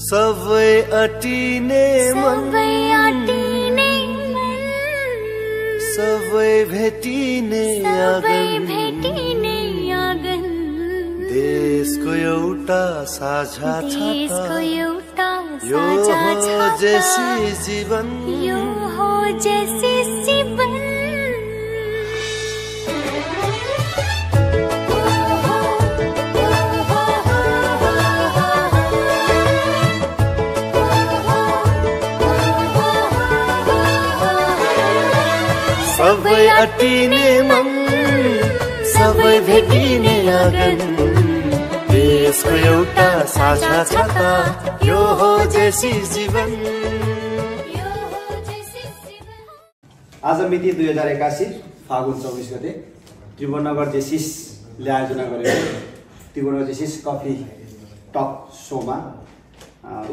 सबै अटिने मन सबै भेटिने आगन देशको एउटा साझा छाता यो हो जेसी जीवन सबै अटिने मन सबै भेटिने आगन देशको एउटा साझा छाता यो हो जेसी जीवन। आज मिति 2081 फागुन 24 गते त्रिभुवननगर जेसिसले आयोजना गरेको त्रिभुवननगर जेसिस कफी टक सोमा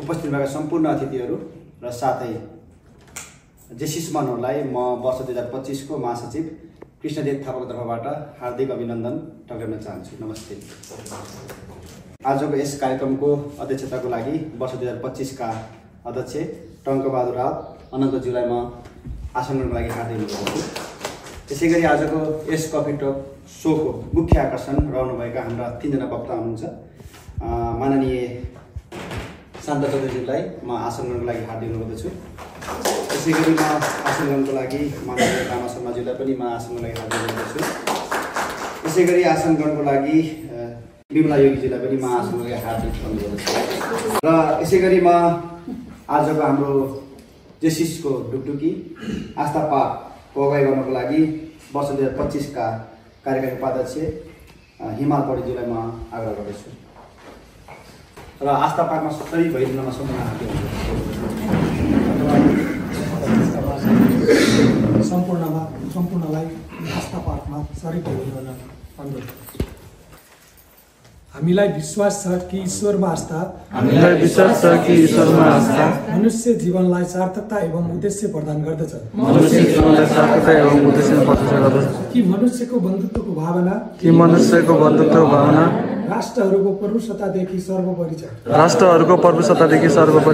उपस्थित भएका सम्पूर्ण अतिथिहरू र साथै जेसिस मनहरूलाई म वर्ष 2025 को महासचिव कृष्णदेव थापाको तर्फबाट हार्दिक अभिनन्दन टक्राउन चाहन्छु। नमस्ते। आजको यस कार्यक्रमको अध्यक्षताको लागि वर्ष 2025 का अध्यक्ष टङ्कबहादुर रावत अनन्तज्यूलाई म आसन गर्नको लागि हार्दिक अनुरोध गर्छु। त्यसैगरी आजको यस कफी टक सोको मुख्य आकर्षण रहनुभएका हाम्रा 3 जना वक्ता हुनुहुन्छ। माननीय शान्त चौधरीज्यूलाई म आसन गर्नको लागि हार्दिक अनुरोध गर्दछु। त्यसैगरी म आसन गर्नको लागि माननीय रामा शर्माज्यूलाई पनि म आसन गर्नको लागि हार्दिक अनुरोध गर्दछु। त्यसैगरी आसन गर्नको लागि विमला योगीज्यूलाई पनि म आसन गर्नको लागि हार्दिक अनुरोध गर्दछु। र यसैगरी म आजको हाम्रो जेसिसको ढुकढुकी आस्था पार्कको अगुवाई गर्नको लागि वर्ष 2025 का कार्यकारी उपाध्यक्ष हिमाल पौडेलज्यूलाई म आग्रह गर्दछु। र आस्था पार्कमा सबै भइदिनमा सम्पूर्ण हार्दिक सम्पूर्णलाई आस्था पार्कमा सरिक गर्न अनुरोध। हामीलाई विश्वास छ कि ईश्वरमा आस्था मनुष्य जीवनलाई सार्थकता एवं उद्देश्य प्रदान गर्दछ। कि मनुष्यको बन्धुत्वको भावना राष्ट्रहरूको प्रभुसत्तादेखि सर्वोपरि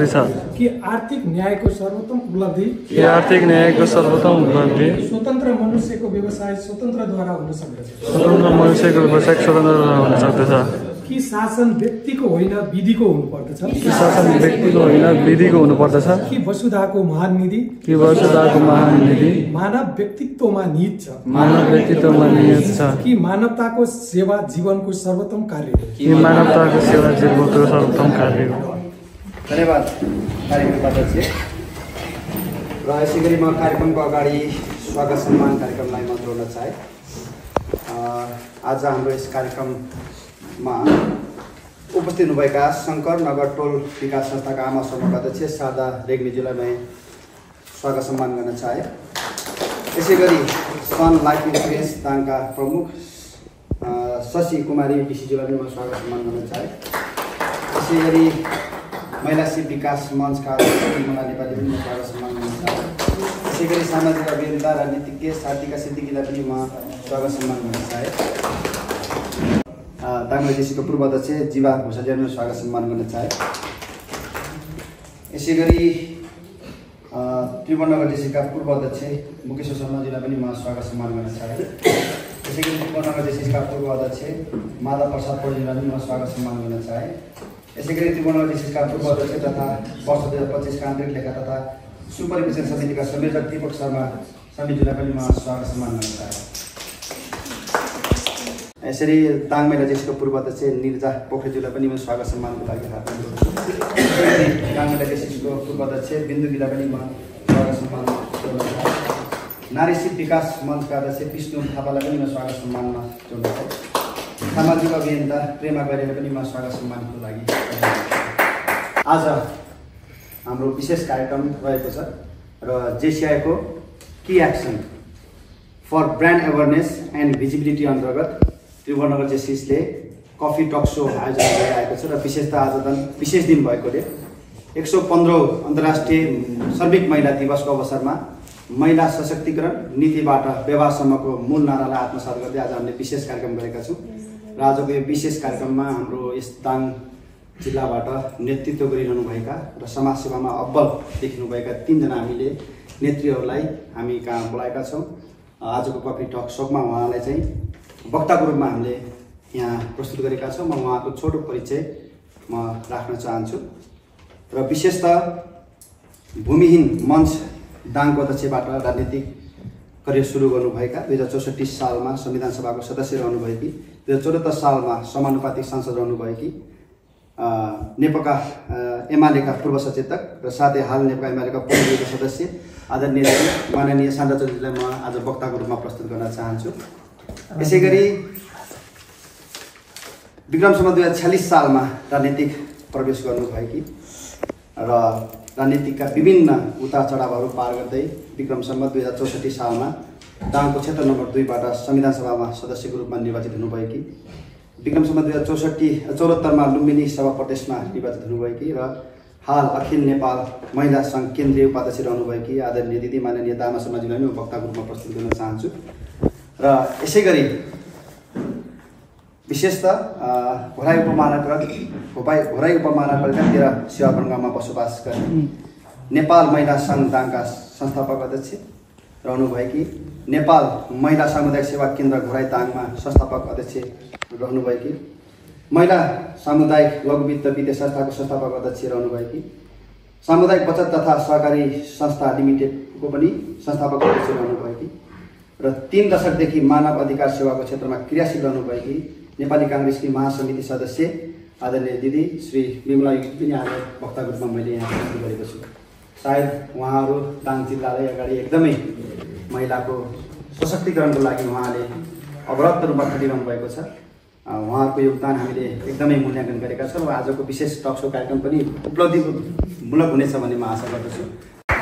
छ। कि आर्थिक न्यायको सर्वोत्तम उपलब्धि स्वतन्त्र मनुष्यको व्यवसाय स्वतन्त्रद्वारा हुन सक्दछ। कि शासन व्यक्तिको होइन विधिको हुनुपर्दछ। कि वसुधाको महान निधि मानव व्यक्तित्वमा निहित छ। कि मानवताको सेवा जीवनको सर्वोत्तम कार्य हो। धन्यवाद कार्यक्रम उपाध्यक्ष। र यसैगरी म कार्यक्रमको अगाडि स्वागत सम्मान कार्यक्रमलाई म जोड्न चाहे। आज हाम्रो यस कार्यक्रममा उपस्थित हुनुभएका शङ्कर नगर टोल विकास संस्थाका आमा समूहका अध्यक्ष शारदा रेग्मीज्यूलाई मैं स्वागत सम्मान गर्न चाहे। यसैगरी सन लाइफ इन्सुरेन्स दाङका प्रमुख शशि कुमारी डीसीज्यूलाई पनि म स्वागत सम्मान गर्न चाहे। यसैगरी महिला शिव विकास मञ्चका निर्मला नेपाली पनि म स्वागत सम्मान गर्न चाहे। यसैगरी सामाजिक अभियन्ता राजनीतिज्ञ सार्थिका सिद्दिकीलाई पनि म स्वागत सम्मान गर्न चाहे। दाङलाई जेसीको पूर्व अध्यक्ष जीवा भूषाज्यूलाई स्वागत सम्मान गर्न चाहे। यसैगरी त्रिभुवननगर जेसीका पूर्व अध्यक्ष मुकेश्वर शर्माज्यूलाई पनि म स्वागत सम्मान गर्न चाहे। यसैगरी त्रिभुवननगर जेसीका पूर्व अध्यक्ष माधव प्रसाद पौडेलज्यूलाई पनि म स्वागत सम्मान गर्न चाहे। यसैगरी त्रिभुवननगर जेसीका पूर्व अध्यक्ष तथा वर्ष 2025 का आन्तरिक लेखा तथा सुपरिवेक्षण समितिका संयोजक दीपक शर्मा समितिज्यूलाई पनि म स्वागत सम्मान गर्न चाहे। यसरी दाङ महिला जेसीको पूर्व अध्यक्ष निर्जा पोखरेज्यूलाई पनि म स्वागत सम्मानको लागि हार्दिक अनुरोध गर्छु। दाङ महिला जेसीको पूर्व अध्यक्ष बिन्दुजीलाई पनि म स्वागत सम्मान गर्न चाहे। नारी शिव विकास मञ्चका अध्यक्ष विष्णु थापालाई पनि म स्वागत सम्मानमा जोड्न चाहे। सामाजिक अभियन्ता प्रेमा गरेर पनि म स्वागत सम्मानको लागि। आज हाम्रो विशेष कार्यक्रम रहेको छ र जेसिआईको key action for brand awareness and visibility अन्तर्गत त्रिभुवननगर जेसिसले कफी टक सो आयोजना गरिरहेको छ। र विशेषतः आज विशेष दिन भएकोले 115औं अन्तर्राष्ट्रिय श्रमिक महिला दिवसको अवसरमा महिला सशक्तिकरण नीतिबाट व्यवहारसम्मको मूल नारालाई आत्मसात गर्दै आज हामीले विशेष कार्यक्रम गरेका छौँ। र आजको यो विशेष कार्यक्रममा हाम्रो यस दाङ जिल्लाबाट नेतृत्व गरिरहनुभएका र समाजसेवामा अब्बल देखिनुभएका 3 जना हामीले नेत्रीहरूलाई हामी कहाँ बोलाएका छौँ। आजको कफी टक सोमा उहाँलाई चाहिँ वक्ताको रूपमा हामीले यहाँ प्रस्तुत गरेका छौँ। म उहाँको छोटो परिचय म राख्न चाहन्छु र विशेषतः भूमिहीन मञ्च दाङको अध्यक्षबाट राजनीतिक करियर सुरु गर्नुभएका 2064 सालमा संविधान सभाको सदस्य रहनुभएकी, 2074 सालमा समानुपातिक सांसद रहनुभएकी, नेकपा एमालेका पूर्व सचेतक र साथै हाल नेकपा एमालेका पूर्व सदस्य आदरणीय माननीय शान्ता चौधरीलाई म आज वक्ताको रूपमा प्रस्तुत गर्न चाहन्छु। यसैगरी विक्रम सम्वत 2046 सालमा राजनीतिक प्रवेश गर्नुभएकी र राजनीतिकका विभिन्न उतार चढावहरू पार गर्दै विक्रम सम्वत 2064 सालमा दाङको क्षेत्र नम्बर 2 बाट संविधान सभामा सदस्यको रूपमा निर्वाचित हुनुभएकी, विक्रम सम्वत 2074 मा लुम्बिनी सभा प्रदेशमा निर्वाचित हुनुभएकी र हाल अखिल नेपाल महिला सङ्घ केन्द्रीय उपाध्यक्ष रहनुभएकी आदरणीय दिदी माननीय दामा शर्माजीलाई म वक्ताको रूपमा प्रस्तुत गर्न चाहन्छु। र यसै गरी विशेषतः घोराई उपमहानगरपालिका 13 सेवावन गाउँमा बसोबास गर्ने नेपाल महिला सङ्घ दाङका संस्थापक अध्यक्ष रहनुभएकी, नेपाल महिला सामुदायिक सेवा केन्द्र घोराई दाङमा संस्थापक अध्यक्ष रहनुभएकी, महिला सामुदायिक लघु वित्त वित्तीय संस्थाको संस्थापक अध्यक्ष रहनुभएकी, सामुदायिक बचत तथा सहकारी संस्था लिमिटेडको पनि संस्थापक अध्यक्ष रहनुभएकी र 3 दशकदेखि मानव अधिकार सेवाको क्षेत्रमा क्रियाशील रहनुभएकी नेपाली काङ्ग्रेसकी महासमिति सदस्य आदरणीय दिदी श्री विमला युग पनि आज वक्ताको रूपमा मैले यहाँ प्रस्तुत गरेको छु। सायद उहाँहरू दाङ जिल्लालाई अगाडि एकदमै महिलाको सशक्तिकरणको लागि उहाँले अवरत रूपमा खटिरहनु भएको छ। उहाँहरूको योगदान हामीले एकदमै मूल्याङ्कन गरेका छौँ र आजको विशेष टक सो कार्यक्रम पनि उपलब्धिमूलक हुनेछ भन्ने म आशा गर्दछु। र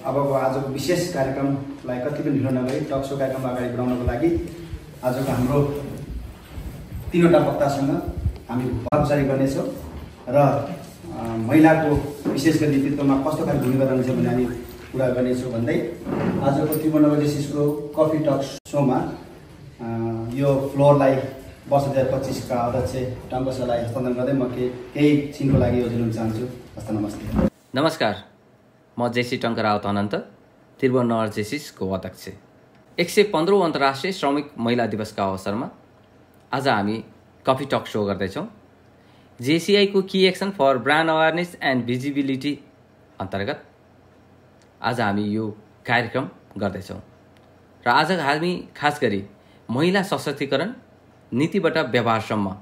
अबको आजको विशेष कार्यक्रमलाई कति पनि ढिलो नगरी टक सो कार्यक्रमलाई अगाडि बढाउनको लागि आजको हाम्रो 3वटा वक्तासँग हामी वार्तालाप गर्नेछौँ र महिलाको विशेष गरी नेतृत्वमा कस्तो खालको भूमिका रहन्छ भन्ने हामी कुरा गर्नेछौँ भन्दै आजको त्रिभुवन जेसिसको कफी टक सोमा यो फ्लोरलाई वर्ष 2025 का अध्यक्ष टङ्कसलाई हस्तान्तरण गर्दै म केही छिनको लागि योजना दिन चाहन्छु। हस्त नमस्ते। नमस्कार, म जेसी टङ्क रावत अनन्त, त्रिभुवन नगर जेसिसको अध्यक्ष। 115औं अन्तर्राष्ट्रिय श्रमिक महिला दिवसका अवसरमा आज हामी कफी टक सो गर्दैछौँ। जेसिआईको key action for brand awareness and visibility अन्तर्गत आज हामी यो कार्यक्रम गर्दैछौँ र आज हामी खास गरी महिला सशक्तिकरण नीतिबाट व्यवहारसम्म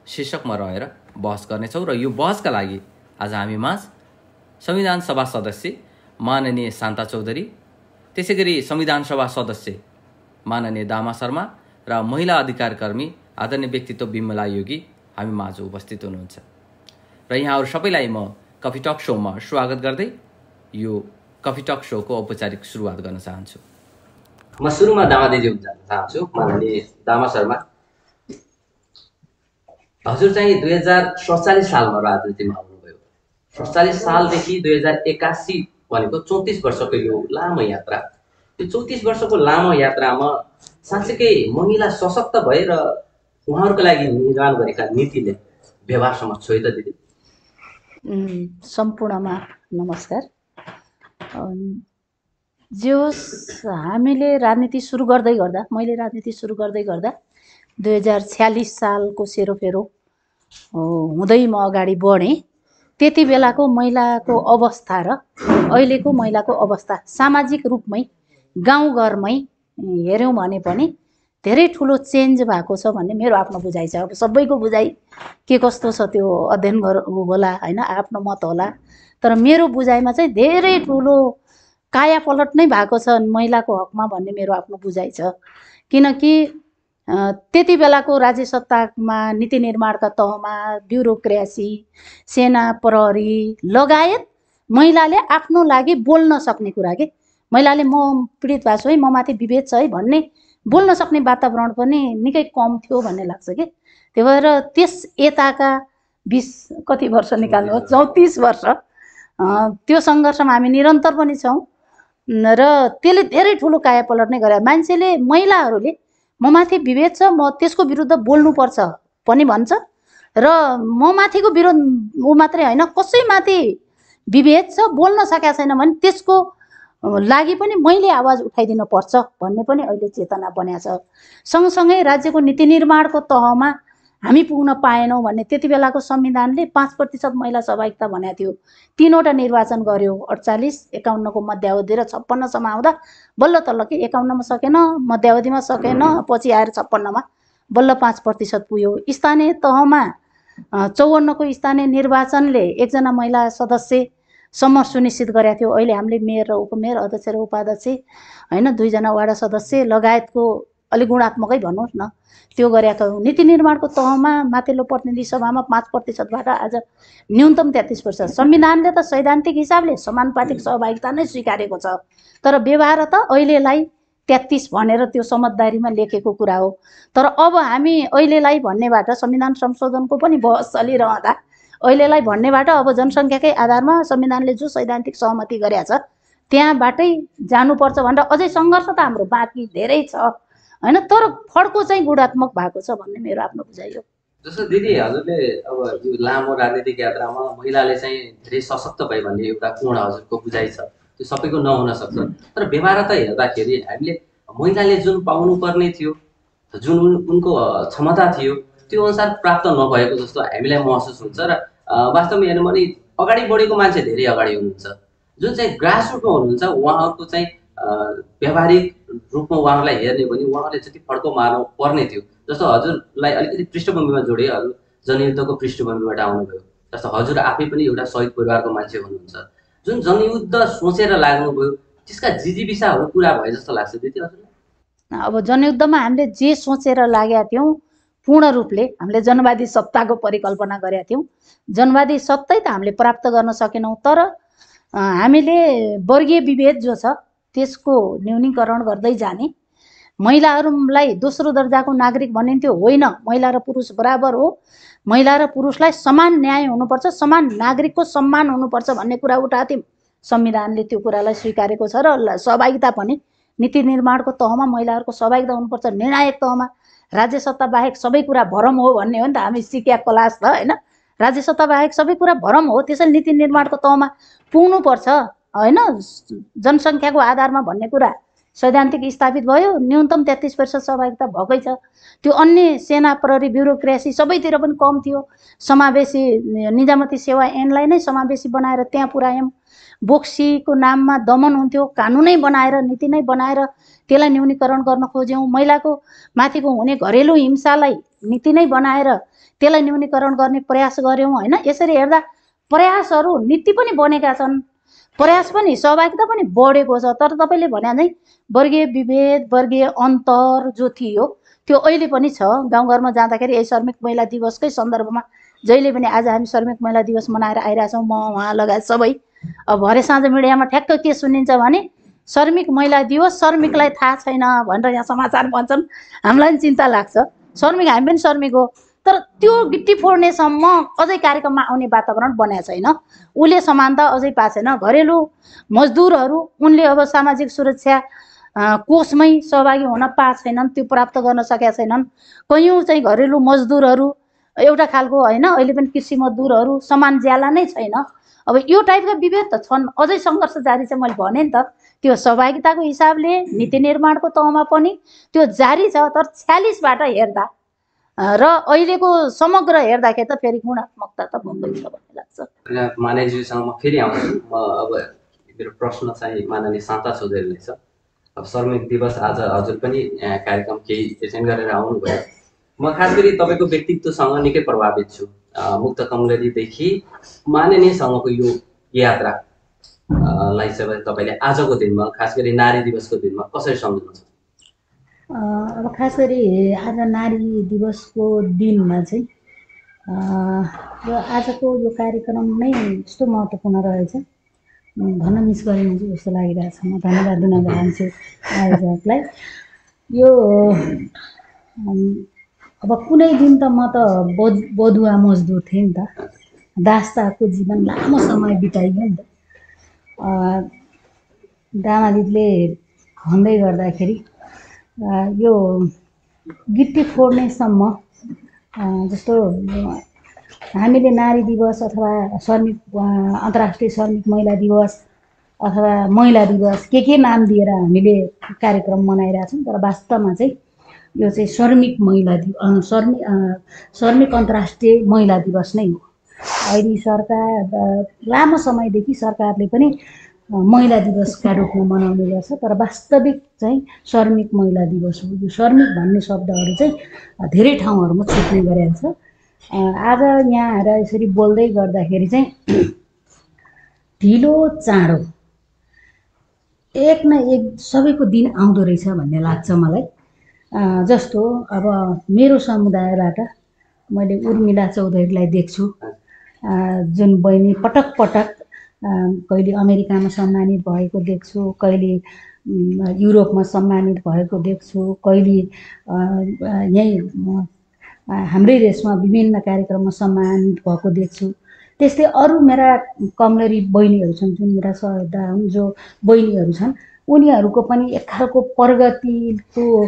शीर्षकमा रहेर बहस गर्नेछौँ र यो बहसका लागि आज हामी माझ संविधान सभा सदस्य माननीय शान्ता चौधरी, त्यसै गरी संविधान सभा सदस्य माननीय दामा शर्मा र महिला अधिकार कर्मी आदरणीय व्यक्तित्व विमला योगी हामी माझ उपस्थित हुनुहुन्छ र यहाँहरू सबैलाई म कफी टक सोमा स्वागत गर्दै यो कफी टक सोको औपचारिक सुरुवात गर्न चाहन्छु। म सुरुमा दामादेवी जान चाहन्छु। माननीय दामा शर्मा, हजुर चाहिँ 2047 सालमा राजनीतिमा आउनुभयो। 47 सालदेखि 2081 भनेको 34 वर्षको यो लामो यात्रा। यो 34 वर्षको लामो यात्रामा साँच्चैकै महिला सशक्त भएर उहाँहरूको लागि निर्माण गरेका नीतिले व्यवहारसम्म छोइ त दिदी? सम्पूर्णमा नमस्कार। हामीले राजनीति सुरु गर्दै गर्दा 2046 सालको सेरोफेरो हुँदै म अगाडि बढेँ। त्यति बेलाको महिलाको अवस्था र अहिलेको महिलाको अवस्था सामाजिक रूपमै गाउँघरमै हेऱ्यौँ भने पनि धेरै ठुलो चेन्ज भएको छ भन्ने मेरो आफ्नो बुझाइ छ। अब सबैको बुझाइ के कस्तो छ त्यो अध्ययन होला हैन, आफ्नो मत होला, तर मेरो बुझाइमा चाहिँ धेरै ठुलो कायापलट नै भएको छ महिलाको हकमा भन्ने मेरो आफ्नो बुझाइ छ। किनकि त्यति बेलाको राज्य सत्तामा नीति निर्माणका तहमा ब्युरोक्रेसी, सेना प्रहरी लगायत महिलाले आफ्नो लागि बोल्न सक्ने कुरा के महिलाले म पीडित भएको छु है, म माथि विभेद छ है भन्ने बोल्न सक्ने वातावरण पनि निकै कम थियो भन्ने लाग्छ कि। त्यही भएर त्यस यताका 20 कति वर्ष निकाल्नु 34 वर्ष त्यो सङ्घर्षमा हामी निरन्तर पनि छौँ र त्यसले धेरै ठुलो कायापलट नै गरे। मान्छेले महिलाहरूले म माथि विभेद छ, म त्यसको विरुद्ध बोल्नुपर्छ पनि भन्छ र म माथिको विरोध ऊ मात्रै होइन, कसैमाथि विभेद छ, बोल्न सकेका छैन भने त्यसको लागि पनि मैले आवाज उठाइदिनु पर्छ भन्ने पनि अहिले चेतना बन्या छ। सँगसँगै राज्यको नीति निर्माणको तहमा हामी पुग्न पाएनौँ भन्ने त्यति बेलाको संविधानले 5% महिला सहभागिता भनेको थियो। 3वटा निर्वाचन गर्यो, 48, 51को मध्यावधि र 56सम्म आउँदा बल्ल तल्ल कि 51मा सकेन, मध्यावधिमा सकेन, पछि आएर 56मा बल्ल 5% पुग्यो। स्थानीय तहमा 54को स्थानीय निर्वाचनले 1जना महिला सदस्यसम्म सुनिश्चित गरेका थियो। अहिले हामीले मेयर र उपमेयर, अध्यक्ष र उपाध्यक्ष होइन, 2जना वाडा सदस्य लगायतको अलिक गुणात्मकै भन्नुहोस् न त्यो गरेका छौँ। नीति निर्माणको तहमा माथिल्लो प्रतिनिधि सभामा 5%बाट आज न्यूनतम 33%। संविधानले त सैद्धान्तिक हिसाबले समानुपातिक सहभागिता नै स्वीकारेको छ, तर व्यवहार त अहिलेलाई 33 भनेर त्यो समझदारीमा लेखेको कुरा हो। तर अब हामी अहिलेलाई भन्नेबाट संविधान संशोधनको पनि बहस चलिरहँदा अहिलेलाई भन्नेबाट अब जनसङ्ख्याकै आधारमा संविधानले जो सैद्धान्तिक सहमति गरेका छ त्यहाँबाटै जानुपर्छ भनेर अझै सङ्घर्ष त हाम्रो बाँकी धेरै छ होइन, तर फड्को चाहिँ गुणात्मक भएको छ भन्ने मेरो आफ्नो बुझाइ हो। जस्तो दिदी हजुरले अब यो लामो राजनीतिक यात्रामा महिलाले चाहिँ धेरै सशक्त भए भन्ने एउटा कोण हजुरको बुझाइ छ, त्यो सबैको नहुन सक्छ, तर व्यवहारता हेर्दाखेरि हामीले महिलाले जुन पाउनुपर्ने थियो, जुन उनको क्षमता थियो त्यो अनुसार प्राप्त नभएको जस्तो हामीलाई महसुस हुन्छ। र वास्तवमा हेर्नु भने अगाडि बढेको मान्छे धेरै अगाडि हुनुहुन्छ, जुन चाहिँ ग्रासरुटमा हुनुहुन्छ उहाँहरूको चाहिँ व्यावहारिक रूपमा उहाँहरूलाई हेर्ने भने उहाँहरूले जति फड्को मार्नु पर्ने थियो। जस्तो हजुरलाई अलिकति पृष्ठभूमिमा जोडे, हजुर जनयुद्धको पृष्ठभूमिबाट आउनुभयो, जस्तो हजुर आफै पनि एउटा शहीद परिवारको मान्छे हुनुहुन्छ, जुन जनयुद्ध सोचेर लाग्नुभयो त्यसका जिजीविसाहरू पुरा भए जस्तो लाग्छ दिदी हजुरलाई? अब जनयुद्धमा हामीले जे सोचेर लागेका थियौँ पूर्ण रूपले हामीले जनवादी सत्ताको परिकल्पना गरेका थियौँ, जनवादी सत्तै त हामीले प्राप्त गर्न सकेनौँ, तर हामीले वर्गीय विभेद जो छ त्यसको न्यूनीकरण गर्दै जाने, महिलाहरूलाई दोस्रो दर्जाको नागरिक भनिन्थ्यो, होइन, महिला र पुरुष बराबर हो, महिला र पुरुषलाई समान न्याय हुनुपर्छ, समान नागरिकको सम्मान हुनुपर्छ भन्ने कुरा उठाएको थियौँ। संविधानले त्यो कुरालाई स्वीकारेको छ र सहभागिता पनि नीति निर्माणको तहमा महिलाहरूको सहभागिता हुनुपर्छ, निर्णायक तहमा राज्य सत्ता बाहेक सबै कुरा भरम हो भन्ने हो नि त हामी सिक्या क्लास त होइन, राज्य सत्ता बाहेक सबै कुरा भरम हो, त्यसैले नीति निर्माणको तहमा पुग्नुपर्छ होइन, जनसङ्ख्याको आधारमा भन्ने कुरा सैद्धान्तिक स्थापित भयो। न्यूनतम 33% सहभागिता भएकै छ। त्यो अन्य सेना प्रहरी ब्युरोक्रेसी सबैतिर पनि कम थियो, समावेशी निजामती सेवा ऐनलाई नै समावेशी बनाएर त्यहाँ पुर्यायौँ। बोक्सीको नाममा दमन हुन्थ्यो, कानुनै बनाएर नीति नै बनाएर त्यसलाई न्यूनीकरण गर्न खोज्यौँ। महिलाको माथिको हुने घरेलु हिंसालाई नीति नै बनाएर त्यसलाई न्यूनीकरण गर्ने प्रयास गऱ्यौँ होइन। यसरी हेर्दा प्रयासहरू नीति पनि बनेका छन्, प्रयास पनि सहभागिता पनि बढेको छ, तर तपाईँले भने चाहिँ वर्गीय विभेद वर्गीय अन्तर जो थियो त्यो अहिले पनि छ। गाउँघरमा जाँदाखेरि यही श्रमिक महिला दिवसकै सन्दर्भमा जहिले पनि आज हामी श्रमिक महिला दिवस मनाएर आइरहेछौँ, म उहाँ लगायत सबै। अब भरे साँझ मिडियामा ठ्याक्क के सुनिन्छ भने श्रमिक महिला दिवस श्रमिकलाई थाहा छैन भनेर यहाँ समाचार भन्छन्, हामीलाई पनि चिन्ता लाग्छ। श्रमिक हामी पनि श्रमिक हो, तर त्यो गिट्टी फोड्नेसम्म अझै कार्यक्रममा आउने वातावरण बनाएको छैन, उसले समानता अझै पाएको छैन। घरेलु मजदुरहरू उनले अब सामाजिक सुरक्षा कोषमै सहभागी हुन पाएको छैनन्, त्यो प्राप्त गर्न सकेका छैनन्। कयौँ चाहिँ घरेलु मजदुरहरू एउटा खालको होइन, अहिले पनि कृषि मजदुरहरू समान ज्याला नै छैन। अब यो टाइपका विभेद त छन्, अझै सङ्घर्ष जारी छ। मैले भने नि त त्यो सहभागिताको हिसाबले नीति निर्माणको तहमा पनि त्यो जारी छ, तर 46बाट हेर्दा र अहिलेको समग्र हेर्दाखेरि त फेरि गुणात्मकता त बन्दै छ भन्ने लाग्छ। माननीयज्यूसँग म फेरि आउँछु। म अब मेरो प्रश्न चाहिँ माननीय शान्ता चौधरीलाई छ। अब श्रमिक दिवस आज हजुर पनि कार्यक्रम केही एटेन्ड गरेर आउनुभयो। म खास गरी तपाईँको व्यक्तित्वसँग निकै प्रभावित छु। मुक्त कमलरीदेखि माननीयसँगको यो यात्रा लाई चाहिँ तपाईँले आजको दिनमा खास गरी नारी दिवसको दिनमा कसरी सम्झनुहुन्छ? अब खास गरी आज नारी दिवसको दिनमा चाहिँ यो आजको यो कार्यक्रम नै यस्तो महत्त्वपूर्ण रहेछ, भन्न मिस गरिन्छ जस्तो लागिरहेछ। म धन्यवाद दिन चाहन्छु आयोजकलाई। यो अब कुनै दिन त म त बधुवा मजदुर थिएँ नि त, दास्ताको जीवन लामो समय बिताइयो नि त। दामाजीले भन्दै गर्दाखेरि यो गिट्टी फोड्नेसम्म जस्तो हामीले नारी दिवस अथवा श्रमिक अन्तर्राष्ट्रिय श्रमिक महिला दिवस अथवा महिला दिवस के नाम दिएर हामीले कार्यक्रम मनाइरहेछौँ, तर वास्तवमा चाहिँ यो चाहिँ श्रमिक अन्तर्राष्ट्रिय महिला दिवस नै हो। अहिले सरकार लामो समयदेखि सरकारले पनि महिला दिवसका रूपमा मनाउने गर्छ, तर वास्तविक चाहिँ श्रमिक महिला दिवस हो। यो श्रमिक भन्ने शब्दहरू चाहिँ धेरै ठाउँहरूमा छुट्ने गरेको छ। आज यहाँ आएर यसरी बोल्दै गर्दाखेरि चाहिँ ढिलो चाँडो एक न एक सबैको दिन आउँदो रहेछ भन्ने लाग्छ मलाई। जस्तो अब मेरो समुदायबाट मैले उर्मिला चौधरीलाई देख्छु, जुन बहिनी पटक पटक कहिले अमेरिकामा सम्मानित भएको देख्छु, कहिले युरोपमा सम्मानित भएको देख्छु, कहिले यहीँ हाम्रै देशमा विभिन्न कार्यक्रममा सम्मानित भएको देख्छु। त्यस्तै अरू मेरा कमलरी बहिनीहरू छन्, जुन मेरा सहयोद्धा हुन्, जो बहिनीहरू छन्, उनीहरूको पनि एक खालको प्रगतिको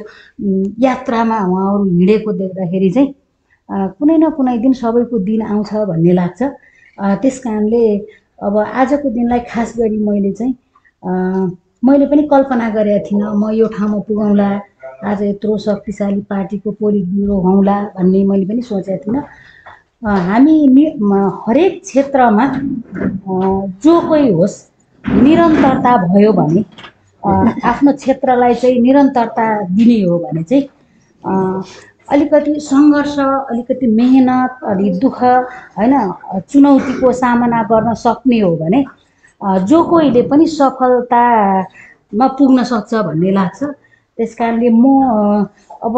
यात्रामा उहाँहरू हिँडेको देख्दाखेरि चाहिँ कुनै न कुनै दिन सबैको दिन आउँछ भन्ने लाग्छ। त्यस कारणले अब आजको दिनलाई खास गरी मैले पनि कल्पना गरेको थिइनँ म यो ठाउँमा पुगौँला, आज यत्रो शक्तिशाली पार्टीको पोलिट ब्युरो हौँला भन्ने मैले पनि सोचेको थिइनँ। हामी हरेक क्षेत्रमा जो कोही होस् निरन्तरता भयो भने, आफ्नो क्षेत्रलाई चाहिँ निरन्तरता दिने हो भने चाहिँ अलिकति सङ्घर्ष, अलिकति मेहनत, अलि दुःख हैन, चुनौतीको सामना गर्न सक्ने हो भने जो कोहीले पनि सफलतामा पुग्न सक्छ भन्ने लाग्छ। त्यस कारणले म अब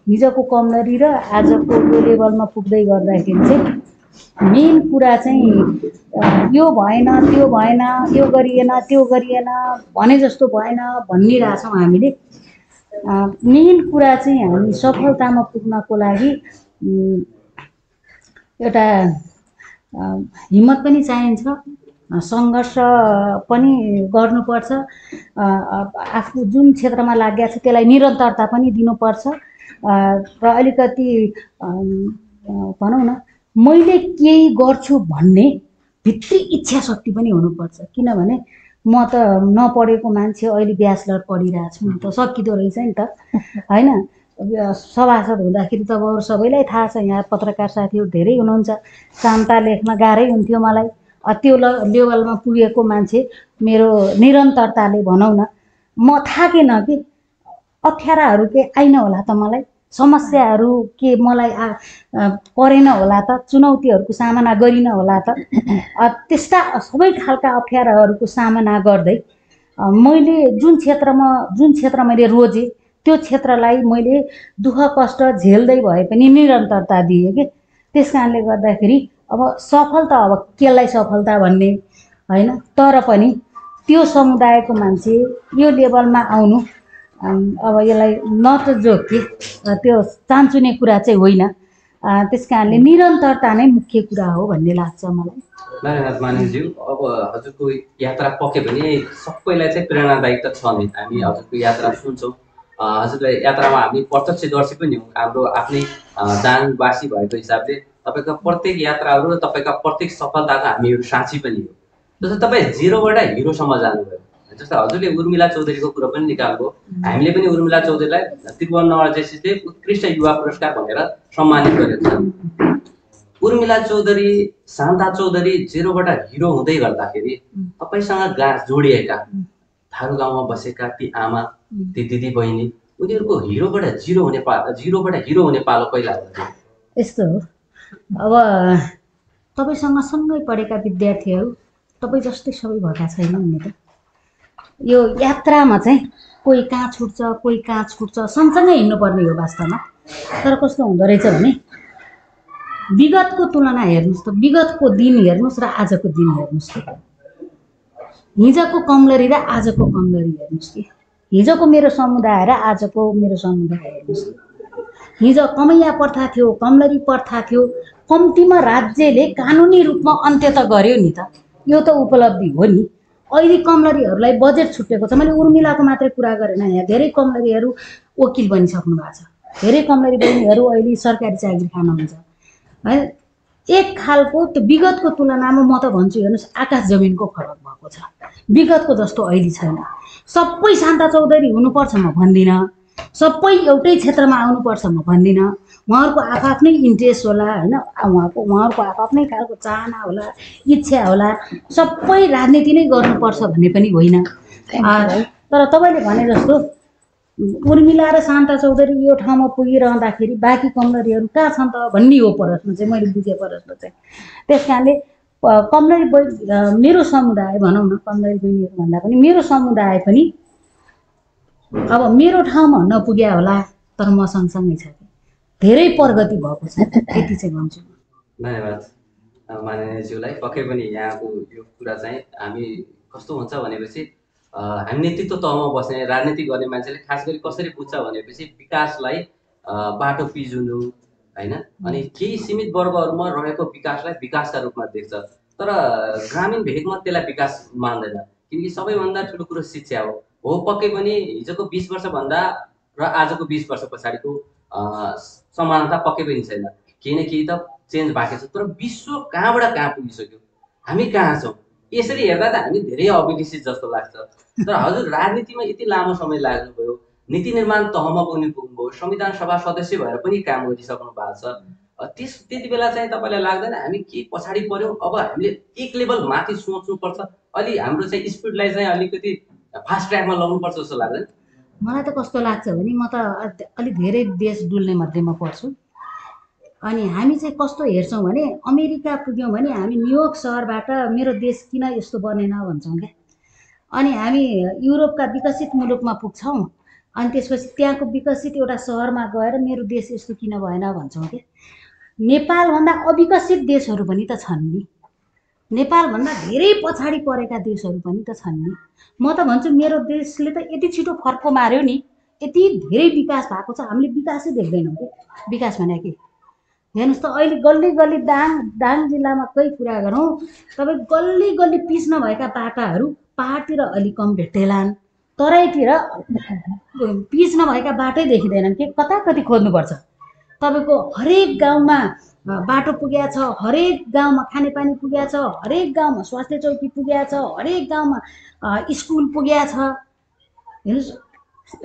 हिजोको कमलरी र आजको यो लेभलमा पुग्दै गर्दाखेरि चाहिँ मेन कुरा चाहिँ यो भएन, त्यो भएन, यो गरिएन, त्यो गरिएन, भने जस्तो भएन भनिरहेछौँ हामीले। मेन कुरा चाहिँ हामी सफलतामा पुग्नको लागि एउटा हिम्मत पनि चाहिन्छ, सङ्घर्ष पनि गर्नुपर्छ, आफू जुन क्षेत्रमा लागेको छ त्यसलाई निरन्तरता पनि दिनुपर्छ र अलिकति भनौँ न मैले केही गर्छु भन्ने भित्री इच्छा शक्ति पनि हुनुपर्छ। किनभने म त नपढेको मान्छे अहिले ब्याचलर पढिरहेको छु, त सकिँदो रहेछ नि त हैन। सभासद हुँदाखेरि त अरू सबैलाई थाहा छ, यहाँ पत्रकार साथीहरू धेरै हुनुहुन्छ, साम्ता लेख्न गाह्रै हुन्थ्यो मलाई। त्यो लेभलमा पुगेको मान्छे मेरो निरन्तरताले भनौँ न, म थाकेन कि अप्ठ्याराहरू के आइन होला त, मलाई समस्याहरू के मलाई परेन होला त, चुनौतीहरूको सामना गरिन होला त। त्यस्ता सबै खालका अप्ठ्याराहरूको सामना गर्दै मैले जुन क्षेत्र मैले रोजेँ त्यो क्षेत्रलाई मैले दुःख कष्ट झेल्दै भए पनि निरन्तरता दिएँ कि। त्यस कारणले गर्दाखेरि अब सफलता, अब केलाई सफलता भन्ने हैन, तर पनि त्यो समुदायको मान्छे यो लेभलमा आउनु अब यसलाई न त जोके त्यो चान्चुने कुरा चाहिँ होइन। त्यस कारणले निरन्तरता नै मुख्य कुरा हो भन्ने लाग्छ मलाई। नारायणनाथ मानिसज्यू, अब हजुरको यात्रा पक्यो भने सबैलाई चाहिँ प्रेरणादायी त छ नै। हामी हजुरको यात्रा सुन्छौँ, हजुरलाई यात्रामा हामी प्रत्यक्षदर्शी पनि हौँ। हाम्रो आफ्नै दाङवासी भएको हिसाबले तपाईँका प्रत्येक यात्राहरू र तपाईँका प्रत्येक सफलताको हामीहरू साक्षी पनि हो। जस्तो तपाईँ जिरोबाट हिरोसम्म जानुभयो, जस्तो हजुरले उर्मिला चौधरीको कुरो पनि निकाल्नुभयो। हामीले पनि उर्मिला चौधरीलाई त्रिभुवन नगर जेसीले उत्कृष्ट युवा पुरस्कार भनेर सम्मानित गरेको छ। उर्मिला चौधरी, शान्ता चौधरी जिरोबाट हिरो हुँदै गर्दाखेरि तपाईँसँग जोडिएका थारू गाउँमा बसेका ती आमा, ती दिदी बहिनी, उनीहरूको जिरोबाट हिरो हुने पालो पहिला हो। यस्तो हो, अब तपाईँसँग सँगै पढेका विद्यार्थीहरू तपाईँ जस्तै सबै भएका छैनन् नि त। यो यात्रामा चाहिँ कोही कहाँ छुट्छ, कोही कहाँ छुट्छ, सँगसँगै हिँड्नुपर्ने हो वास्तवमा। तर कस्तो हुँदो रहेछ भने विगतको तुलना हेर्नुहोस् त, विगतको दिन हेर्नुहोस् र आजको दिन हेर्नुहोस् त, हिजोको कमलरी र आजको कमलरी हेर्नुहोस् कि, हिजोको मेरो समुदाय र आजको मेरो समुदाय हेर्नुहोस्। हिजो कमैया प्रथा थियो, कमलरी प्रथा थियो, कम्तीमा राज्यले कानुनी रूपमा अन्त्य त गर्यो नि त, यो त उपलब्धि हो नि। अहिले कमलरीहरूलाई बजेट छुटेको छ। मैले उर्मिलाको मात्रै कुरा गरेन, यहाँ धेरै कमलरीहरू वकिल बनिसक्नु भएको छ, धेरै कमलरी बहिनीहरू अहिले सरकारी चाकरी खानुहुन्छ है। एक खालको त्यो विगतको तुलनामा म त भन्छु हेर्नुहोस् आकाश जमिनको फरक भएको छ। विगतको जस्तो अहिले छैन। सबै शान्ता चौधरी हुनुपर्छ म भन्दिनँ, सबै एउटै क्षेत्रमा आउनुपर्छ म भन्दिनँ। उहाँहरूको आफ्नै इन्ट्रेस्ट होला होइन, उहाँहरूको आफ्नै खालको चाहना होला, इच्छा होला। सबै राजनीति नै गर्नुपर्छ भन्ने पनि होइन। तर तपाईँले भने जस्तो उर्मिला र शान्ता चौधरी यो ठाउँमा पुगिरहँदाखेरि बाँकी कमलरीहरू कहाँ छन् त भन्ने हो प्रश्न चाहिँ, मैले बुझेँ प्रश्न चाहिँ। त्यस कारणले कमलरी मेरो समुदाय भनौँ न, कमलरी बहिनीहरू भन्दा पनि मेरो समुदाय पनि अब मेरो ठाउँमा नपुग्या होला, तर म सँगसँगै छ कि धेरै प्रगति भएको छ, यति चाहिँ भन्छु। धन्यवाद माननीयज्यूलाई। पक्कै पनि यहाँको यो कुरा चाहिँ हामी कस्तो हुन्छ भनेपछि हामी नेतृत्व तहमा बस्ने राजनीति गर्ने मान्छेले खास गरी कसरी बुझ्छ भनेपछि विकासलाई बाटो पिजुनु होइन, अनि केही सीमित वर्गहरूमा रहेको विकासलाई विकासका रूपमा देख्छ। तर ग्रामीण भेगमा त्यसलाई विकास मान्दैन, किनकि सबैभन्दा ठुलो कुरो शिक्षा हो। पक्कै पनि हिजोको 20 वर्षभन्दा र आजको 20 वर्ष पछाडिको समानता पक्कै पनि छैन, केही न केही त चेन्ज भएको छ। तर विश्व कहाँबाट कहाँ पुगिसक्यो, हामी कहाँ छौँ? यसरी हेर्दा त हामी धेरै अविकसित जस्तो लाग्छ। तर हजुर राजनीतिमा यति लामो समय लाग्नुभयो, नीति निर्माण तहमा पनि पुग्नुभयो, संविधान सभा सदस्य भएर पनि काम गरिसक्नु भएको छ। त्यति बेला चाहिँ तपाईँलाई लाग्दैन हामी के पछाडि पर्यौँ, अब हामीले एक लेभल माथि सोच्नुपर्छ, अलि हाम्रो चाहिँ स्पिडलाई चाहिँ अलिकति फास्ट ट्र्याकमा लगाउनुपर्छ जस्तो लाग्दैन? मलाई त कस्तो लाग्छ भने म त अलिक धेरै देश डुल्ने मध्येमा पर्छु। अनि हामी चाहिँ कस्तो हेर्छौँ भने अमेरिका पुग्यौँ भने हामी न्युयोर्क सहरबाट मेरो देश किन यस्तो बनेन भन्छौँ क्या। अनि हामी युरोपका विकसित मुलुकमा पुग्छौँ, अनि त्यसपछि त्यहाँको विकसित एउटा सहरमा गएर मेरो देश यस्तो किन भएन भन्छौँ क्या। नेपालभन्दा अविकसित देशहरू पनि त छन् नि, नेपालभन्दा धेरै पछाडि परेका देशहरू पनि त छन् नि। म त भन्छु मेरो देशले त यति छिटो फर्को मार्यो नि, यति धेरै विकास भएको छ, हामीले विकासै देख्दैनौँ कि। विकास भने के हेर्नुहोस् त, अहिले गल्ली गल्ली दाङ जिल्लामा कही कुरा गरौँ, तपाईँ गल्ली गल्ली पिच नभएका बाटाहरू पहाडतिर अलिक कम भेट्टेलान्, तराईतिर पिच नभएका बाटै देखिँदैनन् कि कता कति खोज्नुपर्छ। तपाईँको हरेक गाउँमा बाटो पुगेको छ, हरेक गाउँमा खानेपानी पुगेको छ, हरेक गाउँमा स्वास्थ्य चौकी पुगेको छ, हरेक गाउँमा स्कुल पुगेको छ। हेर्नुहोस्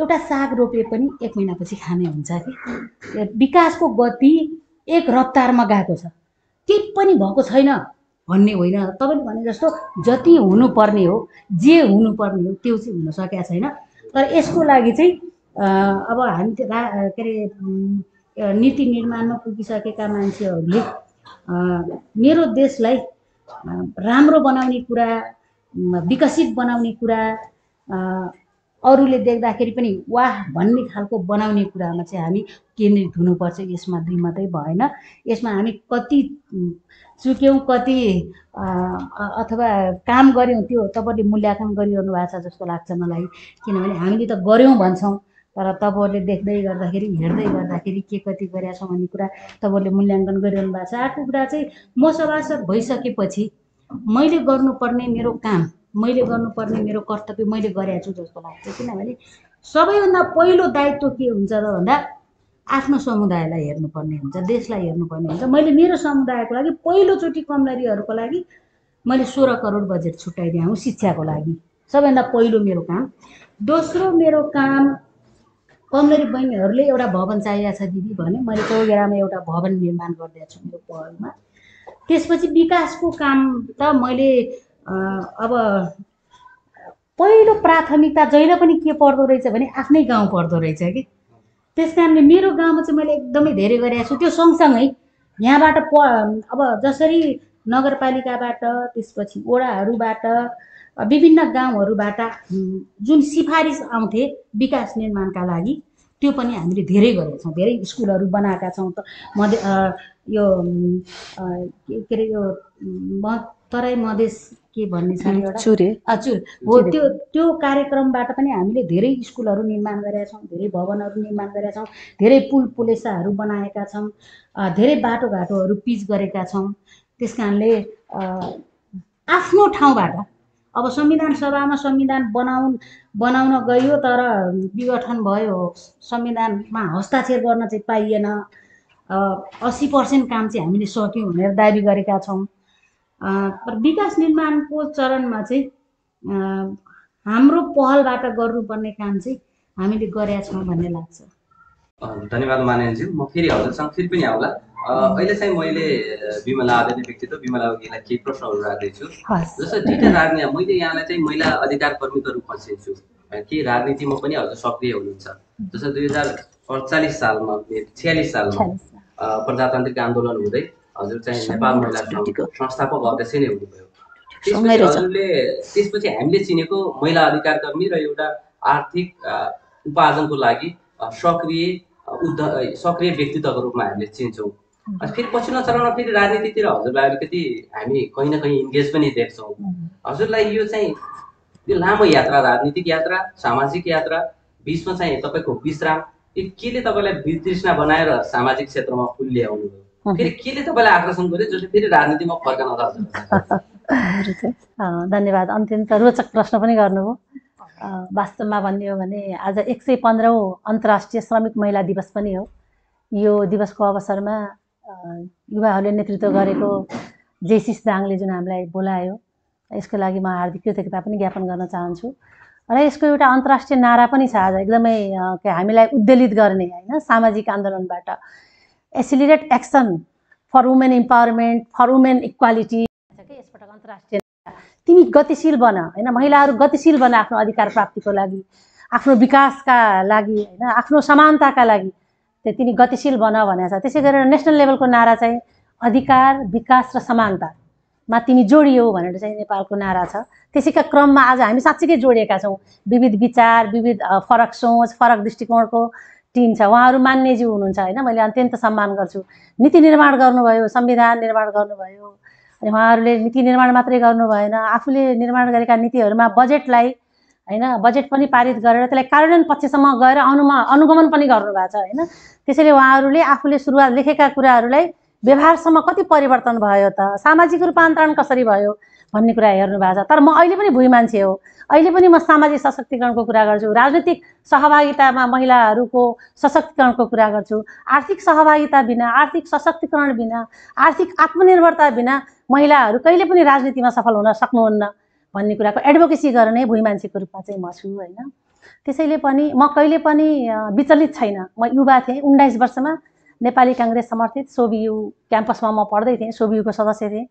एउटा साग रोपे पनि 1 महिनापछि खाने हुन्छ कि। विकासको गति एक रफ्तारमा गएको छ, केही पनि भएको छैन भन्ने होइन। तपाईँले भने जस्तो जति हुनुपर्ने हो, जे हुनुपर्ने हो त्यो चाहिँ हुन सकेको छैन। तर यसको लागि चाहिँ अब हामी के अरे नीति निर्माणमा पुगिसकेका मान्छेहरूले मेरो देशलाई राम्रो बनाउने कुरा, विकसित बनाउने कुरा, अरूले देख्दाखेरि पनि वाह भन्ने खालको बनाउने कुरामा चाहिँ हामी केन्द्रित हुनुपर्छ। यसमा दुई मात्रै भएन, यसमा हामी कति चुक्यौँ, कति अथवा काम गऱ्यौँ त्यो तपाईँले मूल्याङ्कन गरिरहनु भएको छ जस्तो लाग्छ मलाई। किनभने हामीले त गऱ्यौँ भन्छौँ, तर तपाईँहरूले देख्दै गर्दाखेरि हेर्दै गर्दाखेरि के कति गरेका छौँ भन्ने कुरा तपाईँहरूले मूल्याङ्कन गरिरहनु भएको छ। अर्को कुरा चाहिँ म सभासद भइसकेपछि मैले गर्नुपर्ने मेरो काम, मैले गर्नुपर्ने मेरो कर्तव्य मैले गरेको छु जस्तो लाग्छ। किनभने सबैभन्दा पहिलो दायित्व के हुन्छ त भन्दा आफ्नो समुदायलाई हेर्नुपर्ने हुन्छ, देशलाई हेर्नुपर्ने हुन्छ। मैले मेरो समुदायको लागि पहिलोचोटि कमलरीहरूको लागि मैले 16 करोड बजेट छुट्याइदिएँ हुँ शिक्षाको लागि, सबैभन्दा पहिलो मेरो काम। दोस्रो मेरो काम कमलरी बहिनीहरूले एउटा भवन चाहिएको छ दिदी भने मैले चौगेरामा एउटा भवन निर्माण गरिदिएको छु मेरो पहलमा। त्यसपछि विकासको काम त मैले अब पहिलो प्राथमिकता जहिले पनि के पर्दो रहेछ भने आफ्नै गाउँ पर्दो रहेछ कि। त्यस कारणले मेरो गाउँमा चाहिँ मैले एकदमै धेरै गरेको छु। त्यो सँगसँगै यहाँबाट अब जसरी नगरपालिकाबाट, त्यसपछि वडाहरूबाट, विभिन्न गाउँहरूबाट जुन सिफारिस आउँथे विकास निर्माणका लागि, त्यो पनि हामीले धेरै गरेका छौँ। धेरै स्कुलहरू बनाएका छौँ। त यो के अरे यो तराई मधेस के भन्ने छ एउटा चुरे हो, त्यो कार्यक्रमबाट पनि हामीले धेरै स्कुलहरू निर्माण गरेका छौँ, धेरै भवनहरू निर्माण गरेका छौँ, धेरै पुल पुलेसाहरू बनाएका छौँ, धेरै बाटोघाटोहरू पिच गरेका छौँ। त्यस कारणले आफ्नो ठाउँबाट अब संविधान सभामा संविधान बनाउन गइयो, तर विघटन भयो, संविधानमा हस्ताक्षर गर्न चाहिँ पाइएन। 80% काम चाहिँ हामीले सक्यौँ भनेर दाबी गरेका छौँ। तर विकास निर्माणको चरणमा चाहिँ हाम्रो पहलबाट गर्नुपर्ने काम चाहिँ हामीले गरेका छौँ भन्ने लाग्छ। धन्यवाद माननीयज्यू। म फेरि हजुरसँग फेरि पनि आउला। अहिले चाहिँ मैले विमला आदरणीय व्यक्तित्व विमला ओलीलाई केही प्रश्नहरू राख्दैछु। जस्तो डिटेल राजनीति मैले यहाँलाई चाहिँ महिला अधिकार कर्मीको रूपमा चिन्छु कि राजनीतिमा पनि हजुर सक्रिय हुनुहुन्छ। जस्तो 2048 सालमा 46 सालमा प्रजातान्त्रिक आन्दोलन हुँदै हजुर चाहिँ नेपाल महिला सङ्घको संस्थापक अध्यक्ष नै हुनुभयो। हजुरले त्यसपछि हामीले चिनेको महिला अधिकार कर्मी र एउटा आर्थिक उपार्जनको लागि सक्रिय व्यक्तित्वको रूपमा हामीले चिन्छौँ। फेरि पछिल्लो चरणमा फेरि राजनीतितिर हजुरलाई अलिकति हामी कहीँ न कहीँ इन्गेज पनि देख्छौँ। हजुरलाई यो चाहिँ यो लामो यात्रा, राजनीतिक यात्रा, सामाजिक यात्रा, बिचमा चाहिँ तपाईँको विश्राम, यो केले तपाईँलाई वितृष्णा बनाएर सामाजिक क्षेत्रमा फुल्ली आउनुभयो? फेरि केले तपाईँलाई आकर्षण गर्यो जसले फेरि राजनीतिमा फर्कन हजुर? धन्यवाद। अत्यन्त रोचक प्रश्न पनि गर्नुभयो। वास्तवमा भन्ने हो भने आज 115औं अन्तर्राष्ट्रिय श्रमिक महिला दिवस पनि हो। यो दिवसको अवसरमा युवाहरूले नेतृत्व गरेको जेसिस दाङले जुन हामीलाई बोलायो, यसको लागि म हार्दिक कृतज्ञता पनि ज्ञापन गर्न चाहन्छु। र यसको एउटा अन्तर्राष्ट्रिय नारा पनि छ आज, एकदमै हामीलाई उद्वेलित गर्ने होइन, सामाजिक आन्दोलनबाट accelerate action for women empowerment, for women equality. यसपटक अन्तर्राष्ट्रिय तिमी गतिशील बन होइन, महिलाहरू गतिशील बन आफ्नो अधिकार प्राप्तिको लागि, आफ्नो विकासका लागि होइन, आफ्नो समानताका लागि तिमी गतिशील बन भनेको छ। त्यसै गरेर नेसनल लेभलको नारा चाहिँ अधिकार, विकास र समानतामा तिमी जोडियो भनेर चाहिँ नेपालको नारा छ। त्यसैका क्रममा आज हामी साँच्चीकै जोडिएका छौँ। विविध विचार, विविध फरक सोच, फरक दृष्टिकोणको टिम छ। उहाँहरू मान्यज्यू हुनुहुन्छ होइन, मैले अत्यन्त सम्मान गर्छु। नीति निर्माण गर्नुभयो, संविधान निर्माण गर्नुभयो, अनि उहाँहरूले नीति निर्माण मात्रै गर्नु भएन, आफूले निर्माण गरेका नीतिहरूमा बजेटलाई होइन, बजेट पनि पारित गरेर त्यसलाई कार्यान्वयन पक्षसम्म गएर अनुगमन पनि गर्नुभएको छ होइन। त्यसैले उहाँहरूले आफूले सुरुवात लेखेका कुराहरूलाई व्यवहारसम्म कति परिवर्तन भयो त, सामाजिक रूपान्तरण कसरी भयो भन्ने कुरा हेर्नु भएको छ। तर म अहिले पनि भुइँ मान्छे हो, अहिले पनि म सामाजिक सशक्तिकरणको कुरा गर्छु, राजनीतिक सहभागितामा महिलाहरूको सशक्तिकरणको कुरा गर्छु। आर्थिक सहभागिता बिना, आर्थिक सशक्तिकरण बिना, आर्थिक आत्मनिर्भरता बिना महिलाहरू कहिले पनि राजनीतिमा सफल हुन सक्नुहुन्न भन्ने कुराको एडभोकेसी गर्ने भुइँ मान्छेको रूपमा चाहिँ म छु होइन। त्यसैले पनि म कहिले पनि विचलित छैन। म युवा थिएँ, 19 वर्षमा नेपाली काङ्ग्रेस समर्थित सोबियु क्याम्पसमा म पढ्दै थिएँ, सोबियुको सदस्य थिएँ।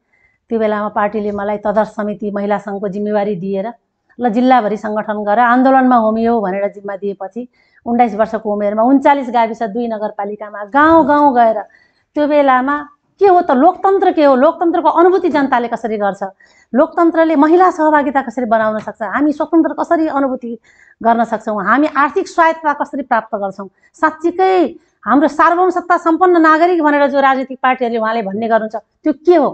त्यो बेलामा पार्टीले मलाई तदर्थ समिति महिला सङ्घको जिम्मेवारी दिएर ल जिल्लाभरि सङ्गठन गरेर आन्दोलनमा होमियो भनेर जिम्मा दिएपछि 19 वर्षको उमेरमा 39 गाविस 2 नगरपालिकामा गाउँ गाउँ गएर त्यो बेलामा के हो त लोकतन्त्र, के हो लोकतन्त्रको अनुभूति जनताले कसरी गर्छ, लोकतन्त्रले महिला सहभागिता कसरी बनाउन सक्छ, हामी स्वतन्त्र कसरी अनुभूति गर्न सक्छौँ, हामी आर्थिक स्वायत्तता कसरी प्राप्त गर्छौँ, साँच्चीकै हाम्रो सार्वभौम सत्ता सम्पन्न नागरिक भनेर जो राजनीतिक पार्टीहरूले उहाँले भन्ने गर्नुहुन्छ त्यो के हो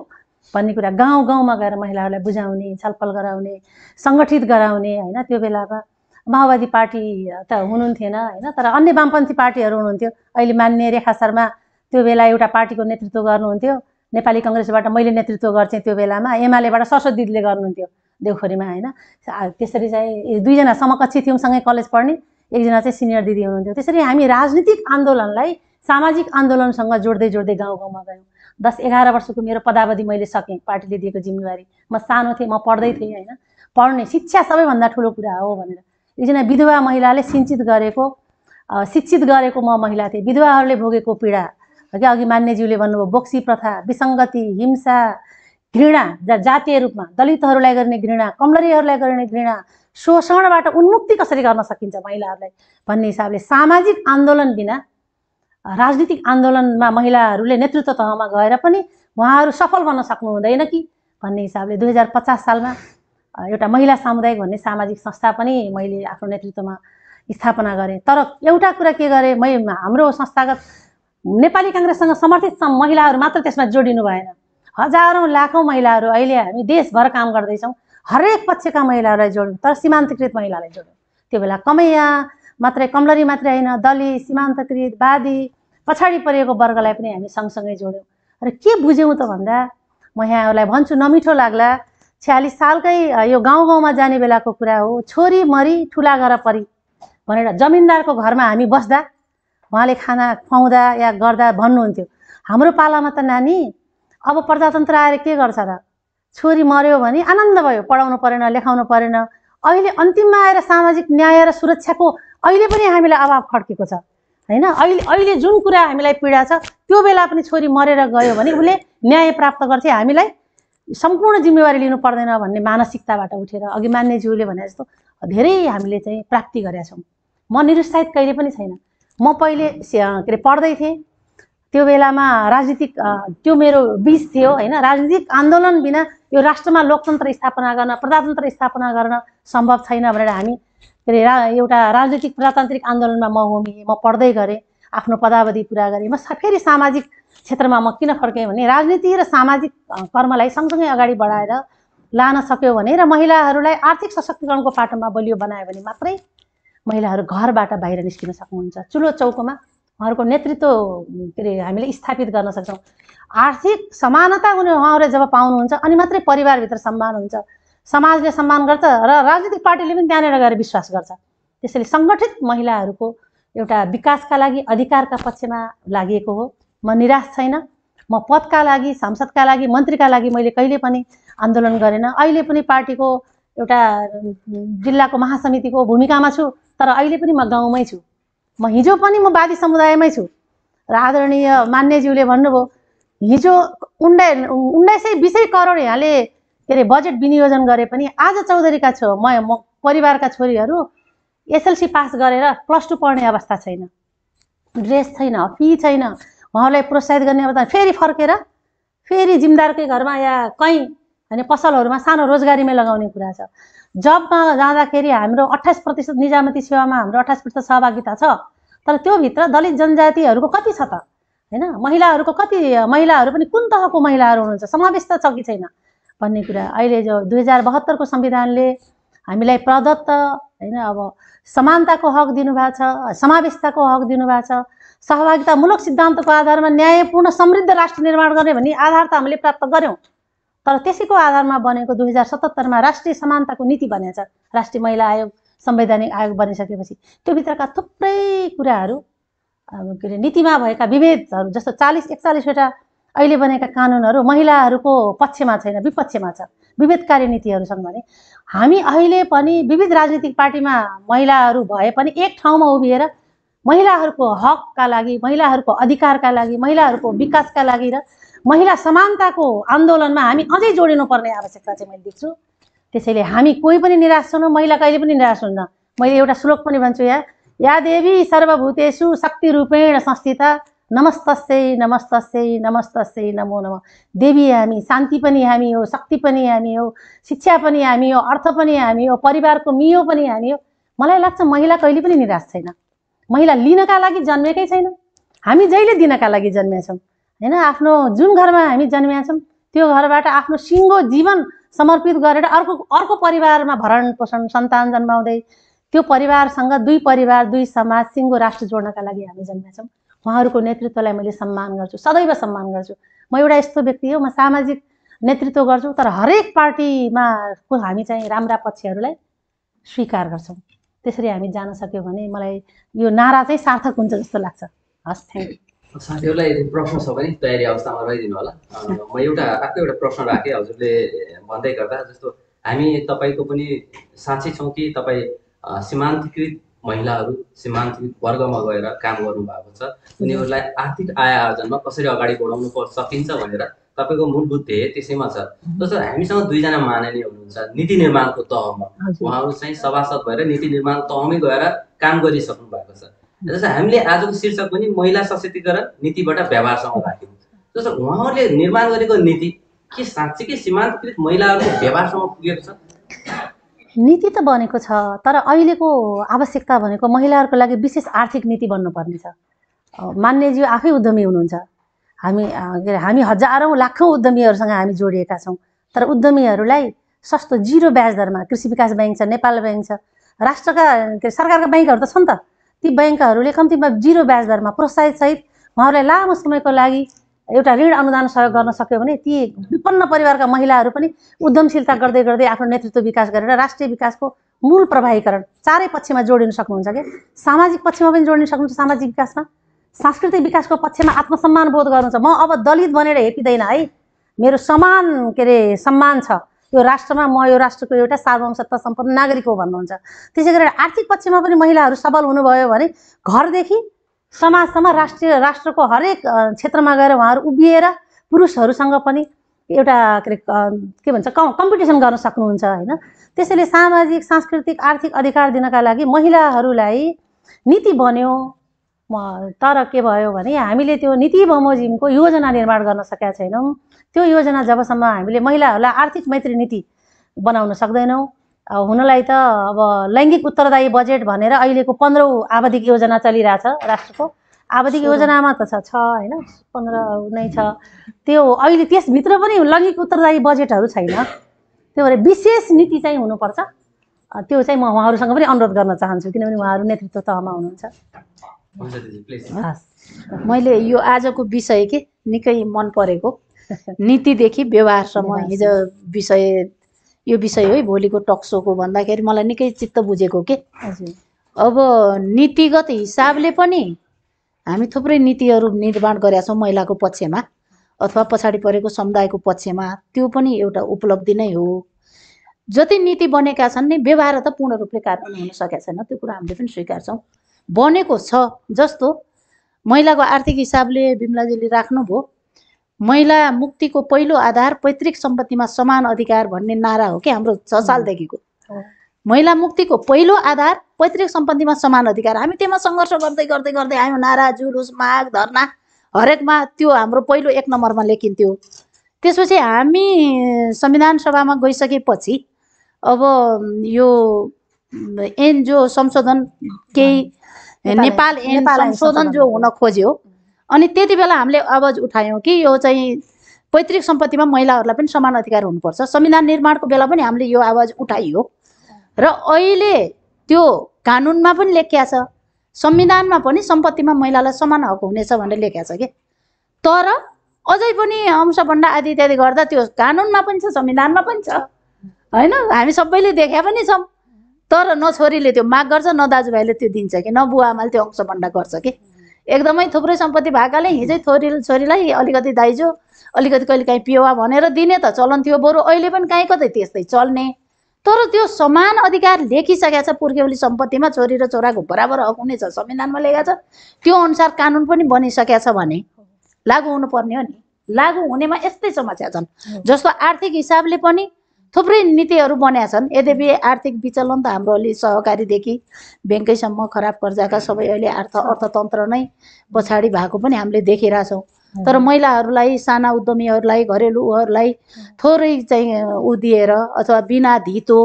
भन्ने कुरा गाउँ गाउँमा गएर महिलाहरूलाई बुझाउने, छलफल गराउने, सङ्गठित गराउने होइन। त्यो बेलामा माओवादी पार्टी त हुनुहुन्थेन होइन, तर अन्य वामपन्थी पार्टीहरू हुनुहुन्थ्यो। अहिले मान्य रेखा शर्मा त्यो बेला एउटा पार्टीको नेतृत्व गर्नुहुन्थ्यो, नेपाली कङ्ग्रेसबाट मैले नेतृत्व गर्थेँ त्यो बेलामा, एमालेबाट सरस्वती दिदीले गर्नुहुन्थ्यो देउखोरीमा होइन। त्यसरी चाहिँ दुईजना समकक्षी थियौँ, सँगै कलेज पढ्ने, एकजना चाहिँ सिनियर दिदी हुनुहुन्थ्यो। त्यसरी हामी राजनीतिक आन्दोलनलाई सामाजिक आन्दोलनसँग जोड्दै जोड्दै गाउँ गाउँमा गयौँ। 10-11 वर्षको मेरो पदावधि मैले सकेँ पार्टीले दिएको जिम्मेवारी। म सानो थिएँ, म पढ्दै थिएँ होइन। पढ्ने शिक्षा सबैभन्दा ठुलो कुरा हो भनेर एकजना विधवा महिलाले शिक्षित गरेको म महिला थिएँ। विधवाहरूले भोगेको पीडा अघि मान्यज्यूले भन्नुभयो, बोक्सी प्रथा, विसङ्गति, हिंसा, घृणा, जातीय रूपमा दलितहरूलाई गर्ने घृणा, कमलरीहरूलाई गर्ने घृणा, शोषणबाट उन्मुक्ति कसरी गर्न सकिन्छ महिलाहरूलाई भन्ने हिसाबले सामाजिक आन्दोलन बिना राजनीतिक आन्दोलनमा महिलाहरूले नेतृत्व तहमा गएर पनि उहाँहरू सफल बन्न सक्नु हुँदैन कि भन्ने हिसाबले 2050 सालमा एउटा महिला सामुदायिक भन्ने सामाजिक संस्था पनि मैले आफ्नो नेतृत्वमा स्थापना गरेँ। तर एउटा कुरा के गरेँ, हाम्रो संस्थागत नेपाली काङ्ग्रेससँग समर्थित महिलाहरू मात्र त्यसमा जोडिनु भएन। हजारौँ लाखौँ महिलाहरू अहिले हामी देशभर काम गर्दैछौँ, हरेक पक्षका महिलाहरूलाई जोड्यौँ, तर सीमान्तकृत महिलालाई जोड्यौँ। त्यो बेला कमैया मात्रै, कमलरी मात्रै होइन, दलित, सीमान्तकृत, वादी, पछाडि परेको वर्गलाई पनि हामी सँगसँगै जोड्यौँ। र के बुझ्यौँ त भन्दा, म यहाँहरूलाई भन्छु, नमिठो लाग्ला, 46 सालकै यो गाउँ गाउँमा जाने बेलाको कुरा हो। छोरी मरी ठुला गर परी भनेर जमिनदारको घरमा हामी बस्दा उहाँले खाना खुवाउँदा या गर्दा भन्नुहुन्थ्यो, हाम्रो पालामा त नानी अब प्रजातन्त्र आएर के गर्छ र, छोरी मर्यो भने आनन्द भयो, पढाउनु परेन, लेखाउनु परेन। अहिले अन्तिममा आएर सामाजिक न्याय र सुरक्षाको अहिले पनि हामीलाई अभाव खड्केको छ हैन। अहिले जुन कुरा हामीलाई पीडा छ त्यो बेला पनि छोरी मरेर गयो भने उसले न्याय प्राप्त गर्थे, हामीलाई सम्पूर्ण जिम्मेवारी लिनु पर्दैन भन्ने मानसिकताबाट उठेर अघि मान्यज्यूले भने जस्तो धेरै हामीले चाहिँ प्राप्ति गरेका छौँ। म निरुत्साहित कहिले पनि छैन। म पहिले के अरे पढ्दै थिएँ, त्यो बेलामा राजनीतिक त्यो मेरो बीज थियो हैन। राजनीतिक आन्दोलन बिना यो राष्ट्रमा लोकतन्त्र स्थापना गर्न, प्रजातन्त्र स्थापना गर्न सम्भव छैन भनेर हामी के अरे एउटा राजनीतिक प्रजातान्त्रिक आन्दोलनमा म होमिएँ, म पढ्दै गरेँ, आफ्नो पदावधि पुरा गरेँ। म फेरि सामाजिक क्षेत्रमा म किन फर्केँ भने राजनीति र सामाजिक कर्मलाई सँगसँगै अगाडि बढाएर लान सक्यो भने र महिलाहरूलाई आर्थिक सशक्तिकरणको पाटोमा बलियो बनायो भने मात्रै महिलाहरू घरबाट बाहिर निस्किन सक्नुहुन्छ। चुलो चौकोमा उहाँहरूको नेतृत्व के अरे हामीले स्थापित गर्न सक्छौँ। आर्थिक समानता उहाँहरूले जब पाउनुहुन्छ अनि मात्रै परिवारभित्र सम्मान हुन्छ, समाजले सम्मान गर्छ र राजनीतिक पार्टीले पनि त्यहाँनिर गएर विश्वास गर्छ। त्यसैले सङ्गठित महिलाहरूको एउटा विकासका लागि अधिकारका पक्षमा लागेको हो। म निराश छैन। म पदका लागि, सांसदका लागि, मन्त्रीका लागि मैले कहिले पनि आन्दोलन गरेन। अहिले पनि पार्टीको एउटा जिल्लाको महासमितिको भूमिकामा छु, तर अहिले पनि म गाउँमै छु। म हिजो पनि म वादी समुदायमै छु र आदरणीय मान्यज्यूले भन्नुभयो हिजो 1920 करोड यहाँले के अरे बजेट विनियोजन गरे पनि आज चौधरीका म परिवारका छोरीहरू एसएलसी पास गरेर +2 पढ्ने अवस्था छैन, ड्रेस छैन, फी छैन। उहाँलाई प्रोत्साहित गर्ने अवस्था फेरि फर्केर फेरि जिम्मेदारकै घरमा या कहीँ हैन पसलहरूमा सानो रोजगारीमै लगाउने कुरा छ। जबमा जाँदाखेरि हाम्रो 28% निजामती सेवामा हाम्रो 28% सहभागिता छ, तर त्यो भित्र दलित जनजातिहरूको कति छ त हैन, महिलाहरूको कति, महिलाहरू पनि कुन तहको महिलाहरू हुनुहुन्छ, समावेश छ कि छैन भन्ने कुरा। अहिले जो 2072 को संविधानले हामीलाई प्रदत्त हैन अब समानताको हक दिनुभएको छ, समावेशताको हक दिनुभएको छ, सहभागितामूलक सिद्धान्तको आधारमा न्यायपूर्ण समृद्ध राष्ट्र निर्माण गर्ने भन्ने आधार त हामीले प्राप्त गर्यौँ। तर त्यसैको आधारमा बनेको 2077 मा राष्ट्रिय समानताको नीति बनेको छ, राष्ट्रिय महिला आयोग, संवैधानिक आयोग बनिसकेपछि त्यो भित्रका थुप्रै कुराहरू के अरे नीतिमा भएका विभेदहरू जस्तो 40-41 वटा अहिले बनेका कानुनहरू महिलाहरूको पक्षमा छैन, विपक्षमा छ, विभेदकारी नीतिहरू छन्। भने हामी अहिले पनि विविध राजनीतिक पार्टीमा महिलाहरू भए पनि एक ठाउँमा उभिएर महिलाहरूको हकका लागि, महिलाहरूको अधिकारका लागि, महिलाहरूको विकासका लागि र महिला समानताको आन्दोलनमा हामी अझै जोडिनुपर्ने आवश्यकता चाहिँ मैले देख्छु। त्यसैले हामी कोही पनि निराश छैनौँ, महिला कहिले पनि निराश हुन्न। मैले एउटा श्लोक पनि भन्छु, या देवी सर्वभूतेषु शक्ति रूपेण संस्थिता नमस्तस्यै नमस्तस्यै नमस्तस्यै नमो नमः। देवी हामी, शान्ति पनि हामी हो, शक्ति पनि हामी हो, शिक्षा पनि हामी हो, अर्थ पनि हामी हो, परिवारको मियो पनि हामी हो। मलाई लाग्छ महिला कहिले पनि निराश छैन। महिला लिनका लागि जन्मेकै छैन, हामी जहिले दिनका लागि जन्मेछौँ हैन। आफ्नो जुन घरमा हामी जन्मेछौँ त्यो घरबाट आफ्नो सिङ्गो जीवन समर्पित गरेर अर्को परिवारमा भरण पोषण सन्तान जन्माउँदै त्यो परिवारसँग दुई परिवार, दुई समाज, सिङ्गो राष्ट्र जोड्नका लागि हामी जन्मेछौँ। उहाँहरूको नेतृत्वलाई मैले सम्मान गर्छु, सदैव सम्मान गर्छु। म एउटा यस्तो व्यक्ति हो, म सामाजिक नेतृत्व गर्छु, तर हरेक पार्टीमा हामी चाहिँ राम्रा पक्षहरूलाई स्वीकार गर्छौँ। त्यसरी हामी जान सक्यो भने मलाई यो नारा चाहिँ सार्थक हुन्छ जस्तो लाग्छ। हस्, थ्याङ्क यू। साथीहरूलाई यदि प्रश्न छ भने तयारी अवस्थामा रहिदिनु होला। म अर्को एउटा प्रश्न राखेँ हजुरले भन्दै गर्दा, जस्तो हामी तपाईँको पनि साक्षी छौँ कि तपाईँ सीमान्तकृत महिलाहरू, सीमान्तकृत वर्गमा गएर काम गर्नुभएको छ। उनीहरूलाई आर्थिक आय आर्जनमा कसरी अगाडि बढाउनु सकिन्छ भनेर तपाईँको मूलभूत ध्येय त्यसैमा छ। जस्तो हामीसँग दुईजना माननीय हुनुहुन्छ नीति निर्माणको तहमा, उहाँहरू चाहिँ सभासद भएर नीति निर्माण तहमै गएर काम गरिसक्नु भएको छ। जस्तो हामीले आजको शीर्षक पनि महिला सशक्तिकरण नीतिबाट व्यवहारसँग राख्यौँ। जस्तो उहाँहरूले निर्माण गरेको नीति के साँच्चीकै सीमान्तकृत महिलाहरूको व्यवहारसँग पुगेको छ? नीति त बनेको छ, तर अहिलेको आवश्यकता भनेको महिलाहरूको लागि विशेष आर्थिक नीति बन्नुपर्ने छ। मान्यज्यू आफै उद्यमी हुनुहुन्छ, हामी हजारौँ लाखौँ उद्यमीहरूसँग हामी जोडिएका छौँ। तर उद्यमीहरूलाई सस्तो 0 ब्याज दरमा कृषि विकास ब्याङ्क छ, नेपाल ब्याङ्क छ, राष्ट्रका सरकारका ब्याङ्कहरू त छन् त, ती ब्याङ्कहरूले कम्तीमा 0 ब्याज दरमा प्रोत्साहितसहित उहाँहरूलाई लामो समयको लागि एउटा ऋण अनुदान सहयोग गर्न सक्यो भने ती विपन्न परिवारका महिलाहरू पनि उद्यमशीलता गर्दै गर्दै आफ्नो नेतृत्व विकास गरेर राष्ट्रिय विकासको मूल प्रभावीकरण चारै पक्षमा जोडिन सक्नुहुन्छ। के सामाजिक पक्षमा पनि जोडिन सक्नुहुन्छ, सामाजिक विकासमा सांस्कृतिक विकासको पक्षमा आत्मसम्मान बोध गर्नु छ। म अब दलित बनेर हेपिँदैन है, मेरो समान के अरे सम्मान छ यो राष्ट्रमा, म यो राष्ट्रको एउटा सार्वभौम सत्ता सम्पन्न नागरिक हो भन्नुहुन्छ। त्यसै गरेर आर्थिक पक्षमा पनि महिलाहरू सबल हुनुभयो भने घरदेखि समाजसम्म राष्ट्रको हरेक क्षेत्रमा गएर उहाँहरू उभिएर पुरुषहरूसँग पनि एउटा के भन्छ कम्पिटिसन गर्न सक्नुहुन्छ हैन। त्यसैले सामाजिक सांस्कृतिक आर्थिक अधिकार दिनका लागि महिलाहरूलाई नीति बन्यो, तर के भयो भने हामीले त्यो नीति बमोजिमको योजना निर्माण गर्न सकेका छैनौँ। त्यो योजना जबसम्म हामीले महिलाहरूलाई आर्थिक मैत्री नीति बनाउन सक्दैनौँ, हुनलाई त अब लैङ्गिक उत्तरदायी बजेट भनेर अहिलेको 15औं आवधिक योजना चलिरहेछ राष्ट्रको। आवधिक योजनामा त छ हैन, 15 नै छ। त्यो अहिले त्यसभित्र पनि लैङ्गिक उत्तरदायी बजेटहरू छैन। त्यो भएर विशेष नीति चाहिँ हुनुपर्छ। त्यो चाहिँ म उहाँहरूसँग पनि अनुरोध गर्न चाहन्छु, किनभने उहाँहरू नेतृत्व तहमा हुनुहुन्छ। मैले यो आजको विषय के निकै मन परेको, नीतिदेखि व्यवहारसम्म हिजो यो विषय हो भोलिको टक सोको भन्दाखेरि मलाई निकै चित्त बुझेको के। अब नीतिगत हिसाबले पनि हामी थुप्रै नीतिहरू निर्माण गरेका छौँ महिलाको पक्षमा अथवा पछाडि परेको समुदायको पक्षमा, त्यो पनि एउटा उपलब्धि नै हो। जति नीति बनेका छन् नि व्यवहार त पूर्ण रूपले कार्यान्वयन हुन सकेका छैन, त्यो कुरा हामीले पनि स्वीकार्छौँ। बनेको छ जस्तो महिलाको आर्थिक हिसाबले बिमलाजीले राख्नुभयो, महिला मुक्तिको पहिलो आधार पैतृक सम्पत्तिमा समान अधिकार भन्ने नारा हो कि हाम्रो 6 सालदेखिको। महिला मुक्तिको पहिलो आधार पैतृक सम्पत्तिमा समान अधिकार, हामी त्यसमा सङ्घर्ष गर्दै गर्दै गर्दै आयौँ। नारा, जुलुस, माग, धरना हरेकमा त्यो हाम्रो पहिलो 1 नम्बरमा लेखिन्थ्यो। त्यसपछि हामी संविधान सभामा गइसकेपछि अब यो जो संशोधन केही नेपाल संशोधन जो हुन खोज्यो, अनि त्यति बेला हामीले आवाज उठायौँ कि यो चाहिँ पैतृक सम्पत्तिमा महिलाहरूलाई पनि समान अधिकार हुनुपर्छ। संविधान निर्माणको बेला पनि हामीले यो आवाज उठाइयो र अहिले त्यो कानुनमा पनि लेखिया छ, संविधानमा पनि सम्पत्तिमा महिलालाई समान हक हुनेछ भनेर लेखिया छ के। तर अझै पनि अंशभण्डा आदि इत्यादि गर्दा त्यो कानुनमा पनि छ, संविधानमा पनि छ हैन, हामी सबैले देखा पनि छौँ। तर न छोरीले त्यो माग गर्छ, न दाजुभाइले त्यो दिन्छ कि, न बुवा आमाले त्यो अंशभण्डा गर्छ कि। एकदमै थुप्रै सम्पत्ति भएकाले हिजै छोरीलाई अलिकति दाइजो अलिकति कहिले काहीँ पियोवा भनेर दिने त चलन थियो, बरु अहिले पनि काहीँ कतै त्यस्तै चल्ने। तर त्यो समान अधिकार लेखिसकेको छ, पुर्ख्यौली सम्पत्तिमा छोरी र छोराको बराबर हक हुनेछ संविधानमा लेखेको छ, त्यो अनुसार कानुन पनि बनिसकेको छ भने लागू हुनुपर्ने हो नि। लागू हुनेमा यस्तै समस्या छन्, जस्तो आर्थिक हिसाबले पनि थुप्रै नीतिहरू बनेका छन्। यद्यपि आर्थिक विचलन त हाम्रो अलि सहकारीदेखि ब्याङ्कैसम्म खराब कर्जाका सबै अहिले अर्थतन्त्र नै पछाडि भएको पनि हामीले देखिरहेछौँ। तर महिलाहरूलाई, साना उद्यमीहरूलाई, घरेलुहरूलाई थोरै चाहिँ दिएर अथवा बिना धितो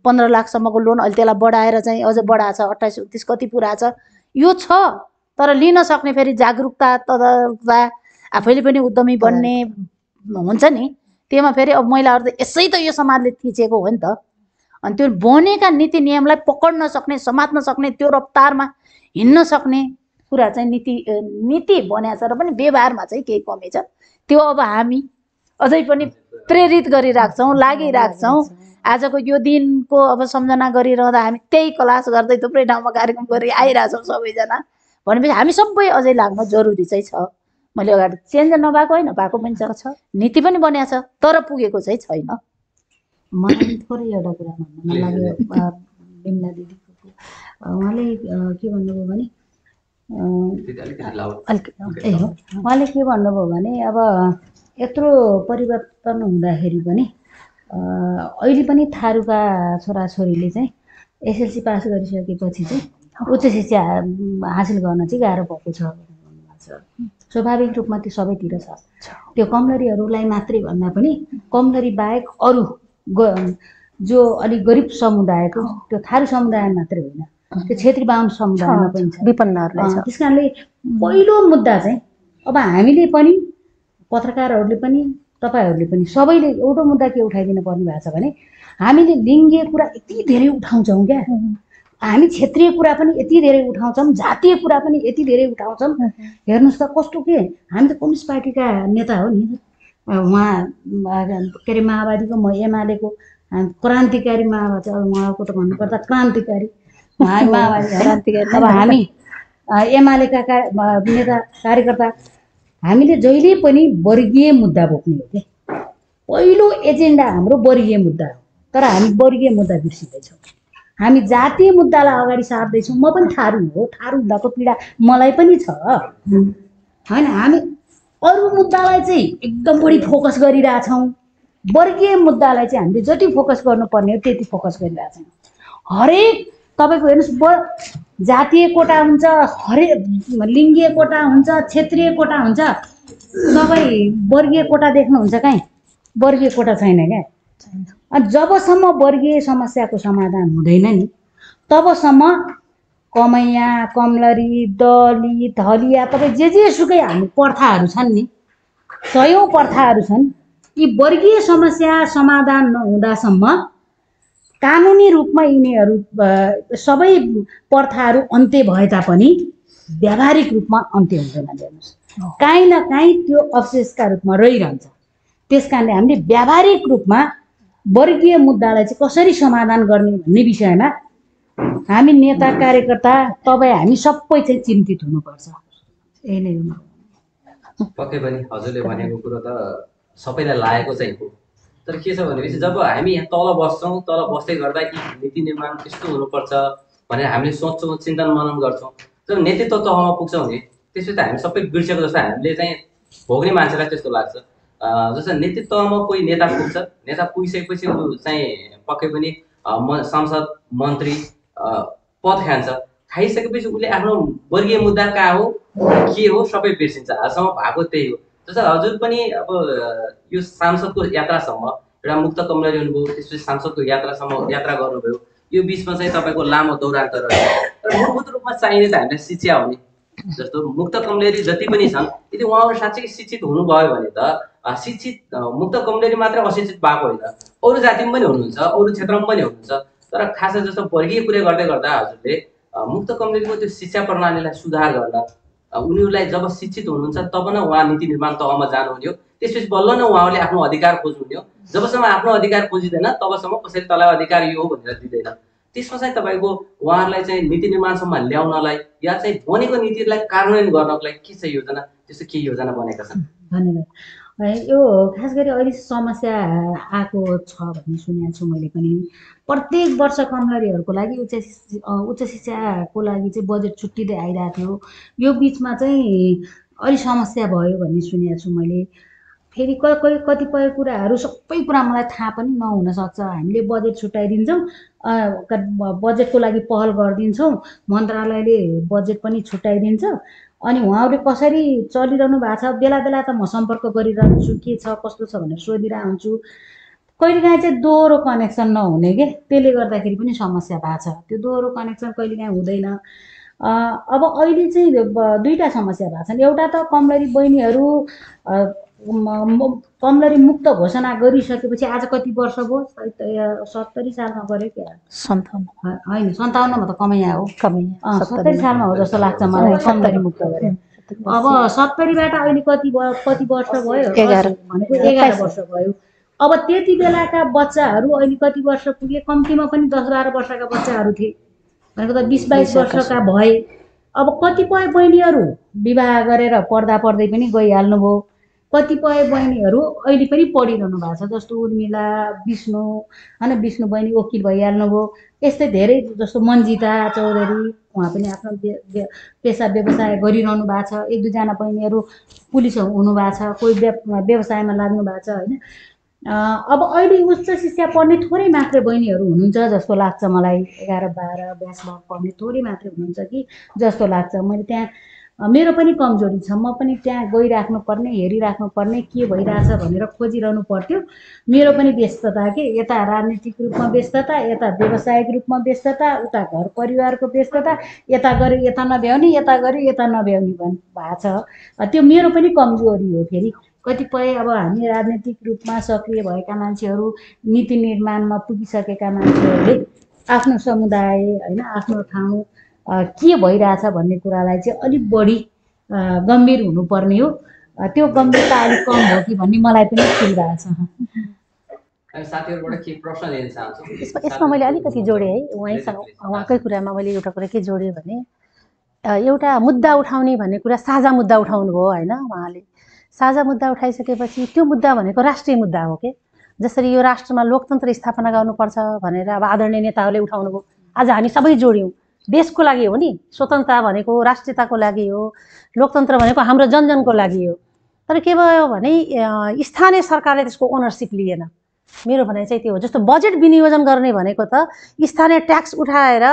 15 लाखसम्मको लोन अहिले त्यसलाई बढाएर चाहिँ अझ बढाएको छ, 28-29 कति पुरा छ, यो छ। तर लिन सक्ने फेरि जागरुकता, तदारुकता, आफैले पनि उद्यमी बन्ने हुन्छ नि, त्यसमा फेरि अब महिलाहरू त यसै त यो समाजले थिचेको हो नि त। अनि त्यो बनेका नीति नियमलाई पकड्न सक्ने, समात्न सक्ने, त्यो रफ्तारमा हिँड्न सक्ने कुरा चाहिँ नीति बन्या छ र पनि व्यवहारमा चाहिँ केही कमी छ। त्यो अब हामी अझै पनि प्रेरित गरिराख्छौँ, लागिराख्छौँ। आजको यो दिनको अब सम्झना गरिरहँदा हामी त्यही क्लास गर्दै थुप्रै ठाउँमा कार्यक्रम गरी आइरहेछौँ सबैजना, भनेपछि हामी सबै अझै लाग्न जरुरी चाहिँ छ। मैले अगाडि चेन्ज नभएको होइन, भएको पनि छ, नीति पनि बनिया छ, तर पुगेको चाहिँ छैन। मलाई थोरै एउटा कुरा भन्न मन लाग्यो बिमला दिदीको। उहाँले के भन्नुभयो भने उहाँले के भन्नुभयो भने अब यत्रो परिवर्तन हुँदाखेरि पनि अहिले पनि थारूका छोराछोरीले चाहिँ एसएलसी पास गरिसकेपछि चाहिँ उच्च शिक्षा हासिल गर्न चाहिँ गाह्रो भएको छ। स्वाभाविक रूपमा त्यो सबैतिर छ। त्यो कमलरीहरूलाई मात्रै भन्दा पनि कमलरी बाहेक अरू जो अलिक गरिब समुदायको, त्यो थारू समुदाय मात्रै होइन, त्यो क्षेत्री बाहुन समुदायमा पनि छ, विपन्नहरूलाई छ। त्यस कारणले पहिलो मुद्दा चाहिँ अब हामीले पनि, पत्रकारहरूले पनि, तपाईँहरूले पनि सबैले एउटा मुद्दा के उठाइदिनु पर्ने भएको छ भने हामीले लिङ्गीय कुरा यति धेरै उठाउँछौँ क्या, हामी क्षेत्रीय कुरा पनि यति धेरै उठाउँछौँ, जातीय कुरा पनि यति धेरै उठाउँछौँ। हेर्नुहोस् त कस्तो के, हामी त कम्युनिस्ट पार्टीका नेता हो नि, उहाँ के अरे माओवादीको, म एमालेको, क्रान्तिकारी माओवादी, उहाँको त भन्नुपर्दा क्रान्तिकारी, माओवादी क्रान्तिकारी। अब हामी एमालेका नेता कार्यकर्ता हामीले जहिले पनि वर्गीय मुद्दा बोक्ने हो के पहिलो एजेन्डा हाम्रो वर्गीय मुद्दा हो तर हामी वर्गीय मुद्दा बिर्सिँदैछौँ हामी जातीय मुद्दालाई अगाडि सार्दैछौँ म पनि थारू हो थारू हुँदाको पीडा मलाई पनि छ हैन हामी अरू मुद्दालाई चाहिँ एकदम बढी फोकस गरिरहेछौँ वर्गीय मुद्दालाई चाहिँ हामीले जति फोकस गर्नुपर्ने हो त्यति फोकस गरिरहेछौँ हरेक तपाईँको हेर्नुहोस् जातीय कोटा हुन्छ हरेक लिङ्गीय कोटा हुन्छ क्षेत्रीय कोटा हुन्छ तपाईँ वर्गीय कोटा देख्नुहुन्छ कहीँ वर्गीय कोटा छैन क्या अनि जबसम्म वर्गीय समस्याको समाधान हुँदैन नि तबसम्म कमैया कमलरी दलित हलिया तपाईँ जे सुकै हामी प्रथाहरू छन् नि सयौँ प्रथाहरू छन् यी वर्गीय समस्या समाधान नहुँदासम्म कानुनी रूपमा यिनीहरू सबै प्रथाहरू अन्त्य भए तापनि व्यावहारिक रूपमा अन्त्य हुँदैन हेर्नुहोस् काहीँ न काहीँ त्यो अवशेषका रूपमा रहिरहन्छ त्यस कारणले हामीले व्यावहारिक रूपमा वर्गीय मुद्दालाई चाहिँ कसरी समाधान गर्ने भन्ने विषयमा हामी नेता कार्यकर्ता तपाईँ हामी सबै चाहिँ चिन्तित हुनुपर्छ यही नै हो पक्कै पनि हजुरले भनेको कुरो त सबैलाई लागेको चाहिँ हो तर के छ भनेपछि जब हामी यहाँ तल बस्छौँ तल बस्दै गर्दा कि नीति निर्माण यस्तो हुनुपर्छ भनेर हामीले सोच्छौँ चिन्तन मनन गर्छौँ जब नेतृत्व तहमा पुग्छौँ भने त्यसपछि त हामी सबै बिर्सेको जस्तो हामीले चाहिँ भोग्ने मान्छेलाई त्यस्तो लाग्छ जस्तो नेतृत्व तहमा कोही नेता पुग्छ नेता पुगिसकेपछि ऊ चाहिँ पक्कै पनि सांसद मन्त्री पद खान्छ खाइसकेपछि उसले आफ्नो वर्गीय मुद्दा कहाँ हो के हो सबै बिर्सिन्छ आजसम्म भएको त्यही हो जस्तो हजुर पनि अब यो सांसदको यात्रासम्म एउटा मुक्त कमलरी हुनुभयो त्यसपछि सांसदको यात्रा गर्नुभयो यो बिचमा चाहिँ तपाईँको लामो दौरान्त रह्यो तर मूलभूत रूपमा चाहिने त हामीलाई शिक्षा हो नि जस्तो मुक्त कमलरी जति पनि छन् यदि उहाँहरू साँच्चै शिक्षित हुनुभयो भने त शिक्षित मुक्त कमलरी मात्रै अशिक्षित भएको होइन अरू जातिमा पनि हुनुहुन्छ अरू क्षेत्रमा पनि हुनुहुन्छ तर खास जस्तो वर्गीय कुरा गर्दै गर्दा हजुरले मुक्त कमलरीको त्यो शिक्षा प्रणालीलाई सुधार गर्न उनीहरूलाई जब शिक्षित हुनुहुन्छ तब न उहाँ नीति निर्माण तहमा जानुहुने हो त्यसपछि बल्ल न उहाँहरूले आफ्नो अधिकार खोज्नुहुने हो जबसम्म आफ्नो अधिकार खोजिँदैन तबसम्म कसैले तँलाई अधिकार यो हो भनेर दिँदैन त्यसमा चाहिँ तपाईँको उहाँहरूलाई चाहिँ नीति निर्माणसम्म ल्याउनलाई या चाहिँ बनेको नीतिलाई कार्यान्वयन गर्नको लागि के चाहिँ योजना त्यस्तो के योजना बनेका छन् धन्यवाद यो खास गरी अहिले समस्या आएको छ भन्ने सुनेको छु मैले पनि प्रत्येक वर्ष कमलरीहरूको लागि उच्च शिक्षाको लागि चाहिँ बजेट छुट्टिँदै आइरहेको थियो यो बिचमा चाहिँ अलि समस्या भयो भन्ने सुनेको छु मैले फेरि कतिपय कुराहरू सबै कुरा मलाई थाहा पनि नहुन सक्छ हामीले बजेट छुट्याइदिन्छौँ बजेटको लागि पहल गरिदिन्छौँ मन्त्रालयले बजेट पनि छुट्याइदिन्छ अनि उहाँहरूले कसरी चलिरहनु भएको छ बेला बेला त म सम्पर्क गरिरहन्छु के छ कस्तो छ भनेर सोधिरहेको हुन्छु कहिलेकाहीँ चाहिँ दोहोरो कनेक्सन नहुने के त्यसले गर्दाखेरि पनि समस्या भएको छ त्यो दोहोरो कनेक्सन कहिलेकाहीँ हुँदैन अब अहिले चाहिँ दुईवटा समस्या भएको छन् एउटा त कमलरी बहिनीहरू कमलरी मुक्त घोषणा गरिसकेपछि आज कति वर्ष भयो 70 सालमा गऱ्यो क्या 57 होइन 57मा त कमैया हो 70 सालमा हो जस्तो लाग्छ मलाई कमलरी मुक्त गरे अब 70बाट अहिले कति वर्ष भयो 11 भनेको 11 वर्ष भयो अब त्यति बेलाका बच्चाहरू अहिले कति वर्ष पुगे कम्तीमा पनि 10-12 वर्षका बच्चाहरू थिए भनेको त 20-22 वर्षका भए अब कतिपय बहिनीहरू विवाह गरेर पढ्दा पढ्दै पनि गइहाल्नुभयो कतिपय बहिनीहरू अहिले पनि पढिरहनु भएको छ जस्तो उर्मिला विष्णु होइन विष्णु बहिनी वकिल भइहाल्नुभयो यस्तै धेरै जस्तो मन्जिता चौधरी उहाँ पनि आफ्नो पेसा व्यवसाय गरिरहनु भएको छ एक दुईजना बहिनीहरू पुलिस हुनुभएको छ कोही व्यवसायमा लाग्नु भएको छ होइन अब अहिले उच्च शिक्षा पढ्ने थोरै मात्रै बहिनीहरू हुनुहुन्छ जस्तो लाग्छ मलाई 11-12 ब्याचलर पढ्ने थोरै मात्रै हुनुहुन्छ कि जस्तो लाग्छ मैले त्यहाँ मेरो पनि कमजोरी छ म पनि त्यहाँ गइराख्नुपर्ने हेरिराख्नुपर्ने के भइरहेछ भनेर खोजिरहनु पर्थ्यो मेरो पनि व्यस्तता के यता राजनीतिक रूपमा व्यस्तता यता व्यावसायिक रूपमा व्यस्तता उता घर परिवारको व्यस्तता यता गऱ्यो यता नभ्याउने यता गऱ्यो यता नभ्याउने भएको छ त्यो मेरो पनि कमजोरी हो फेरि कतिपय अब हामी राजनीतिक रूपमा सक्रिय भएका मान्छेहरू नीति निर्माणमा पुगिसकेका मान्छेहरूले आफ्नो समुदाय होइन आफ्नो ठाउँ के भइरहेछ भन्ने कुरालाई चाहिँ अलिक बढी गम्भीर हुनुपर्ने हो त्यो गम्भीरता अलिक कम हो कि भन्ने मलाई पनि फिलिरहेछ साथीहरुबाट के प्रश्न लिन चाहन्छु यसमा मैले अलिकति जोडेँ है उहाँकै कुरामा मैले एउटा कुरा के जोडेँ भने एउटा मुद्दा उठाउने भन्ने कुरा साझा मुद्दा उठाउनु भयो होइन। उहाँले साझा मुद्दा उठाइसकेपछि त्यो मुद्दा भनेको राष्ट्रिय मुद्दा हो के। जसरी यो राष्ट्रमा लोकतन्त्र स्थापना गर्नुपर्छ भनेर अब आदरणीय नेताहरूले उठाउनु भयो। आज हामी सबै जोड्यौँ। देशको लागि हो नि, स्वतन्त्रता भनेको राष्ट्रियताको लागि हो, लोकतन्त्र भनेको हाम्रो जनजनको लागि हो। तर के भयो भने स्थानीय सरकारले त्यसको ओनरसिप लिएन। मेरो भनाइ चाहिँ त्यो हो। जस्तो बजेट विनियोजन गर्ने भनेको त स्थानीय ट्याक्स उठाएर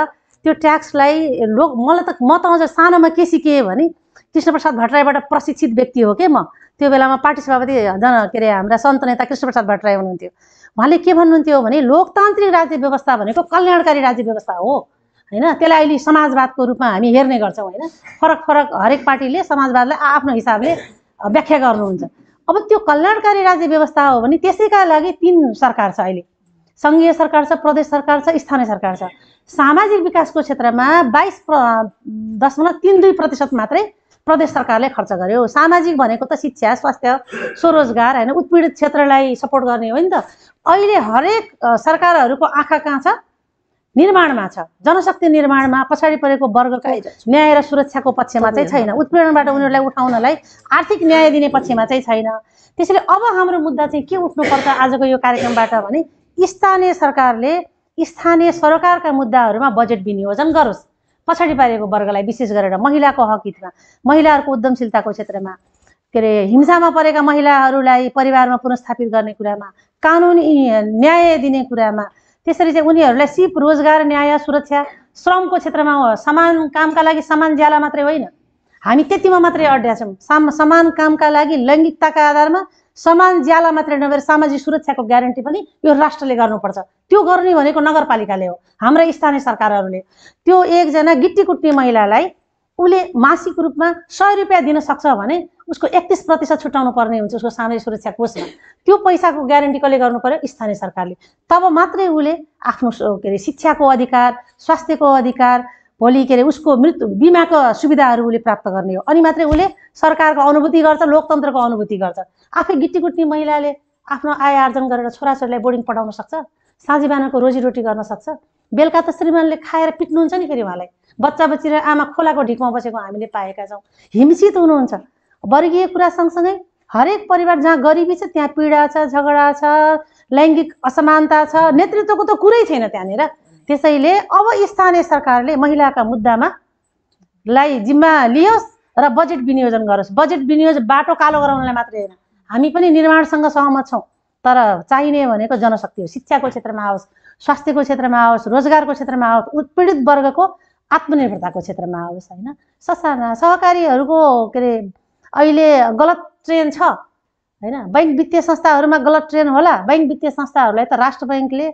त्यो ट्याक्सलाई मलाई त म त अझ सानोमा के सिकेँ भने कृष्णप्रसाद भट्टराईबाट प्रशिक्षित व्यक्ति हो के म। त्यो बेलामा पार्टी सभापति के अरे हाम्रा सन्त नेता कृष्णप्रसाद भट्टराई हुनुहुन्थ्यो। उहाँले के भन्नुहुन्थ्यो भने लोकतान्त्रिक राज्य व्यवस्था भनेको कल्याणकारी राज्य व्यवस्था हो होइन। त्यसलाई अहिले समाजवादको रूपमा हामी हेर्ने गर्छौँ होइन। फरक फरक हरेक पार्टीले समाजवादलाई आफ्नो हिसाबले व्याख्या गर्नुहुन्छ। अब त्यो कल्याणकारी राज्य व्यवस्था हो भने त्यसैका लागि 3 सरकार छ अहिले। सङ्घीय सरकार छ, प्रदेश सरकार छ, स्थानीय सरकार छ। सामाजिक विकासको क्षेत्रमा 22.32% मात्रै प्रदेश सरकारले खर्च गर्यो। सामाजिक भनेको त शिक्षा, स्वास्थ्य, स्वरोजगार होइन, उत्पीडित क्षेत्रलाई सपोर्ट गर्ने हो नि त। अहिले हरेक सरकारहरूको आँखा कहाँ छ? निर्माणमा छ। जनशक्ति निर्माणमा पछाडि परेको वर्गको न्याय र सुरक्षाको पक्षमा चाहिँ छैन। उत्पीडनबाट उनीहरूलाई उठाउनलाई आर्थिक न्याय दिने पक्षमा चाहिँ छैन। त्यसैले अब हाम्रो मुद्दा चाहिँ के उठ्नुपर्छ आजको यो कार्यक्रमबाट भने स्थानीय सरकारले स्थानीय सरकारका मुद्दाहरूमा बजेट विनियोजन गरोस्। पछाडि पारेको वर्गलाई विशेष गरेर महिलाको हक हितमा, महिलाहरूको उद्यमशीलताको क्षेत्रमा, के अरे हिंसामा परेका महिलाहरूलाई परिवारमा पुनर्स्थापित गर्ने कुरामा, कानुनी न्याय दिने कुरामा, त्यसरी चाहिँ उनीहरूलाई सिप, रोजगार, न्याय, सुरक्षा, श्रमको क्षेत्रमा समान कामका लागि समान ज्याला मात्रै होइन, हामी त्यतिमा मात्रै अड्या छौँ। समान कामका लागि लैङ्गिकताका आधारमा समान ज्याला मात्रै नभएर सामाजिक सुरक्षाको ग्यारेन्टी पनि यो राष्ट्रले गर्नुपर्छ। त्यो गर्ने भनेको नगरपालिकाले हो, हाम्रा स्थानीय सरकारहरूले। त्यो एकजना गिट्टी कुट्ने महिलालाई उसले मासिक रूपमा 100 रुपियाँ दिन सक्छ भने उसको 31% छुटाउनु पर्ने हुन्छ उसको सामाजिक सुरक्षा कोषमा। त्यो पैसाको ग्यारेन्टी कसले गर्नु पर्यो? स्थानीय सरकारले। तब मात्रै उसले आफ्नो के अरे शिक्षाको अधिकार, स्वास्थ्यको अधिकार, भोलि के अरे उसको मृत्यु बिमाको सुविधाहरू उसले प्राप्त गर्ने हो। अनि मात्रै उसले सरकारको अनुभूति गर्छ, लोकतन्त्रको अनुभूति गर्छ। आफै गिट्टी कुट्ने महिलाले आफ्नो आय आर्जन गरेर छोराछोरीलाई बोर्डिङ पठाउन सक्छ, साँझी बिहानको रोजीरोटी गर्न सक्छ। बेलुका त श्रीमानले खाएर पिट्नुहुन्छ नि फेरि उहाँलाई। बच्चा बच्ची र आमा खोलाको ढिकमा बसेको हामीले पाएका छौँ। हिंसित हुनुहुन्छ। वर्गीय कुरा सँगसँगै हरेक परिवार जहाँ गरिबी छ त्यहाँ पीडा छ, झगडा छ, लैङ्गिक असमानता छ, नेतृत्वको त कुरै छैन त्यहाँनिर। त्यसैले अब स्थानीय सरकारले महिलाका मुद्दामा लाई जिम्मा लियोस् र बजेट विनियोजन गरोस्। बजेट विनियोजन बाटो कालो गराउनलाई मात्रै होइन, हामी पनि निर्माणसँग सहमत छौँ। तर चाहिने भनेको जनशक्ति हो। शिक्षाको क्षेत्रमा आओस्, स्वास्थ्यको क्षेत्रमा आओस्, रोजगारको क्षेत्रमा आओस्, उत्पीडित वर्गको आत्मनिर्भरताको क्षेत्रमा आओस् होइन। ससाना सहकारीहरूको के अरे अहिले गलत ट्रेन छ होइन। बैंक वित्तीय संस्थाहरूमा गलत ट्रेन होला। बैंक वित्तीय संस्थाहरूलाई त राष्ट्र बैंकले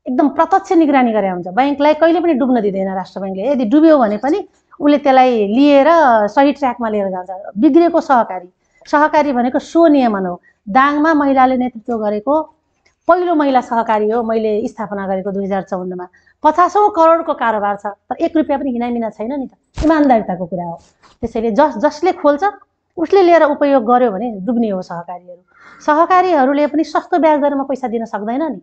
एकदम प्रत्यक्ष निगरानी गरे हुन्छ। बैंकलाई कहिले पनि डुब्न दिँदैन राष्ट्र बैंकले। यदि डुब्यो भने पनि उसले त्यसलाई लिएर सही ट्र्याकमा लिएर जान्छ। बिग्रेको सहकारी भनेको स्वनियमन हो। दाङमा महिलाले नेतृत्व गरेको पहिलो महिला सहकारी हो मैले स्थापना गरेको 2054 मा। 50औं करोडको कारोबार छ, तर 1 रुपियाँ पनि हिनामिना छैन नि त। इमान्दारिताको कुरा हो। त्यसैले जसले खोल्छ उसले लिएर उपयोग गर्यो भने डुब्ने हो सहकारीहरू। सहकारीहरूले पनि सस्तो ब्याज दरमा पैसा दिन सक्दैन नि,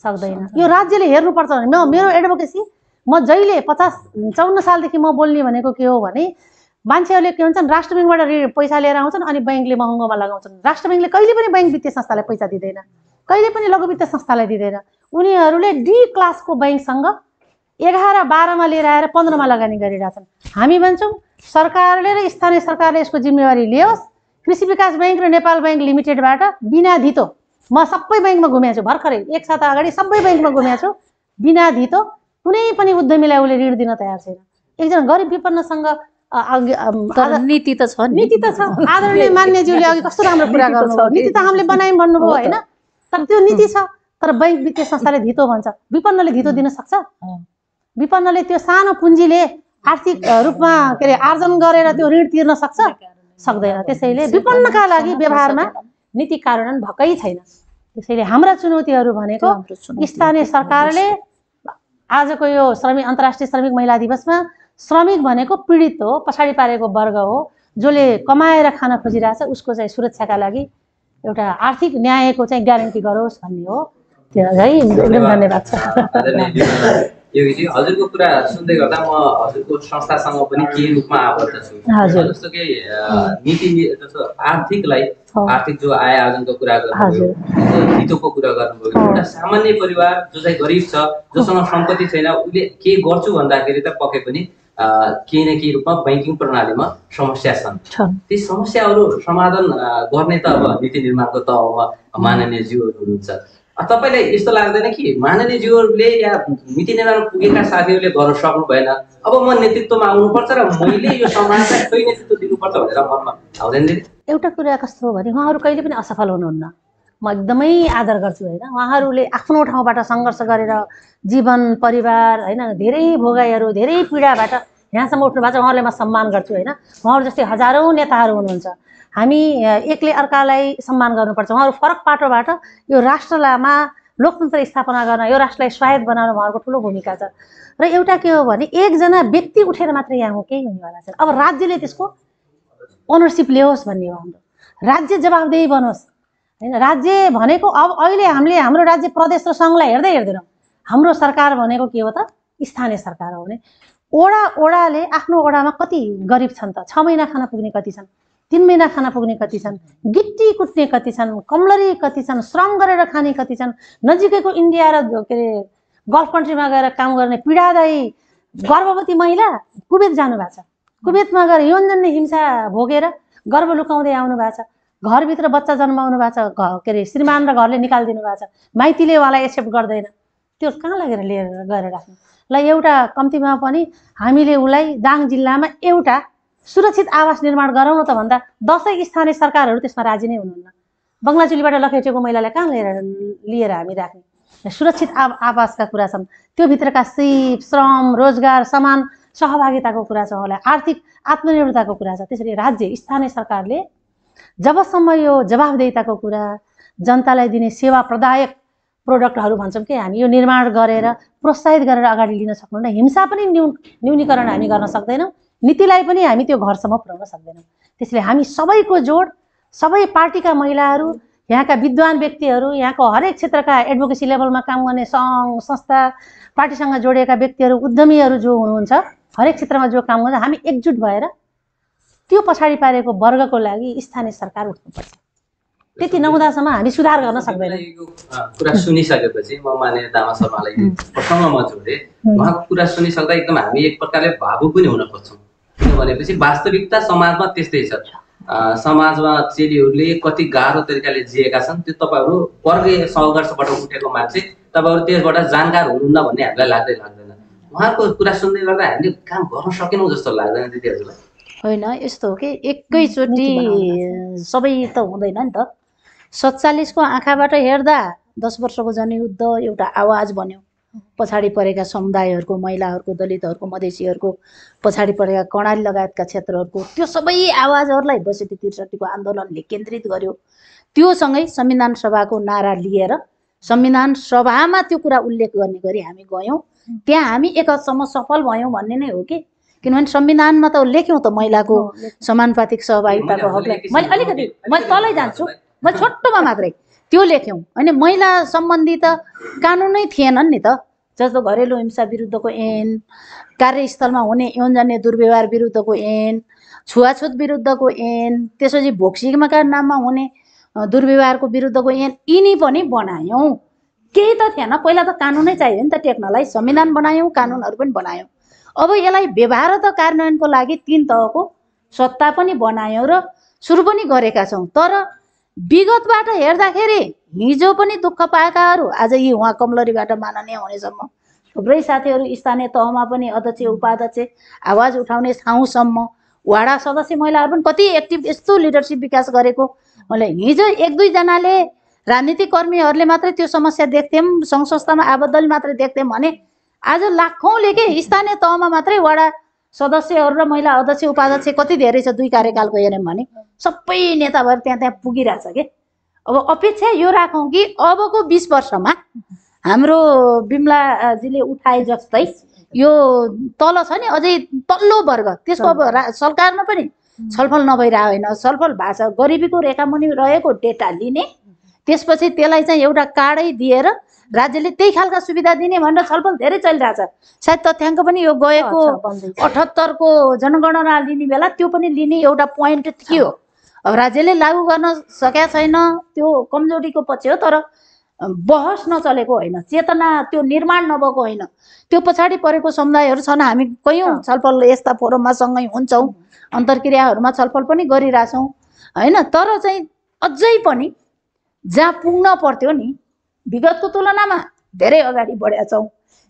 सक्दैन। यो राज्यले हेर्नुपर्छ। मेरो एडभोकेसी म जहिले 54 सालदेखि म बोल्ने भनेको के हो भने मान्छेहरूले के भन्छन् राष्ट्र बैंकबाट पैसा लिएर आउँछन् अनि बैंकले महँगोमा लगाउँछन्। राष्ट्र बैंकले कहिले पनि बैंक वित्तीय संस्थालाई पैसा दिँदैन, कहिले पनि लघु वित्तीय संस्थालाई दिँदैन। उनीहरूले डी क्लासको बैंकसँग 11-12 मा लिएर आएर 15 मा लगानी गरिरहेछन्। हामी भन्छौँ सरकारले र स्थानीय सरकारले यसको जिम्मेवारी लियोस्। कृषि विकास बैंक र नेपाल बैंक लिमिटेडबाट बिना धितो म सबै बैंकमा घुमेको छु। भर्खरै 1 साता अगाडि सबै बैंकमा घुमेको छु। बिना धितो कुनै पनि उद्यमीलाई उसले ऋण दिन तयार छैन। एकजना गरिब विपन्नसँग नीति त छ, नीति त छ। आदरणीय मान्यज्यूले अघि कस्तो राम्रो कुरा गर्नुभयो। नीति त हामीले बनायौँ भन्नुभयो होइन, तर त्यो नीति छ। तर बैंक वित्तीय संस्थाले धितो भन्छ। विपन्नले धितो दिन सक्छ? विपन्नले त्यो सानो पुँजीले आर्थिक रूपमा के अरे आर्जन गरेर त्यो ऋण तिर्न सक्छ? सक्दैन। त्यसैले विपन्नका लागि व्यवहारमा नीति कार्यान्वयन भएकै छैन। त्यसैले हाम्रा चुनौतीहरू भनेको स्थानीय सरकारले आजको यो अन्तर्राष्ट्रिय श्रमिक महिला दिवसमा श्रमिक भनेको पीडित हो, पछाडि पारेको वर्ग हो, जसले कमाएर खान खोजिरहेछ उसको चाहिँ सुरक्षाका लागि एउटा आर्थिक न्यायको चाहिँ ग्यारेन्टी गरोस् भन्ने हो। त्यो है। धन्यवाद छ। योगीजी हजुरको कुरा सुन्दै गर्दा म हजुरको संस्थासँग पनि के रूपमा आबद्ध छु जस्तो कि नीति जस्तो आर्थिक जो आय आर्जनको कुरा गर्नुभयो हितोको कुरा गर्नुभयो एउटा सामान्य परिवार जो चाहिँ गरिब छ जोसँग सम्पत्ति छैन उसले के गर्छु भन्दाखेरि त पक्कै पनि केही न केही रूपमा बैंकिङ प्रणालीमा समस्या छन् ती समस्याहरू समाधान गर्ने त अब नीति निर्माणको तहमा माननीय ज्यूहरू हुनुहुन्छ तपाईलाई यस्तो लाग्दैन कि माननीय ज्यूहरूले या नीति निर्माण पुगेका साथीहरूले गर्न सक्नु भएन अब म नेतृत्वमा आउनुपर्छ र मैले यो समाजलाई सही नेतृत्व दिनुपर्छ भनेर मनमा आउँदैन एउटा कुरा कस्तो हो भने उहाँहरू कहिले पनि असफल हुनुहुन्न म एकदमै आदर गर्छु होइन उहाँहरूले आफ्नो ठाउँबाट सङ्घर्ष गरेर जीवन परिवार होइन धेरै भोगाइहरू धेरै पीडाबाट यहाँसम्म उठ्नु भएको छ उहाँहरूलाई म सम्मान गर्छु होइन उहाँहरू जस्तै हजारौँ नेताहरू हुनुहुन्छ हामी एकले अर्कालाई सम्मान गर्नुपर्छ उहाँहरू फरक पाटोबाट यो राष्ट्रमा लोकतन्त्र स्थापना गर्न यो राष्ट्रलाई स्वायत्त बनाउन उहाँहरूको ठुलो भूमिका छ र एउटा के हो भने एकजना व्यक्ति उठेर मात्र यहाँ हो केही हुनेवाला छैन अब राज्यले त्यसको ओनरसिप ल्याओस् भन्ने हो हाम्रो राज्य जवाबदेही बनोस् होइन राज्य भनेको अब अहिले हामीले हाम्रो राज्य प्रदेश र सङ्घलाई हेर्दैनौँ हाम्रो सरकार भनेको के हो त स्थानीय सरकार हो भने ओडाले आफ्नो ओडामा कति गरिब छन् त 6 महिना खाना पुग्ने कति छन् 3 महिना खाना पुग्ने कति छन् गिट्टी कुट्ने कति छन् कमलरी कति छन् श्रम गरेर खाने कति छन् नजिकैको इन्डिया र के अरे गल्फ कन्ट्रीमा गएर काम गर्ने पीडादायी गर्भवती महिला कुवेत जानुभएको छ कुवेतमा गएर यौनजन्य हिंसा भोगेर गर्भ लुकाउँदै आउनु भएको छ घरभित्र बच्चा जन्माउनु भएको छ के अरे श्रीमान र घरले निकालिदिनु भएको छ माइतीले उहाँलाई एक्सेप्ट गर्दैन त्यो कहाँ लगेर लिएर गएर राख्नु ल एउटा कम्तीमा पनि हामीले उसलाई दाङ जिल्लामा एउटा सुरक्षित आवास निर्माण गराउन त भन्दा 10 स्थानीय सरकारहरू त्यसमा राजी नै हुनुहुन्न बङ्गलाचुलीबाट लखेटेको महिलालाई कहाँ लिएर हामी राख्ने सुरक्षित आवासका कुरा छन् त्यो भित्रका सिप श्रम रोजगार समान सहभागिताको कुरा छ उहाँलाई आर्थिक आत्मनिर्भरताको कुरा छ त्यसरी राज्य स्थानीय सरकारले जबसम्म यो जवाबदेहिताको कुरा जनतालाई दिने सेवा प्रदायक प्रोडक्टहरू भन्छौँ कि हामी यो निर्माण गरेर प्रोत्साहित गरेर अगाडि लिन सक्नुहुन्न हिंसा पनि न्यूनीकरण हामी गर्न सक्दैनौँ नीतिलाई पनि हामी त्यो घरसम्म पुर्याउन सक्दैनौँ त्यसैले हामी सबैको जोड सबै पार्टीका महिलाहरू यहाँका विद्वान व्यक्तिहरू यहाँको हरेक क्षेत्रका एडभोकेसी लेभलमा काम गर्ने सङ्घ संस्था पार्टीसँग जोडिएका व्यक्तिहरू उद्यमीहरू जो हुनुहुन्छ हरेक क्षेत्रमा जो काम गर्छ हामी एकजुट भएर त्यो पछाडि पारेको वर्गको लागि स्थानीय सरकार उठ्नुपर्छ त्यति नहुँदासम्म हामी सुधार गर्न सक्दैनौँ कुरा सुनिसकेपछि म माने दामा शर्मालाई प्रसङ्ग म जोडे उहाँको कुरा सुनिसक्दा एकदम हामी एक प्रकारले भावुक पनि हुन खोज्छौँ किनभनेपछि वास्तविकता समाजमा त्यस्तै छ समाजमा चेलीहरूले कति गाह्रो तरिकाले जिएका छन् त्यो तपाईँहरू वर्गीय सङ्घर्षबाट उठेको मान्छे तपाईँहरू त्यसबाट जानकार हुनुहुन्न भन्ने हामीलाई लाग्दैन उहाँको कुरा सुन्दै गर्दा हामीले काम गर्न सकेनौँ जस्तो लाग्दैन दिदीहरूलाई होइन यस्तो हो कि एकैचोटि सबै त हुँदैन नि त 47 को आँखाबाट हेर्दा 10 वर्षको जनयुद्ध एउटा आवाज बन्यो पछाडि परेका समुदायहरूको महिलाहरूको दलितहरूको मधेसीहरूको पछाडि परेका कर्णाली लगायतका क्षेत्रहरूको त्यो सबै आवाजहरूलाई 62 को आन्दोलनले केन्द्रित गर्यो त्योसँगै संविधान सभाको नारा लिएर संविधान सभामा त्यो कुरा उल्लेख गर्ने गरी हामी गयौँ त्यहाँ हामी एक हदसम्म सफल भयौँ भन्ने नै हो कि किनभने संविधानमा त लेख्यौँ त महिलाको समानुपातिक सहभागिताको हकलाई मैले अलिकति म तलै जान्छु म छोटोमा मात्रै त्यो लेख्यौँ होइन महिला सम्बन्धी त कानुनै थिएनन् नि त जस्तो घरेलु हिंसा विरुद्धको ऐन कार्यस्थलमा हुने यौनजन्य दुर्व्यवहार विरुद्धको ऐन छुवाछुत विरुद्धको ऐन त्यसपछि भोक्सीमाका नाममा हुने दुर्व्यवहारको विरुद्धको ऐन यिनी पनि बनायौँ केही त थिएन पहिला त कानुनै चाहियो नि त टेक्नलाई संविधान बनायौँ कानुनहरू पनि बनायौँ अब यसलाई व्यवहार त कार्यान्वयनको लागि 3 तहको सत्ता पनि बनायौँ र सुरु पनि गरेका छौँ तर विगतबाट हेर्दाखेरि हिजो पनि दुःख पाएकाहरू आज यी उहाँ कमलरीबाट माननीय हुनेसम्म थुप्रै साथीहरू स्थानीय तहमा पनि अध्यक्ष उपाध्यक्ष आवाज उठाउने ठाउँसम्म वाडा सदस्य महिलाहरू पनि कति एक्टिभ यस्तो लिडरसिप विकास गरेको मैले हिजो 1-2 जनाले राजनीतिक कर्मीहरूले मात्रै त्यो समस्या देख्थ्यौँ सङ्घ संस्थामा आबद्धले मात्रै देख्थ्यौँ भने आज लाखौँले के स्थानीय तहमा मात्रै वाडा सदस्यहरू र महिला अध्यक्ष उपाध्यक्ष कति धेरै छ 2 कार्यकालको हेऱ्यौँ भने सबै नेता भएर त्यहाँ पुगिरहेछ कि अब अपेक्षा यो राखौँ कि अबको 20 वर्षमा हाम्रो बिमलाजीले उठाए जस्तै यो तल छ नि अझै तल्लो वर्ग त्यसको अब सरकारमा पनि छलफल नभइरहेको होइन छलफल भएको छ गरिबीको रेखामुनि रहेको डेटा लिने त्यसपछि त्यसलाई चाहिँ एउटा कार्डै दिएर राज्यले त्यही खालका सुविधा दिने भनेर छलफल धेरै चलिरहेछ। सायद तथ्याङ्क पनि यो गएको 78 को जनगणना लिने बेला त्यो पनि लिने एउटा पोइन्ट थियो। अब राज्यले लागू गर्न सकेका छैन, त्यो कमजोरीको पक्ष हो, तर बहस नचलेको होइन, चेतना त्यो निर्माण नभएको होइन। त्यो पछाडि परेको समुदायहरू छन्, हामी कयौँ छलफल यस्ता फोरममा सँगै हुन्छौँ, अन्तर्क्रियाहरूमा छलफल पनि गरिरहेछौँ होइन। तर चाहिँ अझै पनि जहाँ पुग्न पर्थ्यो नि विगतको तुलनामा धेरै अगाडि बढेका छौँ,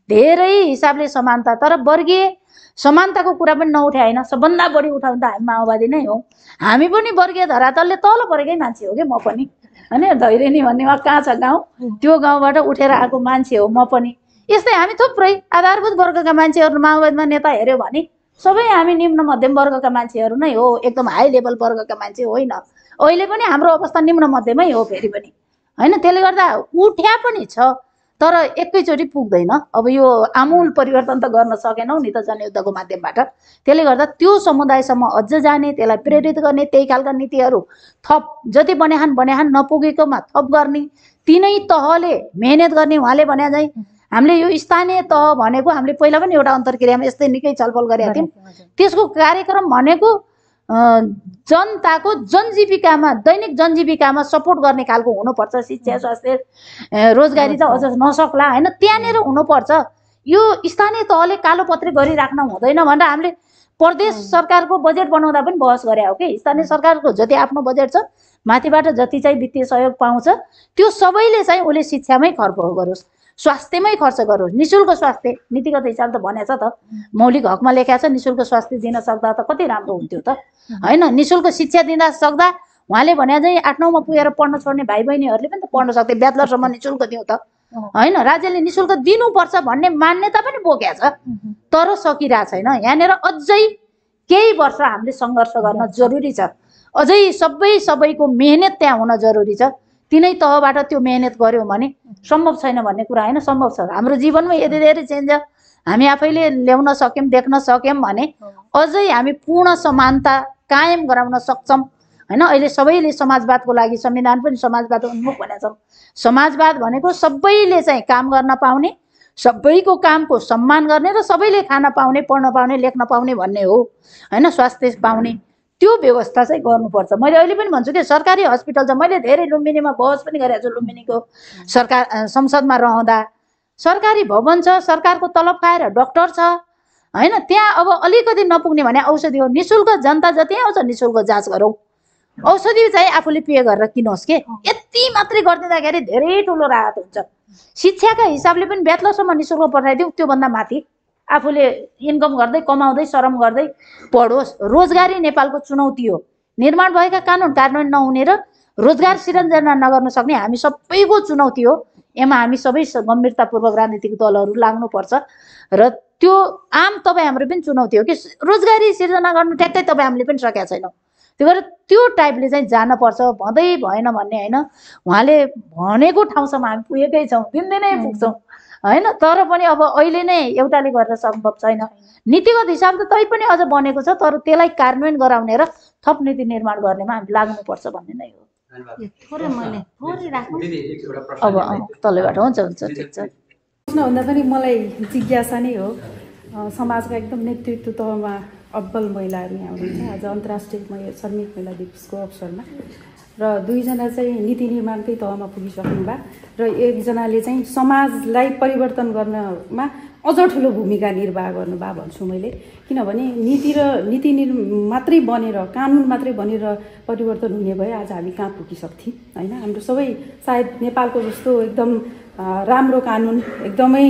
धेरै हिसाबले समानता। तर वर्गीय समानताको कुरा पनि नउठे होइन, सबभन्दा बढी उठाउनु त हामी माओवादी नै हौँ। हामी पनि वर्गीय धरातलले तल परेकै मान्छे हो कि म पनि होइन। धैर्यनी भन्नेमा कहाँ छ गाउँ, त्यो गाउँबाट उठेर आएको मान्छे हो म पनि। यस्तै हामी थुप्रै आधारभूत वर्गका मान्छेहरू माओवादीमा नेता हेऱ्यो भने सबै हामी निम्न मध्यम वर्गका मान्छेहरू नै हो, एकदम हाई लेभल वर्गका मान्छे होइन। अहिले पनि हाम्रो अवस्था निम्न मध्यमै हो फेरि पनि होइन। त्यसले गर्दा उठ्या पनि छ, तर एकैचोटि पुग्दैन। अब यो आमूल परिवर्तन त गर्न सकेनौँ नि त जनयुद्धको माध्यमबाट। त्यसले गर्दा त्यो समुदायसम्म अझ जाने, त्यसलाई प्रेरित गर्ने, त्यही खालका नीतिहरू थप जति बन्याहान नपुगेकोमा थप गर्ने, तिनै तहले मेहनत गर्ने। उहाँले भने चाहिँ हामीले यो स्थानीय तह भनेको हामीले पहिला पनि एउटा अन्तर्क्रियामा यस्तै निकै छलफल गरेका थियौँ। त्यसको कार्यक्रम भनेको जनताको जनजीविकामा, दैनिक जनजीविकामा सपोर्ट गर्ने खालको हुनुपर्छ। शिक्षा, स्वास्थ्य, रोजगारी त अझ नसक्ला होइन, त्यहाँनिर हुनुपर्छ। यो स्थानीय तहले कालोपत्रे गरिराख्न हुँदैन भनेर हामीले प्रदेश सरकारको बजेट बनाउँदा पनि बहस गरे हो कि। स्थानीय सरकारको जति आफ्नो बजेट छ, माथिबाट जति चाहिँ वित्तीय सहयोग पाउँछ, त्यो सबैले चाहिँ उसले शिक्षामै खर्च गरोस्, स्वास्थ्यमै खर्च गरोस्। निःशुल्क स्वास्थ्य नीतिगत हिसाब त भनेछ त, मौलिक हकमा लेखेको छ। निःशुल्क स्वास्थ्य दिन सक्दा त कति राम्रो हुन्थ्यो त होइन। निःशुल्क शिक्षा दिँदा सक्दा उहाँले भने चाहिँ 8-9मा पुगेर पढ्न छोड्ने भाइ बहिनीहरूले पनि त पढ्न सक्थे, ब्याचलरसम्म निःशुल्क दिउँ त होइन। राज्यले निःशुल्क दिनुपर्छ भन्ने मान्यता पनि बोकेको छ, तर सकिरहेको छैन। यहाँनिर अझै केही वर्ष हामीले सङ्घर्ष गर्न जरुरी छ। अझै सबैको मेहनत त्यहाँ हुन जरुरी छ। तिनै तहबाट त्यो मेहनत गऱ्यौँ भने सम्भव छैन भन्ने कुरा होइन, सम्भव छ। हाम्रो जीवनमा यति धेरै चेन्ज हामी आफैले ल्याउन सक्यौँ, देख्न सक्यौँ भने अझै हामी पूर्ण समानता कायम गराउन सक्छौँ होइन। अहिले सबैले समाजवादको लागि संविधान पनि समाजवाद उन्मुख भनेका छौँ। समाजवाद भनेको सबैले चाहिँ काम गर्न पाउने, सबैको कामको सम्मान गर्ने र सबैले खान पाउने, पढ्न पाउने, लेख्न पाउने भन्ने हो होइन। स्वास्थ्य पाउने त्यो व्यवस्था चाहिँ गर्नुपर्छ। मैले अहिले पनि भन्छु कि सरकारी हस्पिटल छ। मैले धेरै लुम्बिनीमा बहस पनि गरेको छु। लुम्बिनीको सरकार संसदमा रहँदा सरकारी भवन छ, सरकारको तलब खाएर डक्टर छ होइन। त्यहाँ अब अलिकति नपुग्ने भने औषधि हो, निःशुल्क जनता जति आउँछ निःशुल्क जाँच गरौँ, औषधि चाहिँ आफूले पे गरेर किनोस् के। यति मात्रै गरिदिँदाखेरि धेरै ठुलो राहत हुन्छ। शिक्षाका हिसाबले पनि ब्याचलरसम्म निःशुल्क पठाइदिउँ, त्योभन्दा माथि आफूले इन्कम गर्दै कमाउँदै श्रम गर्दै पढोस्। रोजगारी नेपालको चुनौती हो। निर्माण भएका कानुन कार्यान्वयन नहुने र रोजगार सिर्जना नगर्न सक्ने हामी सबैको चुनौती हो। यसमा हामी सबै गम्भीरतापूर्वक राजनीतिक दलहरू लाग्नुपर्छ र त्यो आम तपाईँ हाम्रो पनि चुनौती हो कि रोजगारी सिर्जना गर्नु ठ्याक्कै तपाईँ हामीले पनि सकेका छैनौँ। त्यो भएर त्यो टाइपले चाहिँ जानुपर्छ। भँदै भएन भन्ने होइन, उहाँले भनेको ठाउँसम्म हामी पुगेकै छौँ, दिनदिनै पुग्छौँ होइन। तर पनि अब अहिले नै एउटाले गरेर सम्भव छैन। नीतिगत हिसाब त तै पनि अझ बनेको छ, तर त्यसलाई कार्यान्वयन गराउने र थप नीति निर्माण गर्नेमा हामी लाग्नुपर्छ भन्ने नै हो। अब तलबाट हुन्छ ठिक छ। भन्दा पनि मलाई जिज्ञासा नै हो। समाजका एकदम नेतृत्व तहमा अब्बल महिलाहरू यहाँ हुनुहुन्छ। आज अन्तर्राष्ट्रिय श्रमिक महिला दिवसको अवसरमा र दुईजना चाहिँ नीति निर्माणकै तहमा पुगिसक्नु भए र एकजनाले चाहिँ समाजलाई परिवर्तन गर्नमा अझ ठुलो भूमिका निर्वाह गर्नुभयो भन्छु मैले। किनभने नीति मात्रै बनेर, कानुन मात्रै बनेर परिवर्तन हुने भए आज हामी कहाँ पुगिसक्थ्यौँ होइन। हाम्रो सबै सायद नेपालको जस्तो एकदम राम्रो कानुन, एकदमै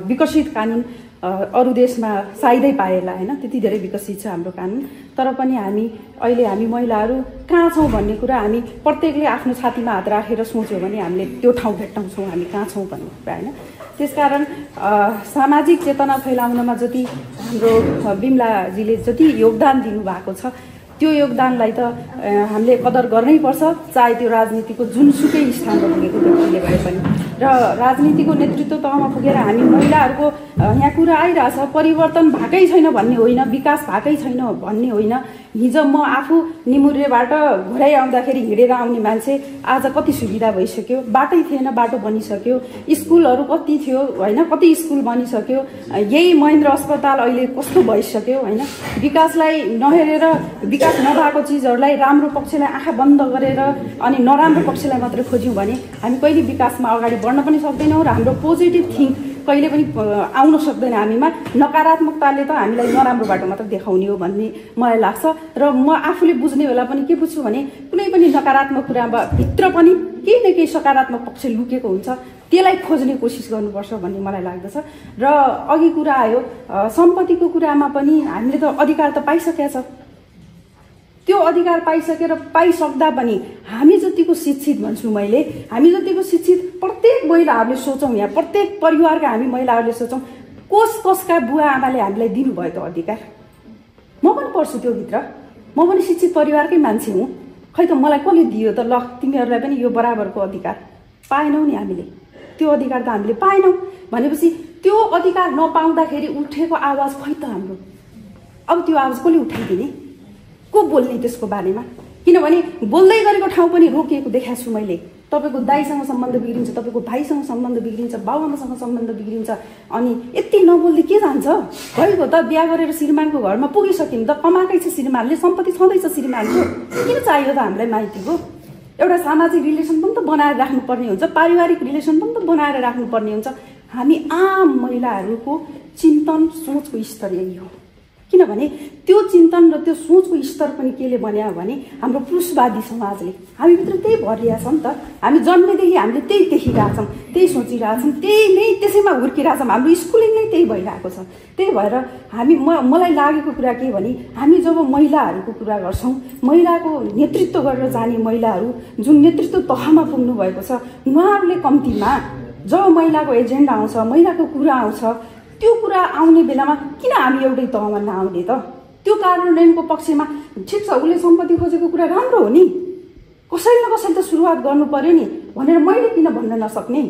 विकसित कानुन अरू देशमा सायदै पाएला होइन। त्यति धेरै विकसित छ हाम्रो कानुन। तर पनि अहिले हामी महिलाहरू कहाँ छौँ भन्ने कुरा हामी प्रत्येकले आफ्नो छातीमा हात राखेर सोच्यो भने हामीले त्यो ठाउँ भेट्टाउँछौँ हामी कहाँ छौँ भन्ने कुरा होइन। त्यसकारण सामाजिक चेतना फैलाउनमा जति हाम्रो बिमलाजीले जति योगदान दिनुभएको छ, त्यो योगदानलाई त हामीले कदर गर्नै पर्छ, चाहे त्यो राजनीतिको जुनसुकै स्थानमा पुगेको व्यक्तिले भए पनि। र राजनीतिको नेतृत्व तहमा पुगेर हामी महिलाहरूको यहाँ कुरा आइरहेछ, परिवर्तन भएकै छैन भन्ने होइन, विकास भएकै छैन भन्ने होइन। हिजो म आफू निमुरेबाट घोराइ आउँदाखेरि हिँडेर आउने मान्छे आज कति सुविधा भइसक्यो, बाटै थिएन बाटो बनिसक्यो, स्कुलहरू कति थियो होइन, कति स्कुल बनिसक्यो, यही महेन्द्र अस्पताल अहिले कस्तो भइसक्यो होइन। विकासलाई नहेरेर विकास नभएको चिजहरूलाई राम्रो पक्षलाई आँखा बन्द गरेर अनि नराम्रो पक्षलाई मात्रै खोज्यौँ भने हामी कहिले विकासमा अगाडि बढ्न पनि सक्दैनौँ र हाम्रो पोजिटिभ थिङ्क कहिले पनि आउन सक्दैन हामीमा। नकारात्मकताले त हामीलाई नराम्रो बाटो मात्र देखाउने हो भन्ने मलाई लाग्छ र म आफूले बुझ्ने बेला पनि के बुझ्छु भने कुनै पनि नकारात्मक कुरामा भित्र पनि केही न केही सकारात्मक पक्ष लुकेको हुन्छ, त्यसलाई खोज्ने कोसिस गर्नुपर्छ भन्ने मलाई लाग्दछ। र अघि कुरा आयो सम्पत्तिको कुरामा पनि हामीले त अधिकार त पाइसकेका छ, त्यो अधिकार पाइसक्दा पनि हामी जतिको शिक्षित भन्छु मैले, हामी जतिको शिक्षित प्रत्येक महिलाहरूले सोचौँ, यहाँ प्रत्येक परिवारका हामी महिलाहरूले सोचौँ कसका बुवा आमाले हामीलाई दिनुभयो त अधिकार। म पनि पढ्छु त्योभित्र, म पनि शिक्षित परिवारकै मान्छे हुँ, खै त मलाई कसले दियो त, ल तिमीहरूलाई पनि यो बराबरको अधिकार पाएनौ नि हामीले, त्यो अधिकार त हामीले पाएनौँ भनेपछि त्यो अधिकार नपाउँदाखेरि उठेको आवाज खै त हाम्रो, अब त्यो आवाज कसले उठाइदिने, को बोल्ने त्यसको बारेमा। किनभने बोल्दै गरेको ठाउँ पनि रोकिएको देखाएको छु मैले। तपाईँको दाइसँग सम्बन्ध बिग्रिन्छ, तपाईँको भाइसँग सम्बन्ध बिग्रिन्छ, बाबुआमासँग सम्बन्ध बिग्रिन्छ, अनि यति नबोल्दै के जान्छ। भइगयो त बिहा गरेर श्रीमानको घरमा पुगिसक्यौँ त, कमाएकै छ श्रीमानले, सम्पत्ति छँदैछ श्रीमानको, किन चाहियो त हामीलाई माइतीको। एउटा सामाजिक रिलेसन पनि त बनाएर राख्नुपर्ने हुन्छ, पारिवारिक रिलेसन पनि त बनाएर राख्नुपर्ने हुन्छ। हामी आम महिलाहरूको चिन्तन सोचको स्तर यही हो। किनभने त्यो चिन्तन र त्यो सोचको स्तर पनि केले बन्यो भने हाम्रो पुरुषवादी समाजले हामीभित्र त्यही भरिरहेको छ नि त। हामी जन्मेदेखि हामीले त्यही देखिरहेछौँ, त्यही सोचिरहेछौँ, त्यही नै त्यसैमा हुर्किरहेछौँ, हाम्रो स्कुलिङ नै त्यही भइरहेको छ। त्यही भएर हामी मलाई लागेको कुरा के भने हामी जब महिलाहरूको कुरा गर्छौँ, महिलाको नेतृत्व गरेर जाने महिलाहरू जुन नेतृत्व तहमा पुग्नु भएको छ, उहाँहरूले कम्तीमा जब महिलाको एजेन्डा आउँछ, महिलाको कुरा आउँछ, त्यो कुरा आउने बेलामा किन हामी एउटै तहमा नआउने त। त्यो कार्यान्वयनको पक्षमा ठिक छ, उसले सम्पत्ति खोजेको कुरा राम्रो हो नि, कसैले न कसैले त सुरुवात गर्नु पर्यो नि भनेर मैले किन भन्न नसक्ने।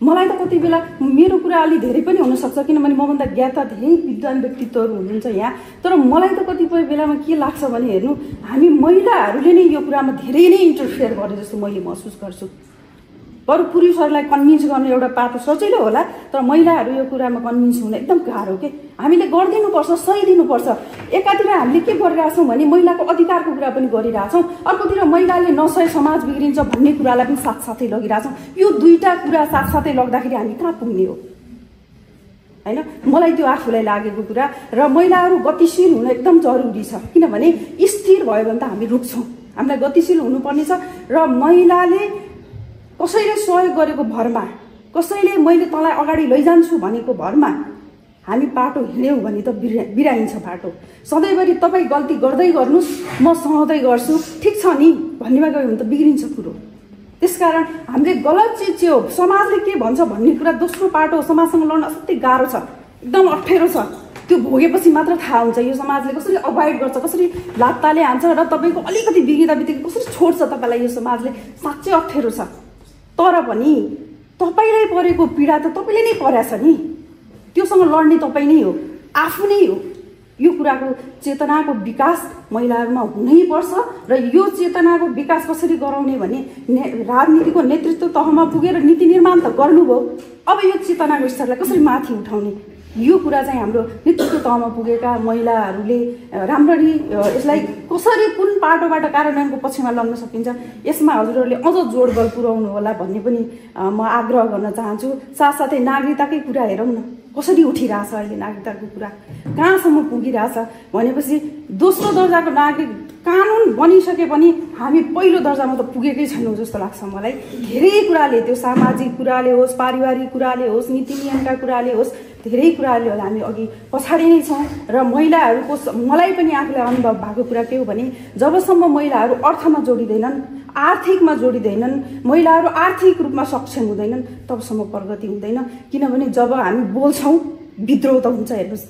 मलाई त कति बेला मेरो कुरा अलि धेरै पनि हुनसक्छ, किनभने मभन्दा ज्ञाता धेरै विद्वान व्यक्तित्वहरू हुनुहुन्छ यहाँ, तर मलाई त कतिपय बेलामा के लाग्छ भने हेर्नु, हामी महिलाहरूले नै यो कुरामा धेरै नै इन्टरफेयर गरे जस्तो मैले महसुस गर्छु। बरु पुरुषहरूलाई कन्भिन्स गर्ने एउटा पाटो सजिलो होला, तर महिलाहरू यो कुरामा कन्भिन्स हुन एकदम गाह्रो के। हामीले गरिदिनुपर्छ, सही दिनुपर्छ। एकातिर हामीले के गरिरहेछौँ भने महिलाको अधिकारको कुरा पनि गरिरहेछौँ, अर्कोतिर महिलाले नसहे समाज बिग्रिन्छ भन्ने कुरालाई पनि साथसाथै लगिरहेछौँ। यो दुईटा कुरा साथसाथै लग्दाखेरि हामी कहाँ पुग्ने हो होइन। मलाई त्यो आफूलाई लागेको कुरा। र महिलाहरू गतिशील हुन एकदम जरुरी छ, किनभने स्थिर भयो भने त हामी रुक्छौँ। हामीलाई गतिशील हुनुपर्ने छ र महिलाले कसैले सहयोग गरेको भरमा, कसैले मैले तँलाई अगाडि लैजान्छु भनेको भरमा हामी बाटो हिँड्यौँ भने त बिराइन्छ बाटो। सधैँभरि तपाईँ गल्ती गर्दै गर्नुहोस्, म सहँदै गर्छु, ठिक छ नि भन्नेमा गयो भने त बिग्रिन्छ कुरो। त्यसकारण हामीले गलत चिज चाहिँ हो, समाजले के भन्छ भन्ने कुरा दोस्रो पाटो हो। समाजसँग लड्न असाध्यै गाह्रो छ, एकदम अप्ठ्यारो छ। त्यो भोगेपछि मात्र थाहा हुन्छ यो समाजले कसरी अभोइड गर्छ, कसरी लात्ताले हान्छ र तपाईँको अलिकति बिग्रिँदा बित्तिकै कसरी छोड्छ तपाईँलाई यो समाजले। साँच्चै अप्ठ्यारो छ, तर पनि तपाईँलाई परेको पीडा त तपाईँले नै परेछ नि, त्योसँग लड्ने तपाईँ नै हो, आफू नै हो। यो कुराको चेतनाको विकास महिलाहरूमा हुनैपर्छ र यो चेतनाको विकास कसरी गराउने भने राजनीतिको नेतृत्व तहमा पुगेर नीति निर्माण त गर्नुभयो, अब यो चेतनाको स्तरलाई कसरी माथि उठाउने, यो कुरा चाहिँ हाम्रो नेतृत्व तहमा पुगेका महिलाहरूले राम्ररी यसलाई कसरी कुन पाटोबाट कार्यान्वयनको पक्षमा लग्न सकिन्छ यसमा हजुरहरूले अझ जोडबल पुर्याउनु होला भन्ने पनि म आग्रह गर्न चाहन्छु। साथसाथै नागरिकताकै कुरा हेरौँ न, कसरी उठिरहेछ अहिले नागरिकताको कुरा, कहाँसम्म पुगिरहेछ भनेपछि दोस्रो दर्जाको नागरिक कानुन बनिसके पनि हामी पहिलो दर्जामा त पुगेकै छैनौँ जस्तो लाग्छ मलाई। धेरै कुराले, त्यो सामाजिक कुराले होस्, पारिवारिक कुराले होस्, नीति नियमका कुराले होस्, धेरै कुराले होला हामी अघि पछाडि नै छौँ। र महिलाहरूको मलाई पनि आफूलाई अनुभव भएको कुरा के हो भने जबसम्म महिलाहरू अर्थमा जोडिँदैनन्, आर्थिकमा जोडिँदैनन्, महिलाहरू आर्थिक रूपमा सक्षम हुँदैनन्, तबसम्म प्रगति हुँदैन। किनभने जब हामी बोल्छौँ विद्रोह त हुन्छ। हेर्नुहोस्,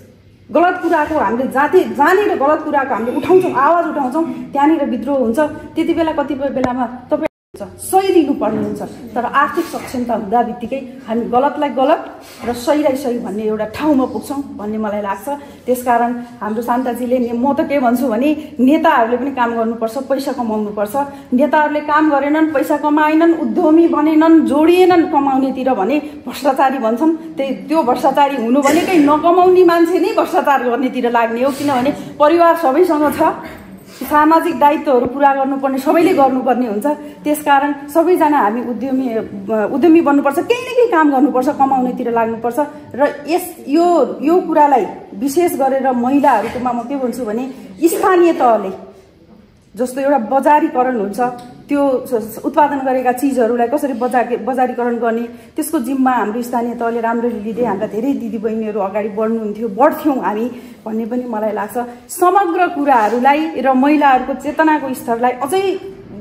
गलत कुराको हामीले जानेर गलत कुराको हामीले उठाउँछौँ, आवाज उठाउँछौँ, त्यहाँनिर विद्रोह हुन्छ। त्यति बेला कतिपय बेलामा तपाईँ सही लिनुपर्ने हुन्छ। तर आर्थिक सक्षमता हुँदा बित्तिकै हामी गलतलाई गलत र सहीलाई सही भन्ने एउटा ठाउँमा पुग्छौँ भन्ने मलाई लाग्छ। त्यसकारण हाम्रो शान्ताजीले म त के भन्छु भने नेताहरूले पनि काम गर्नुपर्छ, पैसा कमाउनुपर्छ। नेताहरूले काम गरेनन्, पैसा कमाएनन्, उद्यमी बनेनन्, जोडिएनन् कमाउनेतिर भने भ्रष्टाचारी भन्छन्। त्यो भ्रष्टाचारी हुनु भनेकै नकमाउने मान्छे नै भ्रष्टाचार गर्नेतिर लाग्ने हो। किनभने परिवार सबैसँग छ, सामाजिक दायित्वहरू पुरा गर्नुपर्ने सबैले गर्नुपर्ने हुन्छ। त्यसकारण सबैजना हामी उद्यमी बन्नुपर्छ, केही न केही काम गर्नुपर्छ, कमाउनेतिर लाग्नुपर्छ। र यो कुरालाई विशेष गरेर महिलाहरूकोमा म के भन्छु भने स्थानीय तहले जस्तो एउटा बजारीकरण हुन्छ, त्यो उत्पादन गरेका चिजहरूलाई कसरी बजारीकरण गर्ने त्यसको जिम्मा हाम्रो स्थानीय तहले राम्ररी लिँदै हाम्रा धेरै दिदीबहिनीहरू अगाडि बढ्थ्यौँ हामी भन्ने पनि मलाई लाग्छ। समग्र कुराहरूलाई र महिलाहरूको चेतनाको स्तरलाई अझै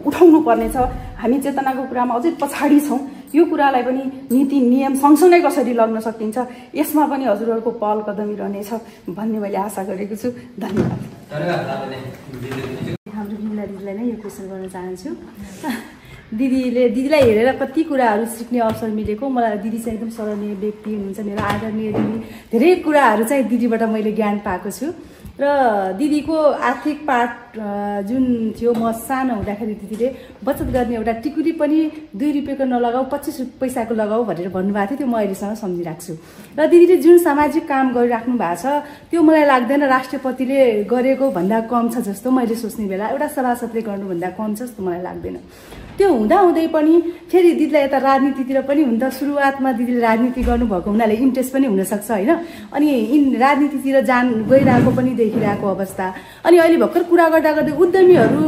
उठाउनु पर्नेछ। हामी चेतनाको कुरामा अझै पछाडि छौँ। यो कुरालाई पनि नीति नियम सँगसँगै कसरी लग्न सकिन्छ यसमा पनि हजुरहरूको पहल कदमी रहनेछ भन्ने मैले आशा गरेको छु। धन्यवाद। हाम्रो बिमला दिदीलाई नै यो क्वेसन गर्न चाहन्छु। दिदीलाई हेरेर कति कुराहरू सिक्ने अवसर मिलेको। मलाई दिदी चाहिँ एकदम सराहनीय व्यक्ति हुनुहुन्छ, मेरो आदरणीय दिदी। धेरै कुराहरू चाहिँ दिदीबाट मैले ज्ञान पाएको छु। र दिदीको आर्थिक पाठ जुन थियो, म सानो हुँदाखेरि दिदीले बचत गर्ने एउटा टिकुरी पनि 2 रुपियाँको नलगाऊ 25 पैसाको लगाऊ भनेर भन्नुभएको थियो। त्यो म अहिलेसम्म सम्झिरहेको छु। र दिदीले जुन सामाजिक काम गरिराख्नु भएको छ त्यो मलाई लाग्दैन राष्ट्रपतिले गरेको भन्दा कम छ जस्तो मैले सोच्ने बेला, एउटा सभासदले गर्नुभन्दा कम छ जस्तो मलाई लाग्दैन। त्यो हुँदाहुँदै पनि फेरि दिदीलाई यता राजनीतितिर पनि हुन्छ। सुरुवातमा दिदीले राजनीति गर्नुभएको हुनाले इन्ट्रेस्ट पनि हुनसक्छ होइन। अनि राजनीतितिर गइरहेको पनि देखिरहेको अवस्था। अनि अहिले भर्खर कुरा गर्दा गर्दै उद्यमीहरू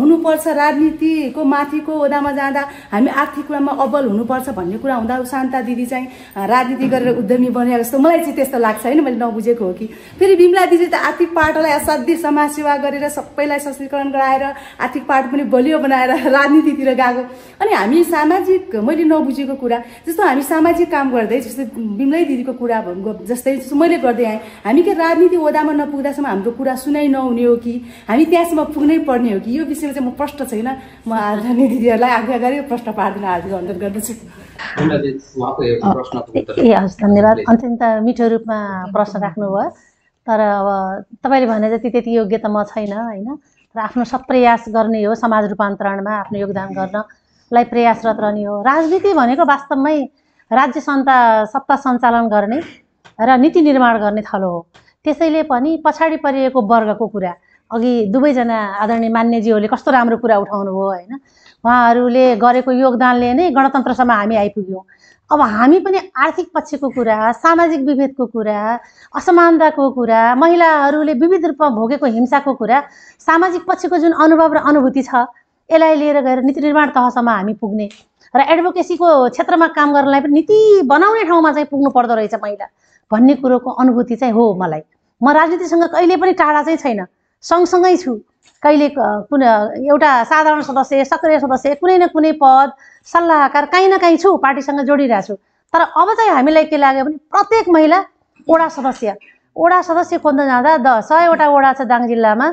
हुनुपर्छ, राजनीतिको माथिको ओदामा जाँदा हामी आर्थिक कुरामा अब्बल हुनुपर्छ भन्ने कुरा हुँदा शान्ता दिदी चाहिँ राजनीति गरेर उद्यमी बने जस्तो मलाई चाहिँ त्यस्तो लाग्छ होइन। मैले नबुझेको हो कि। फेरि बिमला दिदी त आर्थिक पाटोलाई असाध्यै समाजसेवा गरेर सबैलाई सशक्तिकरण गराएर आर्थिक पाटो पनि बलियो बनाएर राजनीतितिर गएको। अनि हामी सामाजिक, मैले नबुझेको कुरा जस्तो हामी सामाजिक काम गर्दै जस्तै बिमलै दिदीको कुरा जस्तै मैले गर्दै आएँ। हामी के राजनीति ओदामा नपुग्दासम्म हाम्रो कुरा सुनाइ नहुने हो कि हामी त्यहाँसम्म पुग्नै पर्ने हो कि, यो विषयमा चाहिँ म प्रष्ट छैन। म आदरणीय दिदीहरूलाई आज्ञा गरी प्रश्न पार्दिन हार्दिक अनुरोध गर्दछु। हस्, धन्यवाद। अत्यन्त मिठो रूपमा प्रश्न राख्नुभयो। तर अब तपाईँले भने जति त्यति योग्य त म छैन होइन। र आफ्नो सब प्रयास गर्ने हो, समाज रूपान्तरणमा आफ्नो योगदान गर्नलाई प्रयासरत रहने हो। राजनीति भनेको वास्तवमै राज्य सत्ता सञ्चालन गर्ने र नीति निर्माण गर्ने थलो हो। त्यसैले पनि पछाडि परिएको वर्गको कुरा अघि दुवैजना आदरणीय मान्यजीहरूले कस्तो राम्रो कुरा उठाउनु भयो होइन। उहाँहरूले गरेको योगदानले नै गणतन्त्रसम्म हामी आइपुग्यौँ। अब हामी पनि आर्थिक पक्षको कुरा, सामाजिक विभेदको कुरा, असमानताको कुरा, महिलाहरूले विविध रूपमा भोगेको हिंसाको कुरा, सामाजिक पक्षको जुन अनुभव र अनुभूति छ यसलाई लिएर गएर नीति निर्माण तहसम्म हामी पुग्ने र एडभोकेसीको क्षेत्रमा काम गर्नलाई पनि नीति बनाउने ठाउँमा चाहिँ पुग्नु पर्दो रहेछ महिला भन्ने कुरोको अनुभूति चाहिँ हो मलाई। म राजनीतिसँग कहिले पनि टाढा चाहिँ छैन, सँगसँगै छु। कहिले कुनै एउटा साधारण सदस्य, सक्रिय सदस्य, कुनै न कुनै पद, सल्लाहकार कहीँ न कहीँ छु, पार्टीसँग जोडिरहेको छु। तर अब चाहिँ हामीलाई के लाग्यो भने प्रत्येक महिला वडा सदस्य खोज्न जाँदा 100वटा वडा छ दाङ जिल्लामा,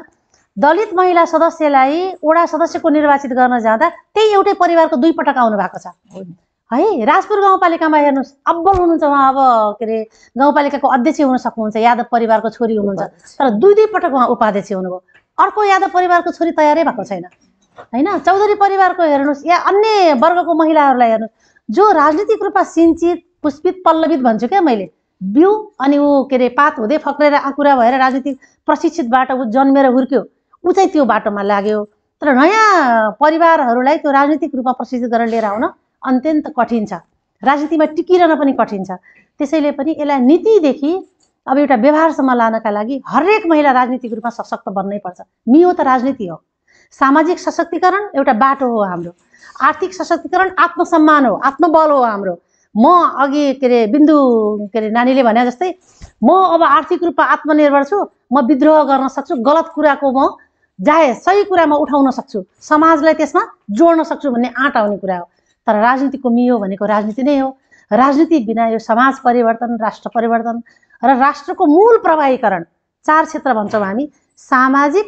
दलित महिला सदस्यलाई वडा सदस्यको निर्वाचित गर्न जाँदा त्यही एउटै परिवारको 2 पटक आउनु भएको छ है। राजपुर गाउँपालिकामा हेर्नुहोस्, अब्बल हुनुहुन्छ उहाँ, अब के अरे गाउँपालिकाको अध्यक्ष हुन सक्नुहुन्छ, यादव परिवारको छोरी हुनुहुन्छ। तर 2 पटक उहाँ उपाध्यक्ष हुनुभयो। अर्को यादव परिवारको छोरी तयारै भएको छैन होइन। चौधरी परिवारको हेर्नुहोस् या अन्य वर्गको महिलाहरूलाई हेर्नुहोस्, जो राजनीतिक रूपमा सिन्चित, पुष्पित, पल्लवित भन्छु क्या मैले, बिउ अनि ऊ के अरे पात हुँदै फक्रेर आँकुरा भएर राजनीतिक प्रशिक्षितबाट ऊ जन्मेर हुर्क्यो, ऊ चाहिँ त्यो बाटोमा लाग्यो। तर नयाँ परिवारहरूलाई त्यो राजनीतिक रूपमा प्रशिक्षित गरेर लिएर आउन अत्यन्त कठिन छ, राजनीतिमा टिकिरहन पनि कठिन छ। त्यसैले पनि यसलाई नीतिदेखि अब एउटा व्यवहारसम्म लानका लागि हरेक महिला राजनीतिक रूपमा सशक्त बन्नै पर्छ। नियो त राजनीति हो। सामाजिक सशक्तिकरण एउटा बाटो हो हाम्रो, आर्थिक सशक्तिकरण आत्मसम्मान हो, आत्मबल हो हाम्रो। म अघि के अरे बिन्दु के अरे नानीले भने जस्तै म अब आर्थिक रूपमा आत्मनिर्भर छु, म विद्रोह गर्न सक्छु, गलत कुराको म सही कुरामा उठाउन सक्छु, समाजलाई त्यसमा जोड्न सक्छु भन्ने आँट आउने कुरा हो। तर राजनीतिको मियो भनेको राजनीति नै हो। राजनीति बिना यो समाज परिवर्तन, राष्ट्र परिवर्तन र राष्ट्रको मूल प्रवाहीकरण 4 क्षेत्र भन्छौँ हामी, सामाजिक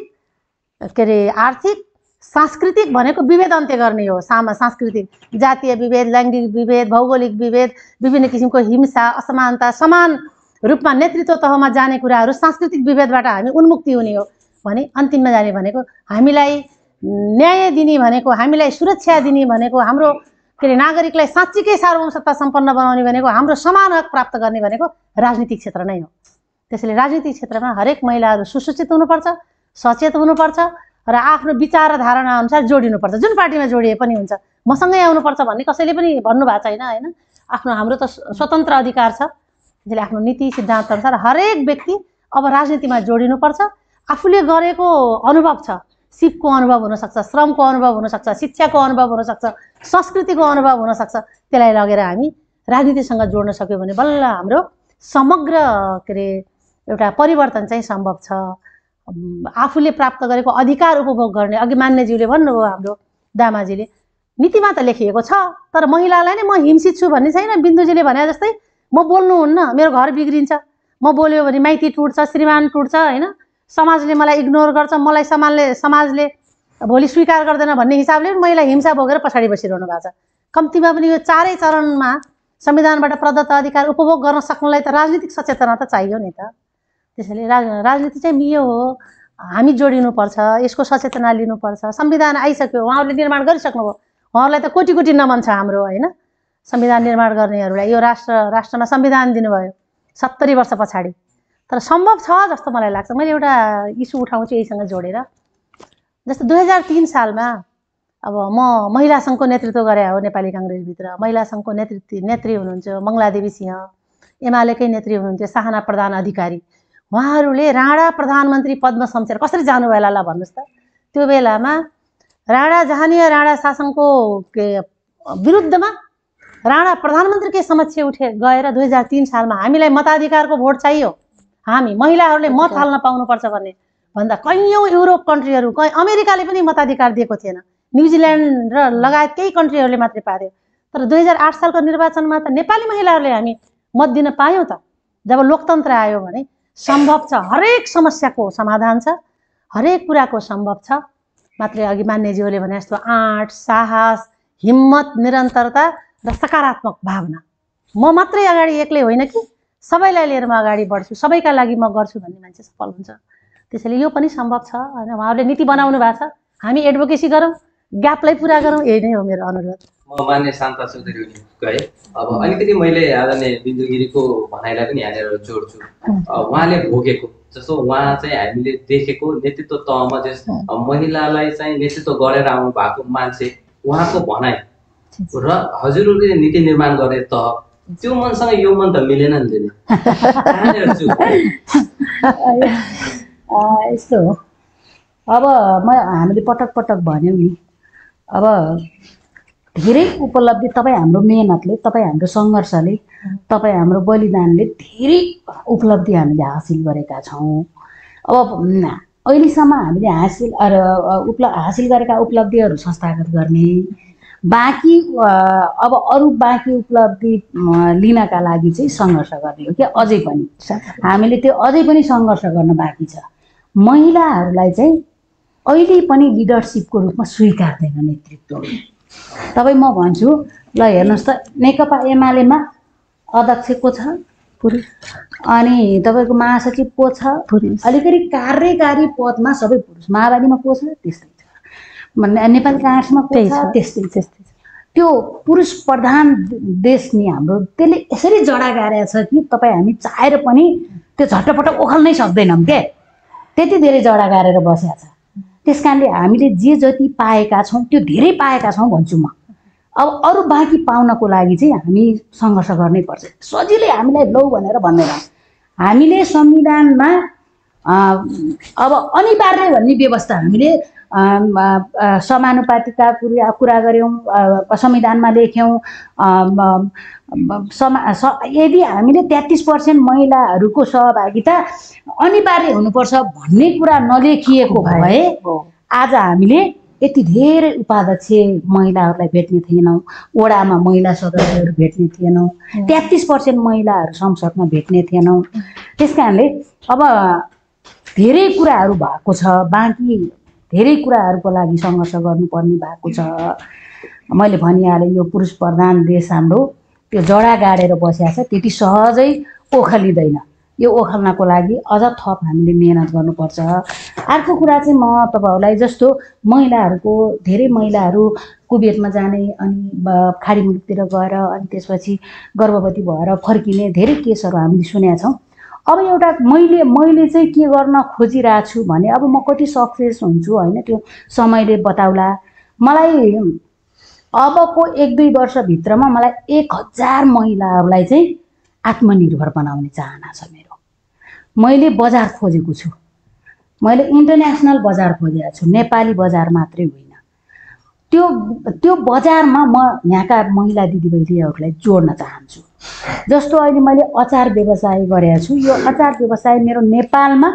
के अरे आर्थिक सांस्कृतिक भनेको विभेद अन्त्य गर्ने हो। सांस्कृतिक जातीय विभेद, लैङ्गिक विभेद, भौगोलिक विभेद, विभिन्न किसिमको हिंसा, असमानता, समान रूपमा नेतृत्व तहमा जाने कुराहरू सांस्कृतिक विभेदबाट हामी उन्मुक्ति हुने हो भने अन्तिममा जाने भनेको हामीलाई न्याय दिने भनेको, हामीलाई सुरक्षा दिने भनेको, हाम्रो के अरे नागरिकलाई साँच्चीकै सार्वभौमसत्ता सम्पन्न बनाउने भनेको, हाम्रो समान हक प्राप्त गर्ने भनेको राजनीतिक क्षेत्र नै हो। त्यसैले राजनीतिक क्षेत्रमा हरेक महिलाहरू सुसूचित हुनुपर्छ, सचेत हुनुपर्छ र आफ्नो विचार र धारणा अनुसार जोडिनुपर्छ। जुन पार्टीमा जोडिए पनि हुन्छ, मसँगै आउनुपर्छ भन्ने कसैले पनि भन्नुभएको छैन होइन। हाम्रो त स्वतन्त्र अधिकार छ। त्यसले आफ्नो नीति सिद्धान्त अनुसार हरेक व्यक्ति अब राजनीतिमा जोडिनुपर्छ। आफूले गरेको अनुभव छ, सिपको अनुभव हुनसक्छ, श्रमको अनुभव हुनसक्छ, शिक्षाको अनुभव हुनसक्छ, संस्कृतिको अनुभव हुनसक्छ। त्यसलाई लगेर हामी राजनीतिसँग जोड्न सक्यो भने बल्ल हाम्रो समग्र के अरे एउटा परिवर्तन चाहिँ सम्भव छ। आफूले प्राप्त गरेको अधिकार उपभोग गर्ने, अघि मान्यज्यूले भन्नुभयो, हाम्रो दामाजीले, नीतिमा त लेखिएको छ, तर महिलालाई नै म हिंसित छु भन्ने छैन। बिन्दुजीले भने जस्तै म बोल्नुहुन्न, मेरो घर बिग्रिन्छ, म बोल्यो भने माइती टुट्छ, श्रीमान टुट्छ होइन, समाजले मलाई इग्नोर गर्छ, मलाई समाजले भोलि स्वीकार गर्दैन भन्ने हिसाबले महिला हिंसा भोगेर पछाडि बसिरहनु भएको छ। कम्तीमा पनि यो चारै चरणमा संविधानबाट प्रदत्त अधिकार उपभोग गर्न सक्नलाई त राजनीतिक सचेतना त चाहियो नि त। त्यसैले राजनीति चाहिँ यो हो, हामी जोडिनुपर्छ, यसको सचेतना लिनुपर्छ। संविधान आइसक्यो, उहाँहरूले निर्माण गरिसक्नुभयो, उहाँहरूलाई त कोटी कोटी नमन छ हाम्रो होइन। संविधान निर्माण गर्नेहरूलाई यो राष्ट्रमा संविधान दिनुभयो 70 वर्ष पछाडि। तर सम्भव छ जस्तो मलाई लाग्छ। मैले एउटा इस्यु उठाउँछु यहीसँग जोडेर। जस्तो 2003 सालमा अब म महिला सङ्घको नेतृत्व गरे हो नेपाली काङ्ग्रेसभित्र। महिला सङ्घको नेत्री हुनुहुन्छ मङ्गलादेवी सिंह, एमालेकै नेत्री हुनुहुन्थ्यो साहना प्रधान अधिकारी। उहाँहरूले राणा प्रधानमन्त्री पदमा सम्झेर कसरी जानुभयो होला ल भन्नुहोस् त। त्यो बेलामा राणा जहानीय राणा शासनको विरुद्धमा राणा प्रधानमन्त्रीकै समक्ष गएर 2003 सालमा हामीलाई मताधिकारको भोट चाहियो, हामी महिलाहरूले मत हाल्न पाउनुपर्छ भन्दा कैयौँ युरोप कन्ट्रीहरू, अमेरिकाले पनि मताधिकार दिएको थिएन, न्युजिल्यान्ड र लगायत केही कन्ट्रीहरूले मात्रै पायो। तर 2008 सालको निर्वाचनमा त नेपाली महिलाहरूले हामी मत दिन पायौँ त। जब लोकतन्त्र आयो भने सम्भव छ, हरेक समस्याको समाधान छ, हरेक कुराको सम्भव छ। मात्रै अघि मान्यज्यूले भने जस्तो आँट, साहस, हिम्मत, निरन्तरता र सकारात्मक भावना। म मात्रै अगाडि एक्लै होइन कि सबैलाई लिएर म अगाडि बढ्छु, सबैका लागि म गर्छु भन्ने मान्छे सफल हुन्छ। त्यसैले यो पनि सम्भव छ होइन। उहाँहरूले नीति बनाउनु भएको छ, हामी एडभोकेसी गरौँ, ग्यापलाई पुरा गरौँ, यही नै हो मेरो अनुरोध। म मान्य शान्ता चौधरी गए। अब अलिकति मैले आदरणीय बिन्दु गिरीको भनाइलाई पनि यहाँनिर जोड्छु। उहाँले भोगेको जस्तो उहाँ चाहिँ हामीले देखेको नेतृत्व तहमा महिलालाई चाहिँ नेतृत्व गरेर आउनु भएको मान्छे, उहाँको भनाइ र हजुरहरूले नीति निर्माण गरे तह, त्यो मनसँग यो मन त मिलेन नि। यस्तो हो। अब हामीले पटक पटक भन्यौँ नि, अब धेरै उपलब्धि तपाईँ हाम्रो मेहनतले, तपाईँ हाम्रो सङ्घर्षले, तपाईँ हाम्रो बलिदानले धेरै उपलब्धि हामीले हासिल गरेका छौँ। अब अहिलेसम्म हामीले हासिल गरेका उपलब्धिहरू संस्थागत गर्ने, बाँकी अब अरू बाँकी उपलब्धि लिनका लागि चाहिँ सङ्घर्ष गर्ने हो कि अझै पनि हामीले त्यो अझै पनि सङ्घर्ष गर्न बाँकी छ। महिलाहरूलाई चाहिँ अहिले पनि लिडरसिपको रूपमा स्वीकार्दैन नेतृत्व। तपाईँ म भन्छु ल हेर्नुहोस् त, नेकपा एमालेमा अध्यक्ष को छ? पुरुष। अनि तपाईँको महासचिव को छ? पुरुष। अलिकति कार्यकारी पदमा सबै पुरुष। माओवादीमा को छ? त्यस्तै छ। नेपाली काङ्ग्रेसमा को छ? त्यस्तै। त्यो पुरुष प्रधान देश नि हाम्रो, त्यसले यसरी जडा गारेको छ कि तपाईँ हामी चाहेर पनि त्यो झट्टपट ओखल्नै सक्दैनौँ क्या, त्यति धेरै जडा गारेर बसेको छ। त्यस कारणले हामीले जे जति पाएका छौँ त्यो धेरै पाएका छौँ भन्छु म। अब अरू बाँकी पाउनको लागि चाहिँ हामी सङ्घर्ष गर्नै पर्छ। सजिलै हामीलाई लौ भनेर भन्दैनौँ। हामीले संविधानमा अब अनिवार्य भन्ने व्यवस्था हामीले समानुपातिकता कुरा गऱ्यौँ, संविधानमा लेख्यौँ। यदि हामीले 33% महिलाहरूको सहभागिता अनिवार्य हुनुपर्छ भन्ने कुरा नलेखिएको भए आज हामीले यति धेरै उपाध्यक्ष महिलाहरूलाई भेट्ने थिएनौँ, वडामा महिला सदस्यहरू भेट्ने थिएनौँ, 33% महिलाहरू संसदमा भेट्ने थिएनौँ। त्यस कारणले अब धेरै कुराहरू भएको छ, बाँकी धेरै कुराहरूको लागि सङ्घर्ष गर्नुपर्ने भएको छ। मैले भनिहालेँ यो पुरुष प्रधान देश हाम्रो त्यो जडा गाडेर बसेको छ, त्यति सहजै ओखलिँदैन। यो ओखल्नको लागि अझ थप हामीले मेहनत गर्नुपर्छ। अर्को कुरा चाहिँ म तपाईँहरूलाई जस्तो महिलाहरूको धेरै महिलाहरू कुवेतमा जाने अनि खाडी मुलुकतिर गएर अनि त्यसपछि गर्भवती भएर फर्किने धेरै केसहरू हामीले सुनेका छौँ। अब एउटा मैले चाहिँ के गर्न खोजिरहेको छु भने अब म कति सक्सेस हुन्छु होइन त्यो समयले बताउला। मलाई अबको 1-2 वर्षभित्रमा मलाई 1000 महिलाहरूलाई चाहिँ आत्मनिर्भर बनाउने चाहना छ मेरो। मैले बजार खोजेको छु, मैले इन्टरनेसनल बजार खोजेको छु, नेपाली बजार मात्रै होइन। त्यो बजारमा म यहाँका महिला दिदीबहिनीहरूलाई जोड्न चाहन्छु। जस्तो अहिले मैले अचार व्यवसाय गरेको छु, यो अचार व्यवसाय मेरो नेपालमा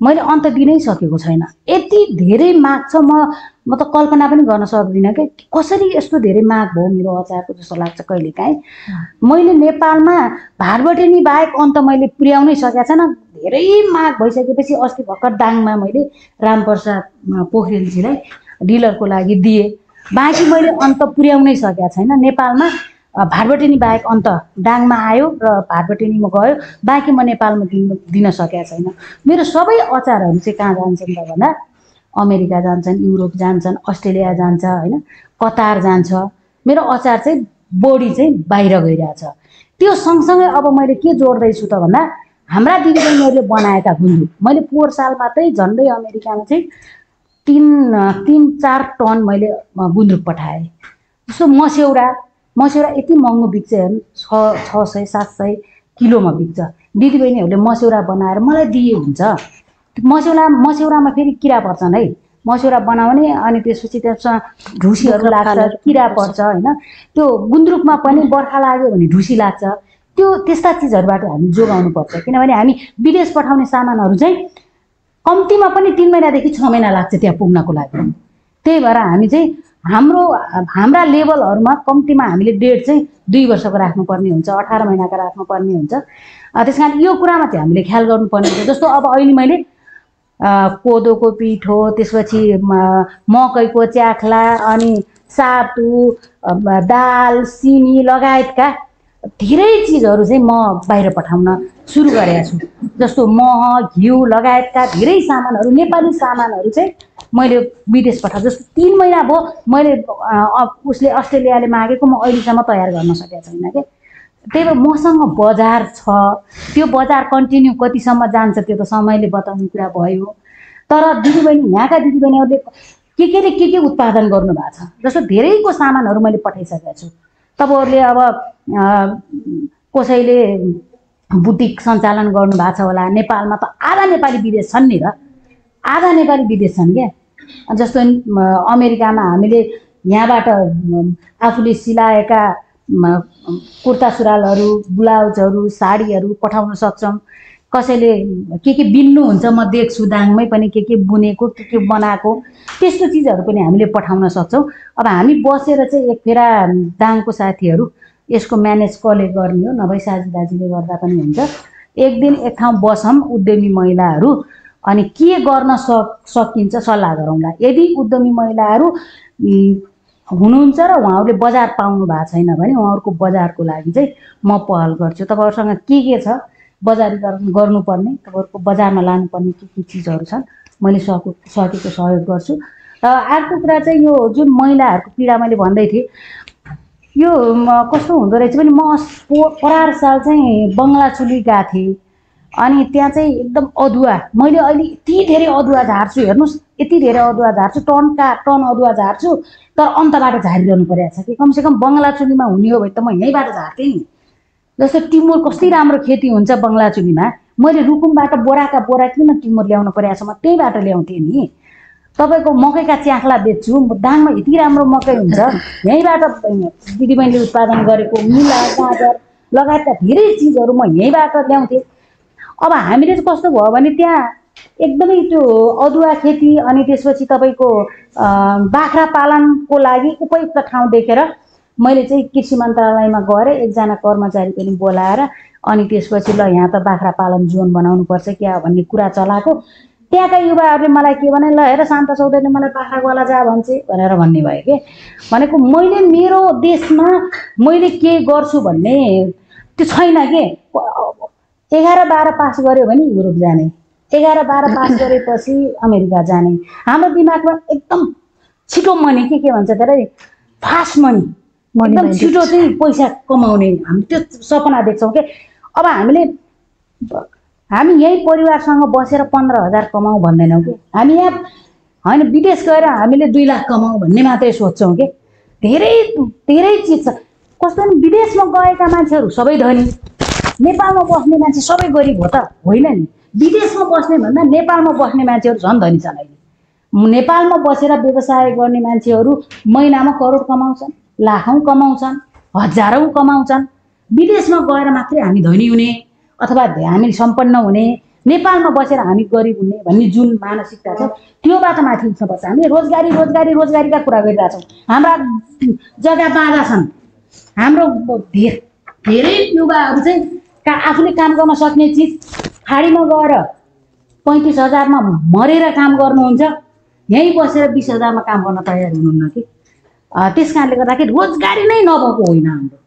मैले अन्त दिनै सकेको छैन। यति धेरै माग छ, म त कल्पना पनि गर्न सक्दिनँ कि कसरी यस्तो धेरै माग भयो मेरो अचारको जस्तो लाग्छ कहिलेकाहीँ। मैले नेपालमा भाटबटेनी बाहेक अन्त मैले पुर्याउनै सकेको छैन। धेरै माग भइसकेपछि अस्ति भर्खर दाङमा मैले रामप्रसाद पोखरेलजीलाई डिलरको लागि दिएँ, बाँकी मैले अन्त पुर्याउनै सकेको छैन। नेपालमा भाटबटेनी बाहेक अन्त दाङमा आयो र भाटबटेनीमा गयो, बाँकी म नेपालमा दिन सकेको छैन। मेरो सबै अचारहरू चाहिँ कहाँ जान्छन् त भन्दा अमेरिका जान्छन्, युरोप जान्छन्, अस्ट्रेलिया जान्छ होइन, कतार जान्छ। मेरो अचार चाहिँ बढी चाहिँ बाहिर गइरहेछ। त्यो सँगसँगै अब मैले के जोड्दैछु त भन्दा हाम्रा दिदीबहिनीहरूले बनाएका गुन्द्रुक मैले पोहोर साल मात्रै झन्डै अमेरिकामा चाहिँ 3-4 टन मैले गुन्द्रुक पठाएँ। जस्तो मस्यौरा यति महँगो बिक्छ हेर्नु, 600-700 किलोमा बिक्छ। दिदीबहिनीहरूले मस्यौरा बनाएर मलाई दिए हुन्छ। मस्यौरामा फेरि किरा पर्छन् है, मस्यौरा बनाउने अनि त्यसपछि त्यसमा ढुसीहरू लाग्छ, किरा पर्छ होइन। त्यो गुन्द्रुकमा पनि बर्खा लाग्यो भने ढुसी लाग्छ। त्यस्ता चिजहरूबाट हामी जोगाउनु पर्छ, किनभने हामी विदेश पठाउने सामानहरू चाहिँ कम्तीमा पनि 3 महिनादेखि 6 महिना लाग्छ त्यहाँ पुग्नको लागि। त्यही भएर हामी चाहिँ हाम्रा लेभलहरूमा कम्तीमा हामीले डेट चाहिँ 2 वर्षको राख्नुपर्ने हुन्छ, 18 महिनाको राख्नुपर्ने हुन्छ। त्यस कारण यो कुरामा चाहिँ हामीले ख्याल गर्नुपर्ने हुन्छ। जस्तो अब अहिले मैले कोदोको पिठो, त्यसपछि मकैको च्याख्ला, अनि सातु, दाल, सिमी लगायतका धेरै चिजहरू चाहिँ म बाहिर पठाउन सुरु गरेको छु। जस्तो मह, घिउ लगायतका धेरै सामानहरू, नेपाली सामानहरू चाहिँ मैले विदेश पठाएको। जस्तो 3 महिना भयो मैले उसले अस्ट्रेलियाले मागेको म अहिलेसम्म तयार गर्न सकेको छैन के। त्यही भएर मसँग बजार छ, त्यो बजार कन्टिन्यू कतिसम्म जान्छ त्यो त समयले बताउने कुरा भयो। तर दिदीबहिनी यहाँका दिदीबहिनीहरूले के उत्पादन गर्नु भएको छ। जस्तो धेरैको सामानहरू मैले पठाइसकेको छु। तपाईँहरूले अब कसैले बुटिक सञ्चालन गर्नुभएको छ होला, नेपालमा त आधा नेपाली विदेश छन् नि, र आधा नेपाली विदेश छन् क्या। जस्तो अमेरिकामा हामीले यहाँबाट आफूले सिलाएका कुर्ता सुरुवालहरू, ब्लाउजहरू, साडीहरू पठाउन सक्छौँ। कसैले के बिन्नुहुन्छ म देख्छु, दाङमै पनि के बुनेको के बनाएको त्यस्तो चिजहरू पनि हामीले पठाउन सक्छौँ। अब हामी बसेर चाहिँ एक फेरा दाङको साथीहरू यसको म्यानेज कसले गर्ने हो, नभए साजी दाजुले गर्दा पनि हुन्छ। एक दिन एक ठाउँ बसौँ उद्यमी महिलाहरू, अनि के गर्न सकिन्छ सल्लाह गरौँला। यदि उद्यमी महिलाहरू हुनुहुन्छ र उहाँहरूले बजार पाउनु भएको छैन भने उहाँहरूको बजारको लागि चाहिँ म पहल गर्छु। तपाईँहरूसँग के छ बजारीकरण गर्नुपर्ने, तपाईँहरूको बजारमा लानुपर्ने के चिजहरू छन्, मैले सकेको सहयोग गर्छु। र अर्को कुरा चाहिँ यो जुन महिलाहरूको पीडा मैले भन्दै थिएँ, यो कस्तो हुँदो रहेछ भने म परार साल चाहिँ बङ्गलाचुली गएको थिएँ। अनि त्यहाँ चाहिँ एकदम अदुवा, मैले अहिले यति धेरै अदुवा झार्छु, हेर्नुहोस् यति धेरै अदुवा झार्छु, टन अदुवा झार्छु, तर अन्तबाट झारिरहनु परेको छ कि। कमसेकम बङ्गलाचुलीमा हुने हो भने त म यहीँबाट झार्थेँ नि। जस्तो टिमुर कति राम्रो खेती हुन्छ बङ्गलाचुलीमा, मैले रुकुमबाट बोराका बोरा किन टिमुर ल्याउनु परेको छ, म त्यहीँबाट ल्याउँथेँ नि। तपाईँको मकैका च्याख्ला बेच्छु, दाङमा यति राम्रो मकै हुन्छ, यहीँबाट दिदीबहिनीले उत्पादन गरेको मुला, गाजर लगायतका धेरै चिजहरू म यहीँबाट ल्याउँथेँ। अब हामीले चाहिँ कस्तो भयो भने त्यहाँ एकदमै त्यो अदुवा खेती अनि त्यसपछि तपाईँको बाख्रा पालनको लागि उपयुक्त ठाउँ देखेर मैले चाहिँ कृषि मन्त्रालयमा गएर एकजना कर्मचारी पनि बोलाएर अनि त्यसपछि ल यहाँ त बाख्रा पालन जोन बनाउनुपर्छ क्या भन्ने कुरा चलाएको। त्यहाँका युवाहरूले मलाई के भने ल हेर शान्ता चौधरीले मलाई पाखा गोला जा भन्छ भनेर भन्ने भयो के भनेको मैले मेरो देशमा मैले के गर्छु भन्ने त्यो छैन के 11-12 पास गर्यो भने युरोप जाने 11-12 पास गरेपछि अमेरिका जाने हाम्रो दिमागमा एकदम छिटो मनी के भन्छ त्यसलाई फास्ट मनी एकदम छिटो चाहिँ पैसा कमाउने हामी त्यो सपना देख्छौँ के अब हामी यही परिवारसँग बसेर 15,000 कमाउँ भन्दैनौँ कि हामी यहाँ होइन विदेश गएर हामीले 2 लाख कमाउँ भन्ने मात्रै सोध्छौँ कि धेरै धेरै चिज छ कस्तो पनि विदेशमा गएका मान्छेहरू सबै धनी नेपालमा बस्ने मान्छे सबै गरिब हो त होइन नि विदेशमा बस्ने भन्दा नेपालमा बस्ने मान्छेहरू झन् धनी छन् अहिले नेपालमा बसेर व्यवसाय गर्ने मान्छेहरू महिनामा करोड कमाउँछन् लाखौँ कमाउँछन् हजारौँ कमाउँछन् विदेशमा गएर मात्रै हामी धनी हुने अथवा हामी सम्पन्न हुने नेपालमा बसेर हामी गरिब हुने भन्ने जुन मानसिकता छ त्योबाट माथि उठ्नुपर्छ हामीले रोजगारीका कुरा गरिरहेछौँ हाम्रा जग्गा बाँधा छन् हाम्रो धेरै युवाहरू चाहिँ आफूले काम गर्न सक्ने चिज खाडीमा गएर 35,000 मा मरेर काम गर्नुहुन्छ यहीँ बसेर 20,000 मा काम गर्न तयार हुनुहुन्न कि त्यस कारणले गर्दाखेरि रोजगारी नै नभएको होइन हाम्रो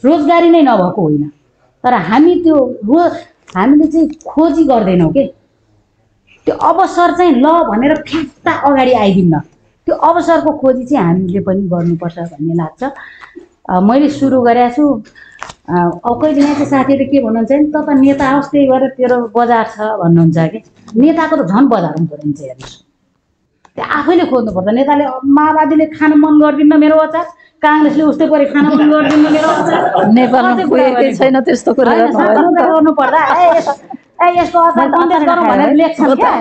रोजगारी नै नभएको होइन तर हामीले चाहिँ खोजी गर्दैनौँ के त्यो अवसर चाहिँ ल भनेर फिर्ता अगाडि आइदिन्न त्यो अवसरको खोजी चाहिँ हामीले पनि गर्नुपर्छ भन्ने लाग्छ मैले सुरु गरेको छु अब कहिले यहाँ चाहिँ साथीहरूले के भन्नुहुन्छ नि त नेता होस् त्यही भएर तेरो बजार छ भन्नुहुन्छ कि नेताको त झन् बजार हुँदो रहेछ हेर्नुहोस् त्यो आफैले खोज्नुपर्छ नेताले माओवादीले खान मन गर्दिन्न मेरो अचार काङ्ग्रेसले उस्तै गरी खान मन गर्दिन्न मेरो अचार नेपालमा छैन त्यस्तो कुरा गर्नु पर्दा यसको अचार कन्टेस्ट गरौँ भनेर लेख्छन् क्या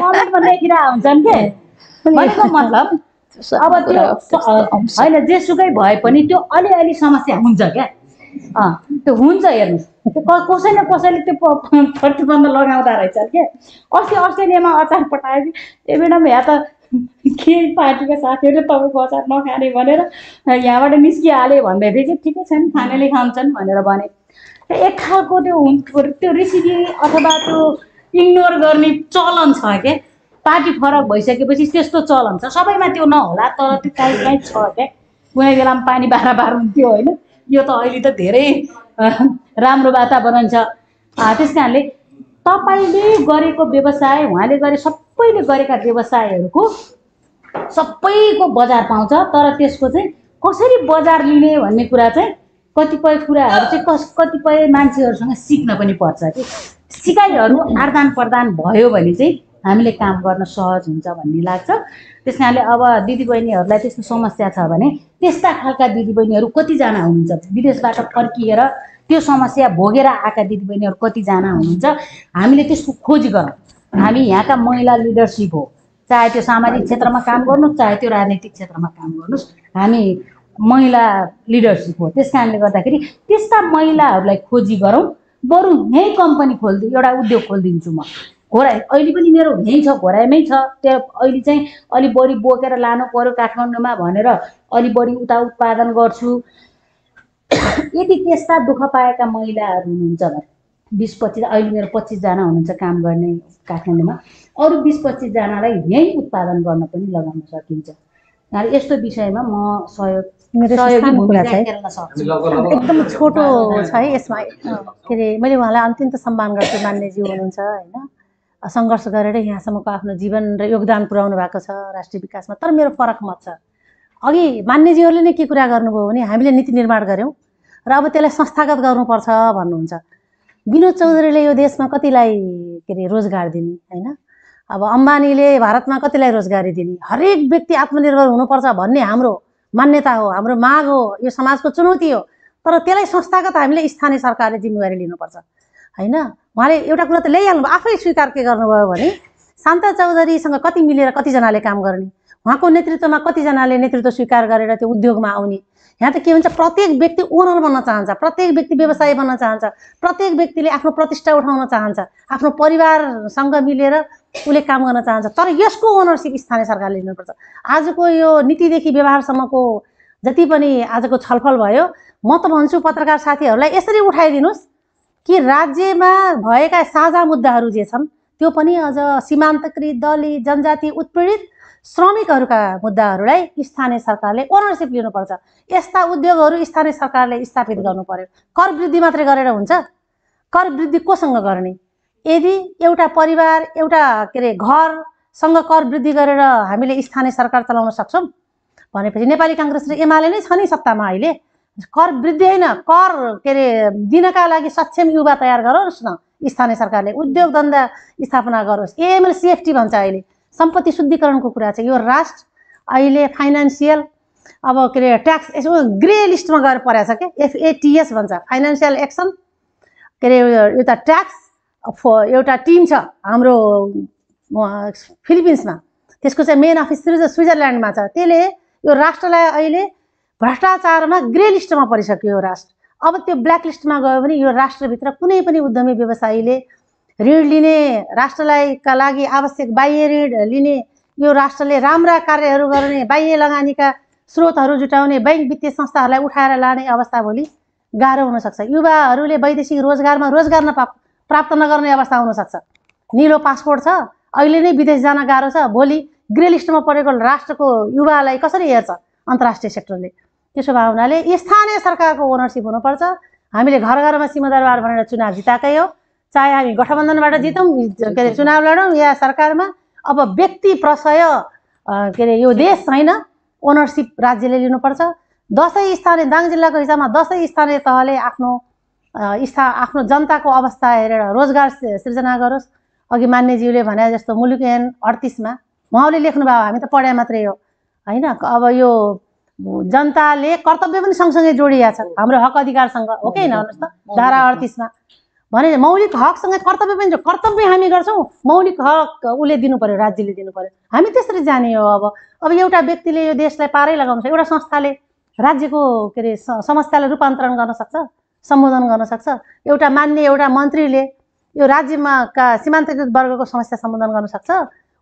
कमेन्टमा लेखिरहेको हुन्छन् के भनेको मतलब अब त्यो होइन जेसुकै भए पनि त्यो अलिअलि समस्या हुन्छ क्या त्यो हुन्छ हेर्नुहोस् त्यो कसै न कसैले त्यो प्रतिबन्ध लगाउँदा रहेछ के अस्ति अस्ट्रेलियामा अचार पठायो कि ए बेडम यहाँ त के पार्टीका साथीहरूले तपाईँको अचार नखाने भनेर यहाँबाट निस्किहाल्यो भन्दै थियो कि ठिकै छ नि खानेले खान्छन् भनेर भने एक खालको त्यो रेसिपी अथवा त्यो इग्नोर गर्ने चलन छ के पार्टी फरक भइसकेपछि त्यस्तो चलन छ सबैमा त्यो नहोला तर त्यो काहीँ छ क्या कुनै बेलामा पानी बार हुन्थ्यो होइन यो त अहिले त धेरै राम्रो वातावरण छ त्यस कारणले तपाईँले गरेको व्यवसाय उहाँले गरे सबैले गरेका व्यवसायहरूको सबैको बजार पाउँछ तर त्यसको चाहिँ कसरी बजार लिने भन्ने कुरा चाहिँ कतिपय कुराहरू चाहिँ कतिपय मान्छेहरूसँग सिक्न पनि पर्छ कि सिकाइहरू आदान प्रदान भयो भने चाहिँ हामीले काम गर्न सहज हुन्छ भन्ने लाग्छ त्यस कारणले अब दिदीबहिनीहरूलाई त्यस्तो समस्या छ भने त्यस्ता खालका दिदीबहिनीहरू कतिजना हुनुहुन्छ विदेशबाट फर्किएर त्यो समस्या भोगेर आएका दिदीबहिनीहरू कतिजना हुनुहुन्छ हामीले त्यसको खोजी गरौँ हामी यहाँका महिला लिडरसिप हो चाहे त्यो सामाजिक क्षेत्रमा काम गर्नुहोस् चाहे त्यो राजनीतिक क्षेत्रमा काम गर्नुहोस् हामी महिला लिडरसिप हो त्यस कारणले गर्दाखेरि त्यस्ता महिलाहरूलाई खोजी गरौँ बरु यहीँ कम्पनी खोलिदिउँ एउटा उद्योग खोलिदिन्छु म घोराई अहिले पनि मेरो यहीँ छ घोराइमै छ त्यो अहिले चाहिँ अलि बढी बोकेर लानु पर्यो काठमाडौँमा भनेर अलि बढी उता उत्पादन गर्छु यदि त्यस्ता दुःख पाएका महिलाहरू हुनुहुन्छ भने 20-25 अहिले मेरो 25 जना हुनुहुन्छ काम गर्ने काठमाडौँमा अरू 20-25 जनालाई यहीँ उत्पादन गर्न पनि लगाउन सकिन्छ यस्तो विषयमा म सहयोगी भूमिका खेल्न सक्छु एकदम छोटो छ है यसमा के अरे मैले उहाँलाई अत्यन्त सम्मान गर्छु मान्यज्यू हुनुहुन्छ होइन सङ्घर्ष गरेर यहाँसम्मको आफ्नो जीवन र योगदान पुर्याउनु भएको छ राष्ट्रिय विकासमा तर मेरो फरक मत छ अघि मान्यज्यूहरूले नै के कुरा गर्नुभयो भने हामीले नीति निर्माण गऱ्यौँ र अब त्यसलाई संस्थागत गर्नुपर्छ भन्नुहुन्छ विनोद चौधरीले यो देशमा कतिलाई के अरे रोजगार दिने होइन अब अम्बानीले भारतमा कतिलाई रोजगारी दिने हरेक व्यक्ति आत्मनिर्भर हुनुपर्छ भन्ने हाम्रो मान्यता हो हाम्रो माग हो यो समाजको चुनौती हो तर त्यसलाई संस्थागत हामीले स्थानीय सरकारले जिम्मेवारी लिनुपर्छ होइन उहाँले एउटा कुरा त ल्याइहाल्नु आफै स्वीकार के गर्नुभयो भने शान्ता चौधरीसँग कति मिलेर कतिजनाले काम गर्ने उहाँको नेतृत्वमा कतिजनाले नेतृत्व स्वीकार गरेर त्यो उद्योगमा आउने यहाँ त के हुन्छ प्रत्येक व्यक्ति ओनर बन्न चाहन्छ प्रत्येक व्यक्ति व्यवसायी बन्न चाहन्छ प्रत्येक व्यक्तिले आफ्नो प्रतिष्ठा उठाउन चाहन्छ आफ्नो परिवारसँग मिलेर उसले काम गर्न चाहन्छ तर यसको ओनरसिप स्थानीय सरकारले लिनुपर्छ आजको यो नीतिदेखि व्यवहारसम्मको जति पनि आजको छलफल भयो म त भन्छु पत्रकार साथीहरूलाई यसरी उठाइदिनुहोस् कि राज्यमा भएका साझा मुद्दाहरू जे छन् त्यो पनि अझ सीमान्तकृत दलित जनजाति उत्पीडित श्रमिकहरूका मुद्दाहरूलाई स्थानीय सरकारले ओनरसिप लिनुपर्छ। यस्ता उद्योगहरू स्थानीय सरकारले स्थापित गर्नु पर्यो। कर वृद्धि मात्रै गरेर हुन्छ? कर वृद्धि कोसँग गर्ने? यदि एउटा परिवार एउटा घरसँग कर वृद्धि गरेर हामीले स्थानीय सरकार चलाउन सक्छौँ भनेपछि नेपाली काङ्ग्रेस र एमाले नै छ नि सत्तामा अहिले। कर वृद्धि होइन, कर दिनका लागि सक्षम युवा तयार गरोस् न स्थानीय सरकारले, उद्योग धन्दा स्थापना गरोस्। एएमएल CFT भन्छ अहिले, सम्पत्ति शुद्धिकरणको कुरा छ। यो राष्ट्र अहिले फाइनेन्सियल ट्याक्स यसो ग्रे लिस्टमा गएर परेको छ क्या, FATS भन्छ, फाइनेन्सियल एक्सन एउटा ट्याक्स एउटा टिम छ हाम्रो फिलिपिन्समा, त्यसको चाहिँ मेन अफिस स्विजरल्यान्डमा छ। त्यसले यो राष्ट्रलाई अहिले भ्रष्टाचारमा ग्रे लिस्टमा परिसक्यो यो राष्ट्र। अब त्यो ब्ल्याक लिस्टमा गयो भने यो राष्ट्रभित्र कुनै पनि उद्यमी व्यवसायीले ऋण लिने, राष्ट्रलाई का लागि आवश्यक बाह्य ऋण लिने, यो राष्ट्रले राम्रा कार्यहरू गर्ने, बाह्य लगानीका स्रोतहरू जुटाउने, बैंक वित्तीय संस्थाहरूलाई उठाएर लाने अवस्था भोलि गाह्रो हुनसक्छ। युवाहरूले वैदेशिक रोजगारमा रोजगार प्राप्त नगर्ने अवस्था हुनसक्छ। निलो पासपोर्ट छ, अहिले नै विदेश जान गाह्रो छ, भोलि ग्रे लिस्टमा परेको राष्ट्रको युवालाई कसरी हेर्छ अन्तर्राष्ट्रिय सेक्टरले? त्यसो भए हुनाले स्थानीय सरकारको ओनरसिप हुनुपर्छ। हामीले घर घरमा सिंहदरबार भनेर चुनाव जिताएकै हो, चाहे हामी गठबन्धनबाट जितौँ चुनाव लडौँ या सरकारमा। अब व्यक्ति प्रशय यो देश छैन, ओनरसिप राज्यले लिनुपर्छ। 10 स्थानीय दाङ जिल्लाको हिसाबमा 10 स्थानीय तहले आफ्नो जनताको अवस्था हेरेर रोजगार सृजना गरोस्। अघि मान्यज्यूले भने जस्तो मुलुक ऐन 38 मा उहाँले लेख्नुभयो, हामी त पढे मात्रै हो होइन। अब यो जनताले कर्तव्य पनि सँगसँगै जोडिया छ हाम्रो हक अधिकारसँग, हो कि होइन भन्नुहोस् त? धारा 38 मा भने मौलिक हकसँग कर्तव्य पनि, कर्तव्य हामी गर्छौँ, मौलिक हक उसले दिनु पर्यो, राज्यले दिनु पर्यो। हामी त्यसरी जाने हो। अब एउटा व्यक्तिले यो देशलाई पारै लगाउनु छ, एउटा संस्थाले राज्यको समस्यालाई रूपान्तरण गर्न सक्छ, सम्बोधन गर्न सक्छ। एउटा मान्य एउटा मन्त्रीले यो राज्यमा सीमान्तकृत वर्गको समस्या सम्बोधन गर्न सक्छ।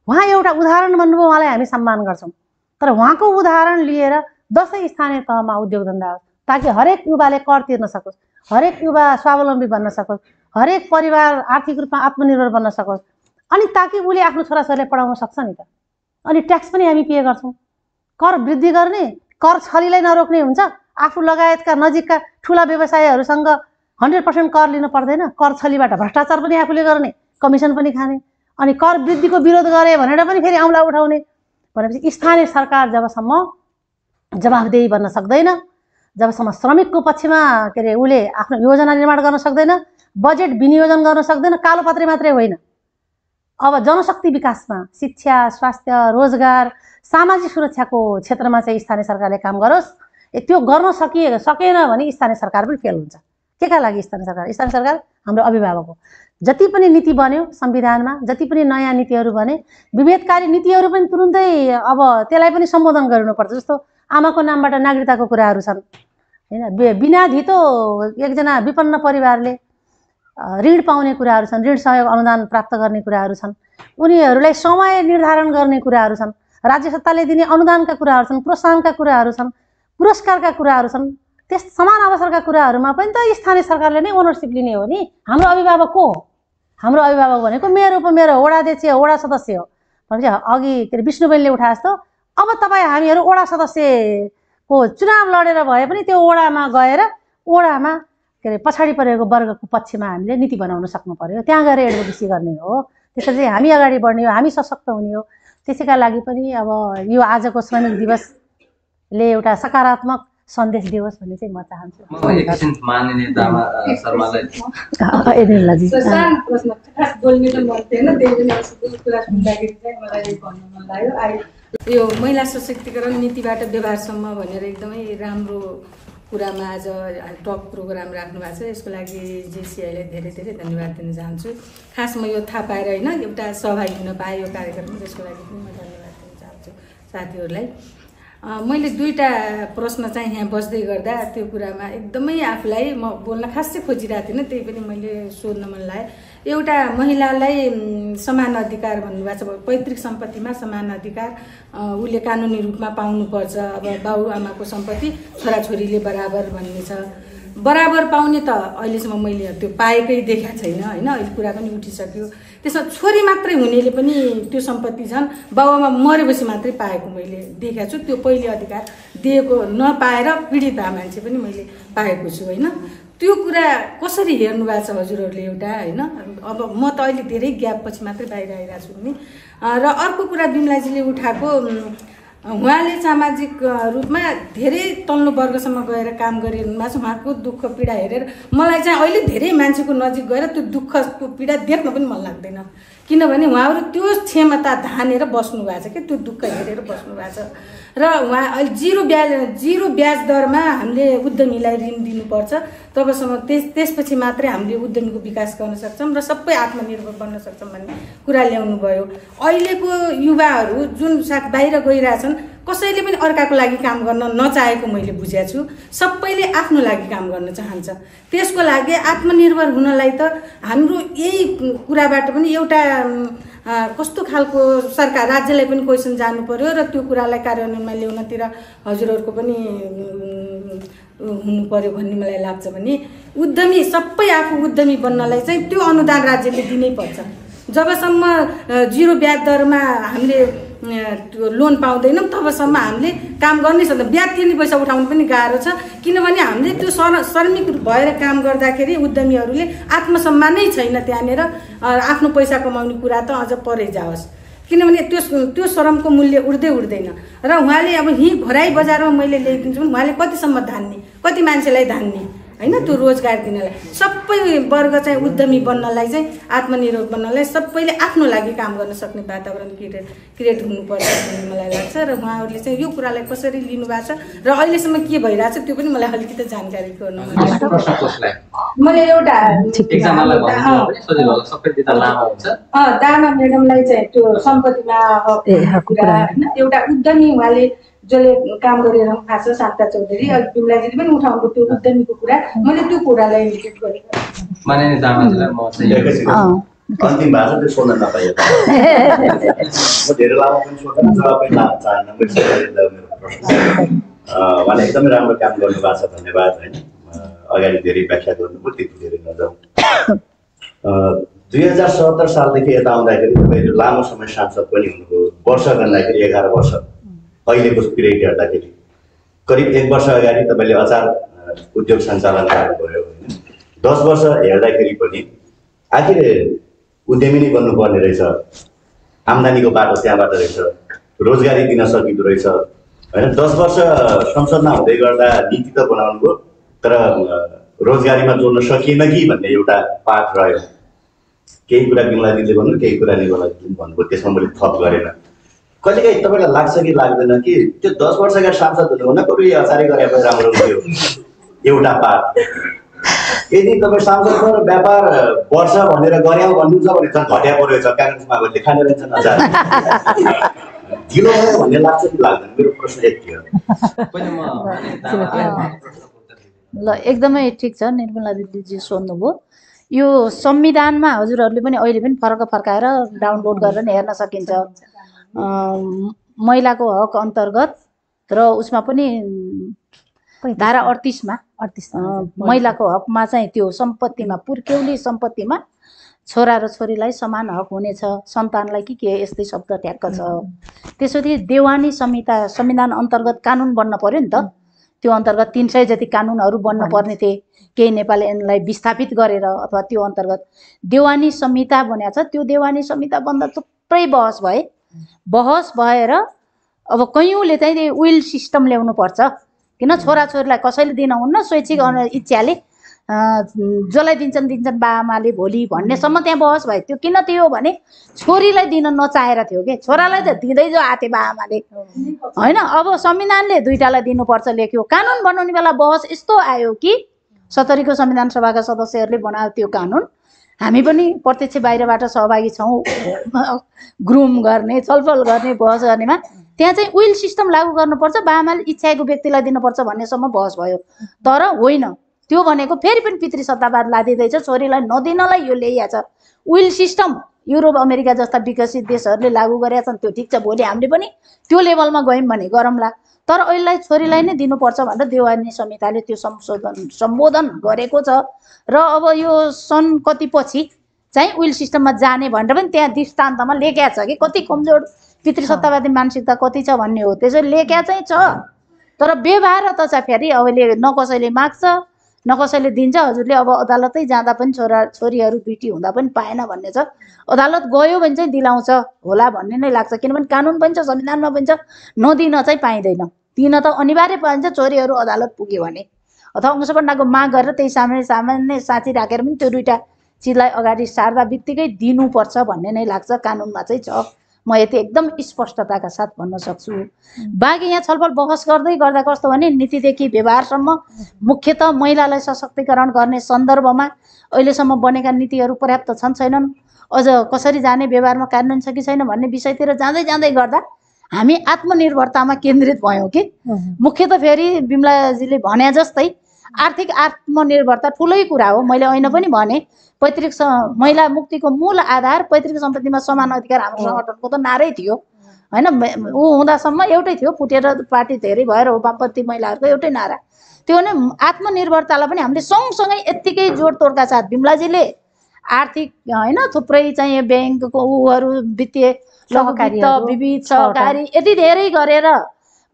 उहाँ एउटा उदाहरण बन्नुभयो, उहाँलाई हामी सम्मान गर्छौँ। तर उहाँको उदाहरण लिएर 10 स्थानीय तहमा उद्योग धन्दा होस्, ताकि हरेक युवाले कर तिर्न सकोस्, हरेक युवा स्वावलम्बी बन्न सकोस्, हरेक परिवार आर्थिक रूपमा आत्मनिर्भर बन्न सकोस्, अनि ताकि उसले आफ्नो छोराछोरीलाई पढाउन सक्छ नि त। अनि ट्याक्स पनि हामी पे गर्छौँ। कर वृद्धि गर्ने, कर छलीलाई नरोक्ने हुन्छ। आफू लगायतका नजिकका ठुला व्यवसायीहरूसँग 100% कर लिनु पर्दैन। कर छलीबाट भ्रष्टाचार पनि आफूले गर्ने, कमिसन पनि खाने, अनि कर वृद्धिको विरोध गरे भनेर पनि फेरि औँला उठाउने। भनेपछि स्थानीय सरकार जबसम्म जवाफदेही बन्न सक्दैन, जबसम्म श्रमिकको पक्षमा उसले आफ्नो योजना निर्माण गर्न सक्दैन, बजेट विनियोजन गर्न सक्दैन, कालोपत्रे मात्रै होइन, अब जनशक्ति विकासमा शिक्षा, स्वास्थ्य, रोजगार, सामाजिक सुरक्षाको क्षेत्रमा चाहिँ स्थानीय सरकारले काम गरोस्। त्यो गर्न सकेन भने स्थानीय सरकार पनि फेल हुन्छ। के का लागि स्थानीय सरकार? स्थानीय सरकार हाम्रो अभिभावक हो। जति पनि नीति बन्यो संविधानमा, जति पनि नयाँ नीतिहरू बने, विभेदकारी नीतिहरू पनि तुरुन्तै अब त्यसलाई पनि सम्बोधन गर्नुपर्छ। जस्तो आमाको नामबाट नागरिकताको कुराहरू छन् होइन, बिना धितो एकजना विपन्न परिवारले ऋण पाउने कुराहरू छन्, ऋण सहयोग अनुदान प्राप्त गर्ने कुराहरू छन्, उनीहरूलाई समय निर्धारण गर्ने कुराहरू छन्, राज्य सत्ताले दिने अनुदानका कुराहरू छन्, प्रोत्साहनका कुराहरू छन्, पुरस्कारका कुराहरू छन्। त्यस समान अवसरका कुराहरूमा पनि त स्थानीय सरकारले नै ओनरसिप लिने हो नि। हाम्रो अभिभावक को हो? हाम्रो अभिभावक भनेको मेरो वडाध्यक्ष हो, वडा सदस्य हो। भनेपछि अघि विष्णुबेनले उठाए जस्तो अब तपाईँ हामीहरू वडा सदस्यको चुनाव लडेर भए पनि त्यो वडामा गएर वडामा पछाडि परेको वर्गको पक्षमा हामीले नीति बनाउन सक्नु पर्यो, त्यहाँ गएर एडभोकेसी गर्ने हो। त्यसरी चाहिँ हामी अगाडि बढ्ने हो, हामी सशक्त हुने हो। त्यसैका लागि पनि अब यो आजको श्रमिक दिवसले एउटा सकारात्मक सन्देश दियोस् भन्ने चाहिँ म चाहन्छु। एकछिन माननीय दामा शर्मालाई सानो प्रश्न खास बोल्ने त मन थिएन, त्यही पनि कुरा सुन्दाखेरि चाहिँ मलाई भन्नु मन लाग्यो। यो महिला सशक्तिकरण नीतिबाट व्यवहारसम्म भनेर एकदमै राम्रो कुरामा आज टक प्रोग्राम राख्नु भएको छ। यसको लागि जेसिआईलाई धेरै धेरै धन्यवाद दिन चाहन्छु। खास म यो थाहा पाएर होइन एउटा सहभागी हुन पाएँ यो कार्यक्रममा, त्यसको लागि पनि म धन्यवाद दिन चाहन्छु साथीहरूलाई। मैले दुईवटा प्रश्न चाहिँ यहाँ बस्दै गर्दा त्यो कुरामा एकदमै आफूलाई म बोल्न खासै खोजिरहेको थिइनँ, त्यही पनि मैले सोध्न मन लाग्यो। एउटा महिलालाई समान अधिकार भन्नुभएको छ, पैतृक सम्पत्तिमा समान अधिकार उसले कानुनी रूपमा पाउनुपर्छ। अब बाबुआमाको सम्पत्ति छोराछोरीले बराबर भन्ने छ। बराबर पाउने त अहिलेसम्म मैले त्यो पाएकै देखाएको छैन होइन, अहिले कुरा पनि उठिसक्यो। त्यसमा छोरी मात्रै हुनेले पनि त्यो सम्पत्ति झन् बाबुआमा मरेपछि मात्रै पाएको मैले देखेको छु। त्यो पहिले अधिकार दिएको नपाएर पीडित भए मान्छे पनि मैले पाएको छु होइन। त्यो कुरा कसरी हेर्नु भएको छ हजुरहरूले एउटा होइन। अब म त अहिले धेरै ग्यापपछि मात्रै बाहिर आइरहेको छु नि। र अर्को कुरा बिमलाजीले उठाएको उहाँले सामाजिक रूपमा धेरै तल्लो वर्गसम्म गएर काम गरिरहनु भएको छ। उहाँको दुःख पीडा हेरेर मलाई चाहिँ अहिले धेरै मान्छेको नजिक गएर त्यो दुःखको पीडा देख्न पनि मन लाग्दैन, किनभने उहाँहरू त्यो क्षमता धानेर बस्नु भएको छ कि त्यो दुःख हेरेर बस्नु भएको छ। र उहाँ अहिले जिरो ब्याज दरमा हामीले उद्यमीलाई ऋण दिनुपर्छ, तबसम्म त्यसपछि मात्रै हामीले उद्यमीको विकास गर्न सक्छौँ र सबै आत्मनिर्भर बन्न सक्छौँ भन्ने कुरा ल्याउनु भयो। अहिलेको युवाहरू जुन साथ बाहिर गइरहेछन् कसैले पनि अर्काको लागि काम गर्न नचाहेको मैले बुझेको छु। सबैले आफ्नो लागि काम गर्न चाहन्छ। त्यसको लागि आत्मनिर्भर हुनलाई त हाम्रो यही कुराबाट पनि एउटा कस्तो खालको सरकार राज्यलाई पनि क्वेसन जानु पर्यो र त्यो कुरालाई कार्यान्वयनमा ल्याउनतिर हजुरहरूको पनि हुनु पर्यो भन्ने मलाई लाग्छ। भने उद्यमी सबै आफू उद्यमी बन्नलाई चाहिँ त्यो अनुदान राज्यले दिनै पर्छ। जबसम्म जिरो ब्याज दरमा हामीले लोन पाउँदैनौँ तबसम्म हामीले काम गर्नै सक्दैन। ब्याज तिर्ने पैसा उठाउनु पनि गाह्रो छ, किनभने हामीले त्यो श्रमिक भएर काम गर्दाखेरि उद्यमीहरूले आत्मसम्मानै छैन त्यहाँनिर। आफ्नो पैसा कमाउने कुरा त अझ परै जाओस्, किनभने त्यो श्रमको मूल्य उठ्दैन। र उहाँले अब यहीँ घोराई बजारमा मैले ल्याइदिन्छु भने उहाँले कतिसम्म धान्ने, कति मान्छेलाई धान्ने होइन त्यो रोजगार दिनलाई। सबै वर्ग चाहिँ उद्यमी बन्नलाई चाहिँ आत्मनिर्भर बन्नलाई सबैले आफ्नो लागि काम गर्न सक्ने वातावरण क्रिएट हुनुपर्छ भन्ने मलाई लाग्छ। र उहाँहरूले चाहिँ यो कुरालाई कसरी लिनु भएको छ र अहिलेसम्म के भइरहेछ त्यो पनि मलाई अलिकति जानकारी गर्नु मन लाग्छ। मैले एउटा दामा म्याडमलाई चाहिँ त्यो सम्पत्तिमा कुरा होइन, एउटा उद्यमी उहाँले जसले काम गरिरहनु भएको छ शान्ता चौधरी, बिमलाजीले पनि उठाउनु त्यो उद्यमीको कुरा, मैले त्यो कुरालाई इन्डिकेट गरेको। अन्तिम भाषा त्यो सोध्न नपाइयो। म धेरै लामो पनि सोध्न पनि चाहन्न। उहाँले एकदमै राम्रो काम गर्नुभएको छ, धन्यवाद होइन। अगाडि धेरै व्याख्या गर्नुभयो, त्यति धेरै नजाउँ। 2077 सालदेखि यता आउँदाखेरि तपाईँहरू लामो समय सांसद पनि हुनुभयो। वर्ष गर्दाखेरि 11 वर्ष, अहिलेको पिरियड हेर्दाखेरि करिब 1 वर्ष अगाडि तपाईँले अचार उद्योग सञ्चालन गर्नुभयो होइन। 10 वर्ष हेर्दाखेरि पनि आखिर उद्यमी नै बन्नुपर्ने रहेछ, आम्दानीको बाटो त्यहाँबाट रहेछ, रोजगारी दिन सकिँदो रहेछ होइन। 10 वर्ष संसदमा हुँदै गर्दा नीति त बनाउनु भयो, तर रोजगारीमा जोड्न सकिएन कि भन्ने एउटा पाठ रह्यो। केही कुरा बिमलाजीले भन्नु, केही कुरा निर्मलाजीले भन्नुभयो, त्यसमा मैले थप गरेन। कहिलेकाहीँ तपाईँलाई लाग्छ कि लाग्दैन कि त्यो 10 वर्षका सांसद हुनुहुन्न, बरु यो अचारै गरे पनि राम्रो हुन्थ्यो एउटा पाठ। यदि तपाईँ सांसद र व्यापार वर्ष भनेर गर्यौँ भन्नुहुन्छ भने चाहिँ घट्या परेको छ, काङ्ग्रेसमा अब देखाने रहेछन् अचार ढिलो भयो भन्ने लाग्छ कि लाग्दैन? मेरो प्रश्न यति हो। ल एकदमै ठिक छ निर्मला दिदीजी सोध्नुभयो। यो संविधानमा हजुरहरूले पनि अहिले पनि फर्काएर डाउनलोड गरेर नि हेर्न सकिन्छ। महिलाको हक अन्तर्गत र उसमा पनि धारा 38मा महिलाको हकमा चाहिँ त्यो सम्पत्तिमा पुर्ख्यौली सम्पत्तिमा छोरा र छोरीलाई समान हक हुनेछ, सन्तानलाई के यस्तै शब्द ठ्याक्क छ। त्यसपछि देवानी संविधान अन्तर्गत कानुन बन्न पर्यो नि त। त्यो अन्तर्गत 300 जति कानुनहरू बन्न पर्ने थिए, केही नेपाली ऐनलाई विस्थापित गरेर अथवा त्यो अन्तर्गत देवानी संहिता बनेको छ। त्यो देवानी संहिता बन्दा थुप्रै बहस भएर अब कैयौँले चाहिँ विल सिस्टम ल्याउनु पर्छ, किन छोराछोरीलाई कसैले दिन हुन्न, स्वैच्छिक इच्छाले जसलाई दिन्छन् बाआमाले भोलि भन्नेसम्म त्यहाँ बहस भयो। त्यो किन थियो भने छोरीलाई दिन नचाहेर थियो कि, छोरालाई त दिँदै जो आथे बाआमाले होइन। अब संविधानले दुईटालाई दिनुपर्छ लेख्यो, कानुन बनाउने बेला बहस यस्तो आयो कि 70 को संविधान सभाका सदस्यहरूले बनायो त्यो कानुन। हामी पनि प्रत्यक्ष बाहिरबाट सहभागी छौँ, ग्रुम गर्ने, छलफल गर्ने, बहस गर्नेमा। त्यहाँ चाहिँ विल सिस्टम लागू गर्नुपर्छ, बाआमाले इच्छाएको व्यक्तिलाई दिनुपर्छ भन्नेसम्म बहस भयो। तर होइन, त्यो भनेको फेरि पनि पितृ सत्तावाद लादिँदैछ, छोरीलाई नदिनलाई यो ल्याइएको छ। विल सिस्टम युरोप अमेरिका जस्ता विकसित देशहरूले लागू गरेका छन्, त्यो ठिक छ। भोलि हामीले पनि त्यो लेभलमा गयौँ भने गरौँला, तर अहिलेलाई छोरीलाई नै दिनुपर्छ भनेर देवानी संहिताले त्यो सम्बोधन गरेको छ। र अब यो सन् कति पछि चाहिँ विल सिस्टममा जाने भनेर पनि त्यहाँ दृष्टान्तमा लेखेको छ कि कति कमजोर पितृसत्तावादी मानसिकता कति छ भन्ने हो। त्यसरी लेखेको चाहिँ छ, तर व्यवहार त चाहिँ फेरि अहिले न कसैले माग्छ न कसैले दिन्छ। हजुरले अब अदालतै जाँदा पनि छोरीहरू दुईटी हुँदा पनि पाएन भन्ने छ, अदालत गयो भने चाहिँ दिलाउँछ होला भन्ने नै लाग्छ। किनभने कानुन पनि छ, संविधानमा पनि छ, नदिन चाहिँ पाइँदैन, दिन त अनिवार्य पाइन्छ छोरीहरू अदालत पुग्यो भने। अथवा अंशपट्टाको माग गरेर त्यही सामान्य साँची राखेर पनि त्यो दुईवटा चिजलाई अगाडि सार्दा बित्तिकै दिनुपर्छ भन्ने नै लाग्छ, कानुनमा चाहिँ छ। म यति एकदम स्पष्टताका साथ भन्न सक्छु। बाँकी यहाँ छलफल बहस गर्दै गर्दा कस्तो भने नीतिदेखि व्यवहारसम्म मुख्यतः महिलालाई सशक्तिकरण गर्ने सन्दर्भमा अहिलेसम्म बनेका नीतिहरू पर्याप्त छन् छैनन्, अझ कसरी जाने, व्यवहारमा कार्यान्वयन छ कि छैन भन्ने विषयतिर जाँदै जाँदै गर्दा हामी आत्मनिर्भरतामा केन्द्रित भयौँ कि। मुख्यतः फेरि बिमलाजीले भने जस्तै आर्थिक आत्मनिर्भरता ठुलै कुरा हो। मैले ऐन पनि भने पैतृक महिला मुक्तिको मूल आधार पैतृक सम्पत्तिमा समान अधिकार हाम्रो सङ्गठनको त नारै थियो होइन। ऊ हुँदासम्म एउटै थियो, फुटेर पार्टी धेरै भएर वामपन्थी महिलाहरूको एउटै नारा त्यो भने आत्मनिर्भरतालाई पनि हामीले सँगसँगै यत्तिकै जोडतोडका साथ बिमलाजीले आर्थिक होइन थुप्रै चाहिँ ब्याङ्कको ऊहरू वित्तीय विविध सहकारी यति धेरै गरेर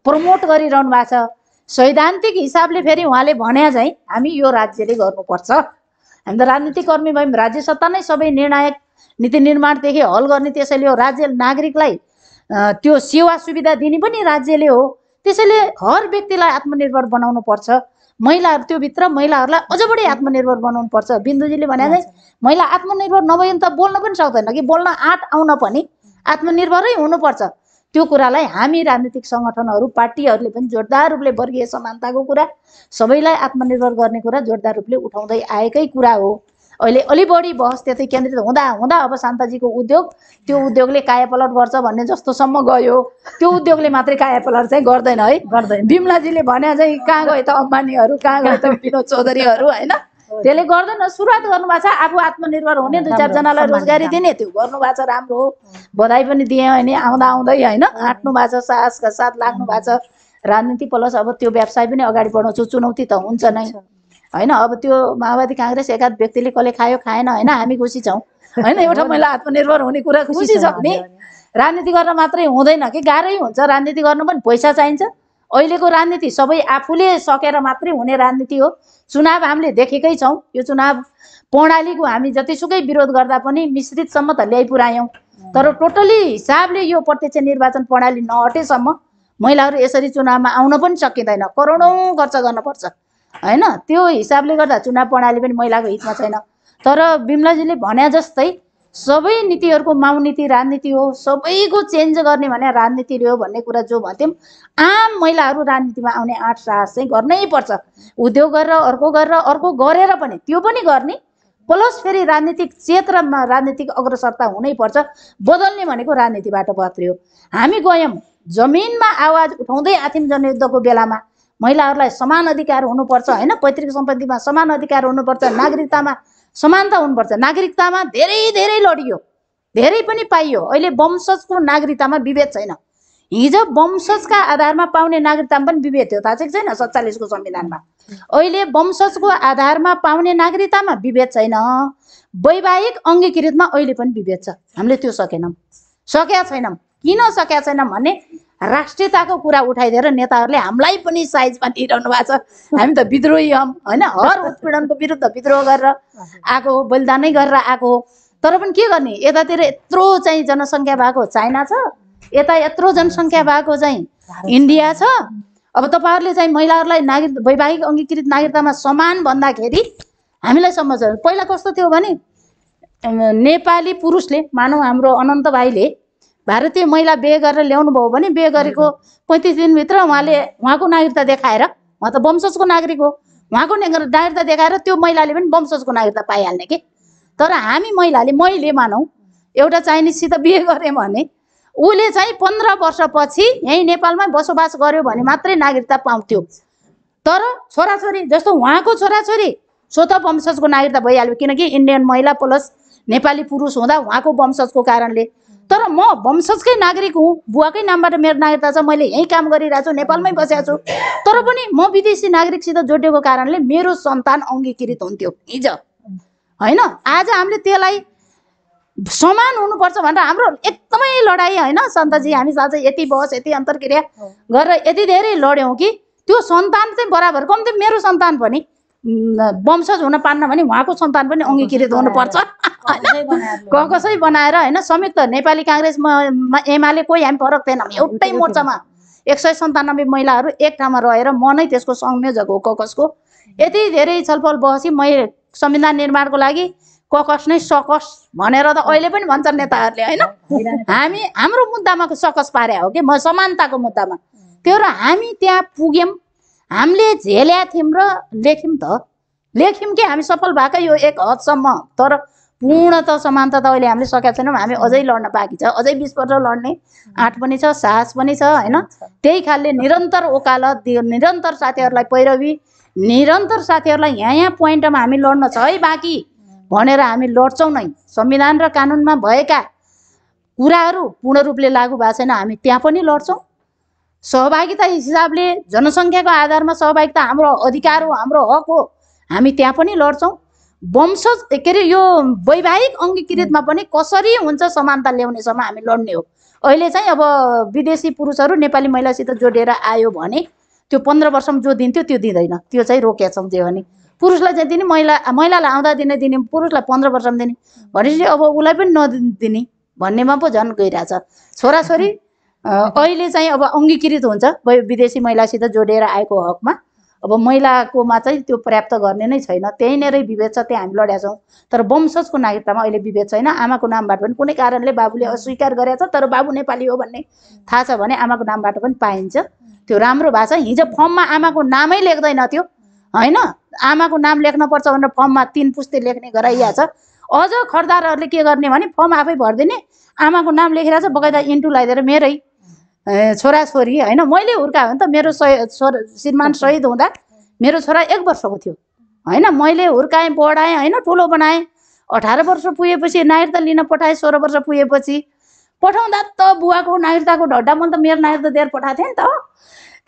प्रमोट गरिरहनु भएको छ। सैद्धान्तिक हिसाबले फेरि उहाँले भने चाहिँ हामी यो राज्यले गर्नुपर्छ, हामी त राजनीतिक कर्मी भयौँ, राज्य सत्ता नै सबै निर्णायक नीति निर्माणदेखि हल गर्ने, त्यसैले हो राज्य नागरिकलाई त्यो सेवा सुविधा दिने पनि राज्यले हो। त्यसैले हर व्यक्तिलाई आत्मनिर्भर बनाउनु पर्छ, महिलाहरू त्योभित्र महिलाहरूलाई अझ बढी आत्मनिर्भर बनाउनु पर्छ। बिन्दुजीले भने चाहिँ महिला आत्मनिर्भर नभए त बोल्न पनि सक्दैन कि, बोल्न आँट आउन पनि आत्मनिर्भरै हुनुपर्छ। त्यो कुरालाई हामी राजनीतिक सङ्गठनहरू पार्टीहरूले पनि जोरदार रूपले वर्गीय समानताको कुरा, सबैलाई आत्मनिर्भर गर्ने कुरा जोरदार रूपले उठाउँदै आएकै कुरा हो। अहिले अलि बढी बहस त्यतै केन्द्रित हुँदा हुँदा अब शान्ताजीको उद्योग, त्यो उद्योगले कायापलट गर्छ भन्ने जस्तोसम्म गयो। त्यो उद्योगले मात्रै कायापलट चाहिँ गर्दैन है, गर्दैन। बिमलाजीले भने चाहिँ कहाँ गए त अम्बानीहरू, कहाँ गए त विनोद चौधरीहरू होइन, त्यसले गर्दैन। सुरुवात गर्नुभएको छ, आफू आत्मनिर्भर हुने, दुई चारजनालाई रोजगारी दिने, त्यो गर्नुभएको छ, राम्रो हो, बधाई पनि दिएँ होइन। आउँदा आउँदै होइन आँट्नु भएको छ, साहसका साथ लाग्नु भएको छ राजनीति प्लस अब त्यो व्यवसाय पनि अगाडि बढाउँछु। चुनौती त हुन्छ नै होइन। अब त्यो माओवादी काङ्ग्रेस एकाध व्यक्तिले कसले खायो खाएन होइन, हामी खुसी छौँ होइन। एउटा महिला आत्मनिर्भर हुने कुरा खुसी छ भने राजनीति गर्न मात्रै हुँदैन कि, गाह्रै हुन्छ। राजनीति गर्न पनि पैसा चाहिन्छ। अहिलेको राजनीति सबै आफूले सकेर मात्रै हुने राजनीति हो। चुनाव हामीले देखेकै छौँ, यो चुनाव प्रणालीको हामी जतिसुकै विरोध गर्दा पनि मिश्रितसम्म त ल्याइ पुर्यायौँ, तर टोटली हिसाबले यो प्रत्यक्ष निर्वाचन प्रणाली नहटेसम्म महिलाहरू यसरी चुनावमा आउन पनि सकिँदैन, करोडौँ खर्च गर्नुपर्छ होइन। त्यो हिसाबले गर्दा चुनाव प्रणाली पनि महिलाको हितमा छैन। तर बिमलाजीले भने जस्तै सबै नीतिहरूको माउनीति राजनीति हो, सबैको चेन्ज गर्ने भने राजनीतिले हो भन्ने कुरा जो भन्थ्यौँ, आम महिलाहरू राजनीतिमा आउने आँट साहस चाहिँ गर्नै पर्छ। उद्योग गरेर अर्को गरेर पनि त्यो पनि गर्ने, प्लस फेरि राजनीतिक क्षेत्रमा राजनीतिक अग्रसरता हुनैपर्छ। बदल्ने भनेको राजनीतिबाट मात्रै हो। हामी गयौँ जमिनमा आवाज उठाउँदै आथ्यौँ जनयुद्धको बेलामा, महिलाहरूलाई समान अधिकार हुनुपर्छ होइन, पैतृक सम्पत्तिमा समान अधिकार हुनुपर्छ, नागरिकतामा समानता हुनुपर्छ। नागरिकतामा धेरै धेरै लडियो, धेरै पनि पाइयो। अहिले वंशजको नागरिकतामा विभेद छैन। हिजो वंशजका आधारमा पाउने नागरिकतामा पनि विभेद थियो, थाहा छ कि छैन 47 को संविधानमा। अहिले वंशजको आधारमा पाउने नागरिकतामा विभेद छैन, वैवाहिक अङ्गीकृतमा अहिले पनि विभेद छ। हामीले त्यो सकेका छैनौँ। किन सकेका छैनौँ भने राष्ट्रियताको कुरा उठाइदिएर नेताहरूले हामीलाई पनि साइजमा लिइरहनु भएको छ। हामी त विद्रोही हौँ होइन, हर उत्पीडनको विरुद्ध विद्रोह गरेर आएको हो, बलिदानै गरेर आएको हो। तर पनि के गर्ने, यतातिर यत्रो चाहिँ जनसङ्ख्या भएको चाइना छ, यता यत्रो जनसङ्ख्या भएको चाहिँ इन्डिया छ। अब तपाईँहरूले चाहिँ महिलाहरूलाई वैवाहिक अङ्गीकृत नागरिकतामा समान भन्दाखेरि हामीलाई समस्या। पहिला कस्तो थियो भने नेपाली पुरुषले, मानौ हाम्रो अनन्त भाइले भारतीय महिला बिहे गरेर ल्याउनु भयो भने बिहे गरेको 35 दिनभित्र उहाँको नागरिकता देखाएर, उहाँ त वंशजको नागरिक हो, उहाँको नागरिकता देखाएर त्यो महिलाले पनि वंशजको नागरिकता पाइहाल्ने कि। तर हामी मैले मानौ एउटा चाइनिजसित बिहे गरेँ भने उसले चाहिँ 15 वर्षपछि यहीँ नेपालमै बसोबास गर्यो भने मात्रै नागरिकता पाउँथ्यो। तर छोराछोरी जस्तो उहाँको छोराछोरी स्वतः वंशजको नागरिकता भइहाल्यो, किनकि इन्डियन महिला प्लस नेपाली पुरुष हुँदा उहाँको वंशजको कारणले। तर म वंशजकै नागरिक हुँ, बुवाकै नामबाट मेरो नागरिकता छ, मैले यहीँ काम गरिरहेको छु, नेपालमै बसेको छु, तर पनि म विदेशी नागरिकसित जोडिएको कारणले मेरो सन्तान अङ्गीकृत हुन्थ्यो हिजो होइन। आज हामीले त्यसलाई समान हुनुपर्छ भनेर हाम्रो एकदमै लडाइँ होइन सन्तजी। हामी साँच्चै यति बहस यति अन्तर्क्रिया गरेर यति धेरै लड्यौँ कि त्यो सन्तान चाहिँ बराबर कम्ती मेरो सन्तान पनि वंशज हुन पान्न भने उहाँको सन्तान पनि अङ्गीकृत हुनुपर्छ कसै बनाएर होइन। संयुक्त नेपाली काङ्ग्रेसमा एमाले कोही हामी फरक थिएनौँ, एउटै मोर्चामा 197 महिलाहरू एक ठाउँमा रहेर म नै त्यसको संयोजक हो ककसको। यति धेरै छलफल बहसी मैले संविधान निर्माणको लागि ककस नै सकस भनेर त अहिले पनि भन्छन् नेताहरूले होइन। हाम्रो मुद्दामा सकस पारे हो कि म समानताको मुद्दामा त्यो र हामी त्यहाँ पुग्यौँ। हामीले झेल्या थियौँ र लेख्यौँ कि हामी सफल भएकै यो एक हदसम्म। तर पूर्णत समानता त अहिले हामीले सकेका छैनौँ। हामी अझै लड्न बाँकी छ, अझै 20 वर्ष लड्ने आँट पनि छ, साहस पनि छ होइन। त्यही खालले निरन्तर ओकालत, निरन्तर साथीहरूलाई पैरवी, निरन्तर साथीहरूलाई यहाँ पोइन्टमा हामी लड्न छ है बाँकी भनेर हामी लड्छौँ नै। संविधान र कानुनमा भएका कुराहरू पूर्ण रूपले लागू भएको छैन, हामी त्यहाँ पनि लड्छौँ। सहभागिता हिसाबले जनसङ्ख्याको आधारमा सहभागिता हाम्रो अधिकार हो, हाम्रो हक हो, हामी त्यहाँ पनि लड्छौँ। वंशज के अरे यो वैवाहिक अङ्गीकृतमा पनि कसरी हुन्छ समानता ल्याउनेसम्म हामी लड्ने हो। अहिले चाहिँ अब विदेशी पुरुषहरू नेपाली महिलासित जोडिएर आयो भने त्यो 15 वर्षमा जो दिन्थ्यो त्यो दिँदैन, त्यो चाहिँ रोकेका छौँ। जे भने पुरुषलाई चाहिँ दिने, महिलालाई आउँदा दिने पुरुषलाई 15 वर्षमा दिने भनेपछि अब उसलाई पनि नदिने भन्नेमा पो झन् गइरहेछ। छोराछोरी अहिले चाहिँ अब अङ्गीकृत हुन्छ विदेशी महिलासित जोडिएर आएको हकमा। अब महिलाकोमा चाहिँ त्यो पर्याप्त गर्ने नै छैन, त्यहीँनिरै विभेद छ, त्यहाँ हामी लडेका छौँ। तर वंशजको नागरिकतामा अहिले विभेद छैन। आमाको नामबाट पनि कुनै कारणले बाबुले अस्वीकार गरेको छ तर बाबु नेपाली हो भन्ने थाहा छ भने आमाको नामबाट पनि पाइन्छ। त्यो राम्रो भएको छ। हिजो फर्ममा आमाको नामै लेख्दैन थियो होइन, आमाको नाम लेख्नुपर्छ भनेर फर्ममा 3 पुस्ते लेख्ने गराइया छ। अझ खर्दारहरूले के गर्ने भने फर्म आफै भरिदिने, आमाको नाम लेखिरहेको छ, बगैँचा इन्टु लगाइदिएर मेरै छोराछोरी होइन। मैले हुर्कायो भने त मेरो श्रीमान शहीद हुँदा मेरो छोरा 1 वर्षको थियो होइन। मैले हुर्काएँ, बढाएँ होइन, ठुलो बनाएँ। 18 वर्ष पुगेपछि नागरिकता लिन पठाएँ। 16 वर्ष पुगेपछि पठाउँदा त बुवाको नागरिकताको ढड्डा मैले त मेरो नागरिकता दिएर पठाएको थिएँ नि त।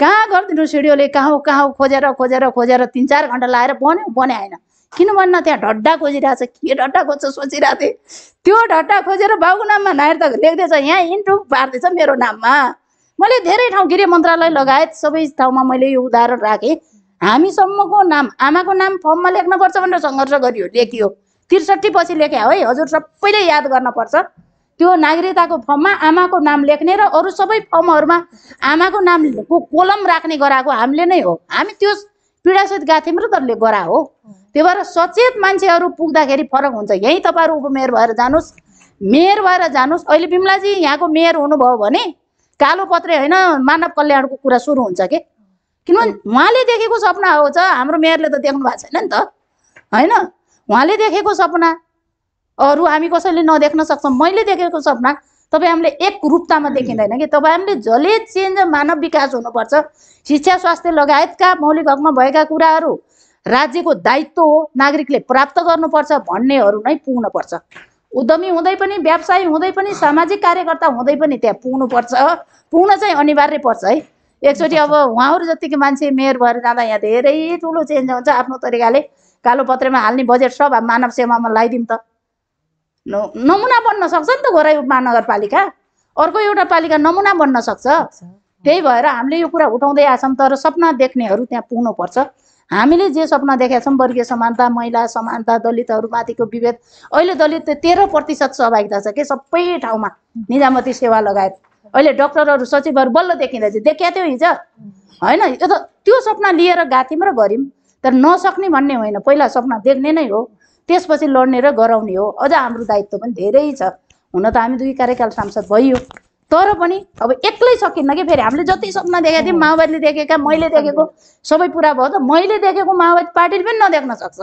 कहाँ गरिदिनु सिडिओले, कहाँ खोजेर 3-4 घन्टा लाएर बन्यो होइन। किन भन्न त्यहाँ ढड्डा खोजिरहेछ, के ढड्डा खोज्छ सोचिरहेको थिएँ। त्यो ढड्डा खोजेर बाबुको नाममा नागरिकता लेख्दैछ, यहाँ इन्टु पार्दैछ मेरो नाममा। मैले धेरै ठाउँ गृह मन्त्रालय लगायत सबै ठाउँमा मैले यो उदाहरण राखेँ। हामीसम्मको नाम आमाको नाम फर्ममा लेख्नुपर्छ भनेर सङ्घर्ष गरियो, लेखियो। 63 पछि लेखे है हजुर, सबैले याद गर्नुपर्छ। त्यो नागरिकताको फर्ममा आमाको नाम लेख्ने र अरू सबै फर्महरूमा आमाको नामको कोलम राख्ने गराएको हामीले नै हो। हामी त्यो पीडासहित गएको थियौँ र तरले गरा हो। त्यही भएर सचेत मान्छेहरू पुग्दाखेरि फरक हुन्छ। यहीँ तपाईँहरू उपमेयर भएर जानुहोस्, मेयर भएर जानुहोस्। अहिले बिमलाजी यहाँको मेयर हुनुभयो भने कालो पत्रे होइन मानव कल्याणको कुरा सुरु हुन्छ के, किनभने उहाँले देखेको सपना हो। हाम्रो मेयरले त देख्नु भएको छैन नि त होइन। उहाँले देखेको सपना अरू हामी कसैले नदेख्न सक्छौँ। मैले देखेको सपना तपाईँ हामीले एक रूपतामा देखिँदैन कि। तपाईँ हामीले जसले चेन्ज मानव विकास हुनुपर्छ, शिक्षा स्वास्थ्य लगायतका मौलिक हकमा भएका कुराहरू राज्यको दायित्व हो, नागरिकले प्राप्त गर्नुपर्छ भन्नेहरू नै पुग्नुपर्छ। उद्यमी हुँदै पनि, व्यवसायी हुँदै पनि, सामाजिक कार्यकर्ता हुँदै पनि त्यहाँ पुग्नुपर्छ। पुग्न चाहिँ अनिवार्य पर्छ है। एकचोटि अब उहाँहरू जतिको मान्छे मेयर भएर जाँदा यहाँ धेरै ठुलो चेन्ज हुन्छ। आफ्नो तरिकाले कालो पत्रेमा हाल्ने बजेट सब मानव सेवामा लगाइदिउँ त नमुना बन्न सक्छ नि त। गोराई उपमहानगरपालिका अर्को एउटा पालिका नमुना बन्न सक्छ। त्यही भएर हामीले यो कुरा उठाउँदै आछौँ। तर सपना देख्नेहरू त्यहाँ पुग्नुपर्छ। हामीले जे सपना देखेका छौँ, वर्गीय समानता, महिला समानता, दलितहरूमाथिको विभेद, अहिले दलित 13% सहभागिता छ कि सबै ठाउँमा, निजामती सेवा लगायत। अहिले डक्टरहरू सचिवहरू बल्ल देखिँदैछ, देखिया थियो हिजो होइन। यो त त्यो सपना लिएर गएको थियौँ र गऱ्यौँ, तर नसक्ने भन्ने होइन। पहिला सपना देख्ने नै हो, त्यसपछि लड्ने र गराउने हो। अझ हाम्रो दायित्व पनि धेरै छ। हुन त हामी 2 कार्यकाल सांसद भइयो, तर पनि अब एक्लै सकिन्न कि। फेरि हामीले जति सपना देखेका थियौँ, माओवादीले देखेका, मैले देखेको सबै पुरा भयो त। मैले देखेको माओवादी पार्टीले पनि नदेख्न सक्छ,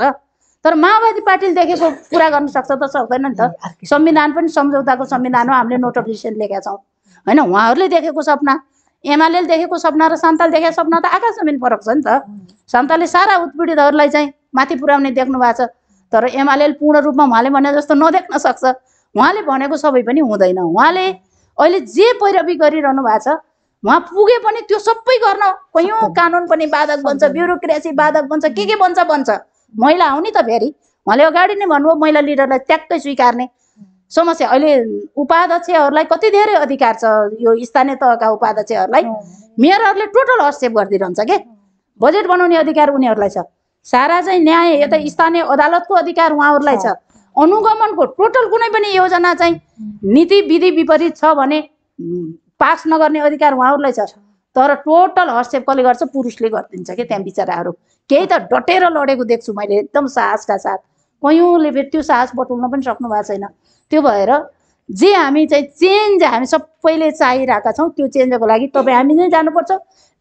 तर माओवादी पार्टीले देखेको पुरा गर्न सक्छ त सक्दैन नि त। संविधान पनि सम्झौताको संविधान हो, हामीले नोटिफिकेसन लेखेका छौँ होइन। उहाँहरूले देखेको सपना, एमाले देखेको सपना र सन्ताले देखेको सपना त आकाश जमिन फरक छ नि त। सन्ताले सारा उत्पीडितहरूलाई चाहिँ माथि पुर्याउने देख्नु भएको छ, तर एमाले पूर्ण रूपमा उहाँले भने जस्तो नदेख्न सक्छ। उहाँले भनेको सबै पनि हुँदैन। उहाँले अहिले जे पैरवी गरिरहनु भएको छ, उहाँ पुगे पनि त्यो सबै गर्न कयौँ कानुन पनि बाधक बन्छ, ब्युरोक्रेसी बाधक बन्छ, के बन्छ। महिला हो नि त। फेरि उहाँले अगाडि नै भन्नुभयो महिला लिडरलाई ट्याक्कै स्वीकार्ने, समस्या। अहिले उपाध्यक्षहरूलाई कति धेरै अधिकार छ, यो स्थानीय तहका उपाध्यक्षहरूलाई मेयरहरूले टोटल हस्तक्षेप गरिदिइरहन्छ के। बजेट बनाउने अधिकार उनीहरूलाई छ, सारा चाहिँ न्याय यता स्थानीय अदालतको अधिकार उहाँहरूलाई छ, अनुगमनको टोटल कुनै पनि योजना चाहिँ नीति विधि विपरीत छ भने पास नगर्ने अधिकार उहाँहरूलाई छ। तर टोटल हस्तक्षेप कसले गर्छ? पुरुषले गरिदिन्छ कि त्यहाँ बिचराहरू। केही त डटेर लडेको देख्छु मैले एकदम साहसका साथ। कयौँले फेरि त्यो साहस बटुल्न पनि सक्नु भएको छैन। त्यो भएर जे हामी चाहिँ चेन्ज हामी सबैले चाहिरहेका छौँ, त्यो चेन्जको लागि तपाईँ हामी नै जानुपर्छ,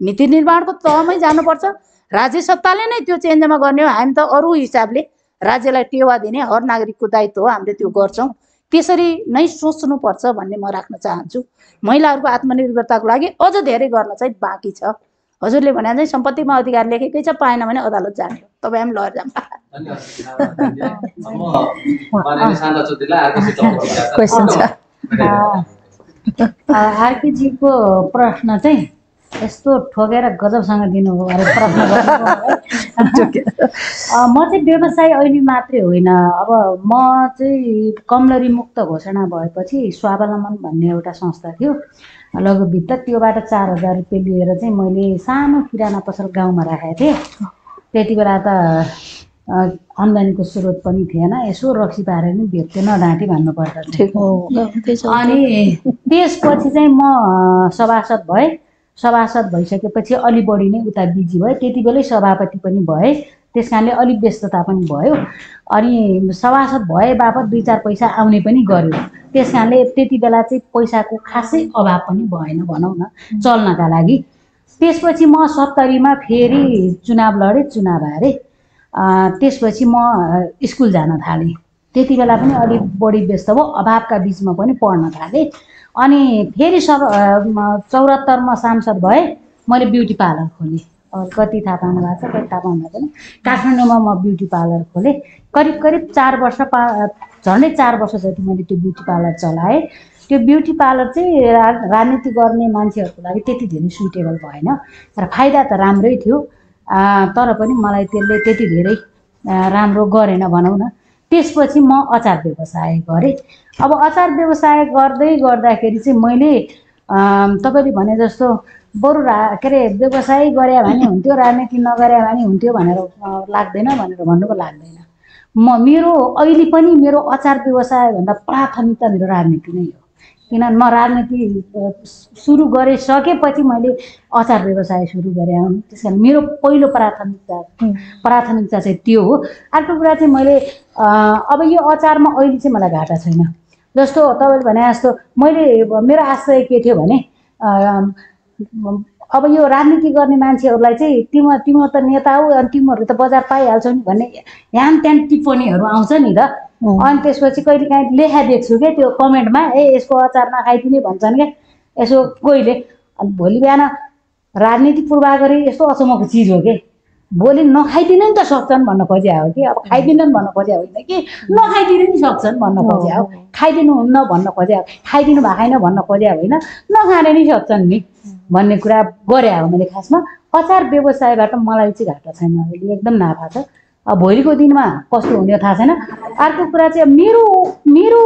नीति निर्माणको तहमै जानुपर्छ। राज्य सत्ताले नै त्यो चेन्जमा गर्ने हो। हामी त अरू हिसाबले राज्यलाई टेवा दिने हर नागरिकको दायित्व हो, हामीले त्यो गर्छौँ। त्यसरी नै सोच्नुपर्छ भन्ने म राख्न चाहन्छु। महिलाहरूको आत्मनिर्भरताको लागि अझ धेरै गर्न चाहिँ बाँकी छ। हजुरले भने चाहिँ सम्पत्तिमा अधिकार लेखेकै छ, पाएन भने अदालत जाने हो, तपाईँ हामी लहर जाम। आरकेजीको प्रश्न चाहिँ यस्तो ठोकेर गजबसँग दिनुभयो अरे प्रश्न गर्नु। म चाहिँ व्यवसाय अहिले मात्रै होइन, अब म चाहिँ कमलरी मुक्त घोषणा भएपछि स्वावलम्बन भन्ने एउटा संस्था थियो लघु वित्त, त्योबाट 4000 रुपियाँ लिएर चाहिँ मैले सानो किराना पसल गाउँमा राखेको थिएँ। त्यति बेला त आम्दानीको स्रोत पनि थिएन, यसो रक्सी पारेर नि बेच्थेँ नढाँटी भन्नुपर्छ। अनि त्यसपछि चाहिँ म सभासद भएँ। सभासद भइसकेपछि अलि बढी नै उता बिजी भएँ। त्यति बेलै सभापति पनि भएँ, त्यस कारणले अलिक व्यस्तता पनि भयो। अनि सभासद भए बापत 2-4 पैसा आउने पनि गर्यो। त्यस कारणले त्यति बेला चाहिँ पैसाको खासै अभाव पनि भएन भनौँ न चल्नका लागि। त्यसपछि म 70मा फेरि चुनाव लडेँ, चुनाव हारेँ। त्यसपछि म स्कुल जान थालेँ। त्यति बेला पनि अलिक बढी व्यस्त भयो, अभावका बिचमा पनि पढ्न थालेँ। अनि फेरि 74मा सांसद भए, मैले ब्युटी पार्लर खोलेँ। कति थाहा पाउनु भएको छ, कति थाहा पाउनु भएको छैन। काठमाडौँमा म ब्युटी पार्लर खोलेँ। करिब 4 वर्ष झन्डै 4 वर्ष जति मैले त्यो ब्युटी पार्लर चलाएँ। त्यो ब्युटी पार्लर चाहिँ राजनीति गर्ने मान्छेहरूको लागि त्यति धेरै सुइटेबल भएन, तर फाइदा त राम्रै थियो। तर पनि मलाई त्यसले त्यति धेरै राम्रो गरेन भनौँ न। त्यसपछि म अचार व्यवसाय गरेँ। अब अचार व्यवसाय गर्दाखेरि चाहिँ मैले तपाईँले भने जस्तो बरु के अरे व्यवसाय गरे भने हुन्थ्यो, राजनीति नगरे भने हुन्थ्यो भनेर लाग्दैन, भनेर भन्नु पो लाग्दैन। मेरो अहिले पनि मेरो अचार व्यवसायभन्दा प्राथमिकता मेरो राजनीति नै हो। किनभने म राजनीति सुरु गरिसकेपछि मैले अचार व्यवसाय सुरु गरेँ। त्यस कारण मेरो पहिलो प्राथमिकता चाहिँ त्यो हो। अर्को कुरा चाहिँ मैले अब यो अचारमा अहिले चाहिँ मलाई घाटा छैन। जस्तो तपाईँले भने जस्तो मैले मेरो आशय के थियो भने अब यो राजनीति गर्ने मान्छेहरूलाई चाहिँ तिम्रो त नेता हो अनि तिमीहरू त बजार पाइहाल्छौ नि भन्ने ह्यान त्यान टिप्पणीहरू आउँछ नि त। अनि त्यसपछि कहिले काहीँ लेखा देख्छु क्या त्यो कमेन्टमा, यसको अचार नखाइदिने भन्छन् क्या यसो कोहीले। अनि भोलि बिहान राजनीति पूर्वाग्रह गरी यस्तो अचम्मको चिज हो कि भोलि नखाइदिन नि त सक्छन् भन्न खोज्या हो कि। अब खाइदिनन् भन्न खोज्या होइन कि नखाइदिन नि सक्छन् भन्न खोज्या हो, खाइदिनुहुन्न भन्न खोज्या हो, खाइदिनु भएको छैन भन्न खोज्या होइन, नखाने नि सक्छन् नि भन्ने कुरा गरे हो मैले। खासमा अचार व्यवसायबाट मलाई चाहिँ घाटा छैन, अहिले एकदम नाफा छ। अब भोलिको दिनमा कस्तो हुने थाहा छैन। अर्को कुरा चाहिँ मेरो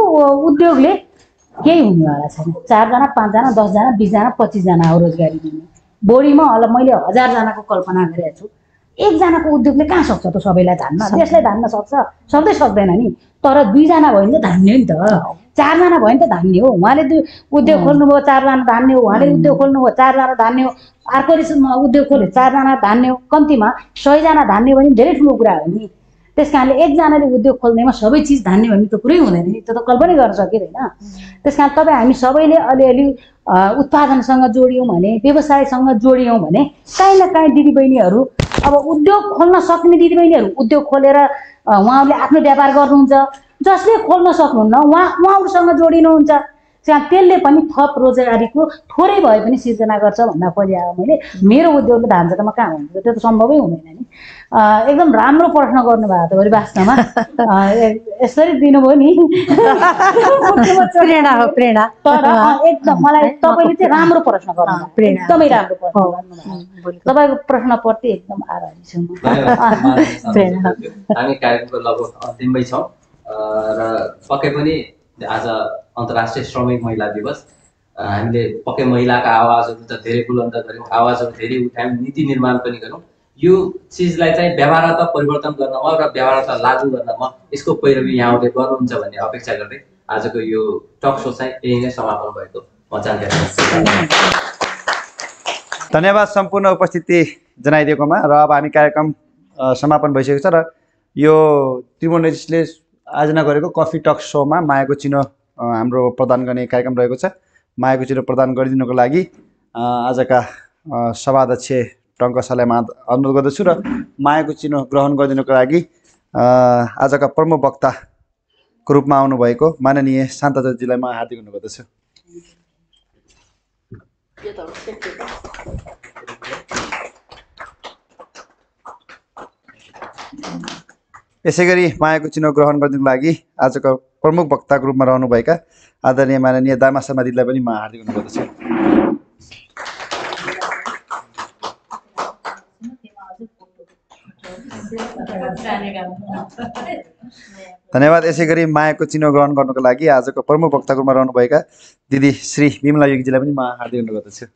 उद्योगले केही हुनेवाला छैन। 4 जना 5 जना 10 जना 20 जना 25 जना रोजगारी दिने, बढीमा होला मैले 1000 जनाको कल्पना गरेको छु। 1 जनाको उद्योगले कहाँ सक्छ त सबैलाई धान्न? देशलाई धान्न सक्छ? सक्दै सक्दैन नि। तर 2 जना भयो भने त धान्ने नि त, 4 जना भयो भने त धान्ने हो। उहाँले उद्योग खोल्नुभयो 4 जना धान्ने हो, उहाँले उद्योग खोल्नुभयो 4 जना धान्ने हो, अर्कोले उद्योग खोल्यो 4 जना धान्ने हो। कम्तीमा 100 जना धान्ने भने धेरै ठुलो कुरा हो नि। त्यस कारणले 1 जनाले उद्योग खोल्नेमा सबै चिज धान्ने भन्ने त कुरै हुँदैन नि, त्यो त कल्पनै गर्न सकिँदैन। त्यस कारण तपाईँ हामी सबैले अलिअलि उत्पादनसँग जोडियौँ भने, व्यवसायसँग जोडियौँ भने काहीँ न काहीँ दिदीबहिनीहरू अब उद्योग खोल्न सक्ने दिदीबहिनीहरू उद्योग खोलेर उहाँहरूले आफ्नो व्यापार गर्नुहुन्छ। जसले खोल्न सक्नुहुन्न उहाँहरूसँग जोडिनुहुन्छ। त्यसले पनि थप रोजगारीको थोरै भए पनि सिर्जना गर्छ भन्न खोजेँ हो मैले। मेरो उद्योगले धान्छ त म कहाँ हुन्छ, त्यो त सम्भवै हुँदैन नि। एकदम राम्रो प्रश्न गर्नुभएको त बरु वास्तवमा यसरी दिनुभयो नि प्रेरणा हो, प्रेरणा। तर एकदम मलाई तपाईँले चाहिँ राम्रो प्रश्न गर्नुभयो, एकदमै राम्रो प्रश्न गर्नुभयो। तपाईँको प्रश्नप्रति एकदम आभारी छु म। हामी कार्यक्रमको लगभग अन्तिममै छौँ र पक्कै पनि आज अन्तर्राष्ट्रिय श्रमिक महिला दिवस। हामीले पक्कै महिलाका आवाजहरू त धेरै बुलन्द गऱ्यौँ, आवाजहरू धेरै उठायौँ, नीति निर्माण पनि गऱ्यौँ। यो चिजलाई चाहिँ व्यवहारता परिवर्तन गर्नमा र व्यवहारता लागू गर्नमा यसको पैरवी यहाँले गर्नुहुन्छ भन्ने अपेक्षा गर्दै आजको यो टक सो चाहिँ यही नै समापन भएको म जानकारी दिन्छु। धन्यवाद सम्पूर्ण उपस्थिति जनाइदिएकोमा। र अब हामी कार्यक्रम समापन भइसकेको छ र यो त्रिभुवन रेजिसले आयोजना गरेको कफी टक सोमा मायाको चिनो हाम्रो प्रदान गर्ने कार्यक्रम रहेको छ। मायाको चिनो प्रदान गरिदिनुको लागि आजका सभाध्यक्ष टङ्क सालेमा अनुरोध गर्दछु र मायाको चिनो ग्रहण गरिदिनुको लागि आजका प्रमुख वक्ताको रूपमा आउनुभएको माननीय शान्ताजीलाई म हार्दिक अनुरोध गर्दछु। यसै गरी मायाको चिनो ग्रहण गरिदिनुको लागि आजको प्रमुख वक्ताको रूपमा रहनुभएका आदरणीय माननीय दामा शर्मा दिदीलाई पनि म हार्दिक अनुरोध गर्दछु। धन्यवाद। यसै गरी मायाको चिनो ग्रहण गर्नुको लागि आजको प्रमुख वक्ताको रूपमा रहनुभएका दिदी श्री बिमला योगीजीलाई पनि म हार्दिक अनुरोध गर्दछु।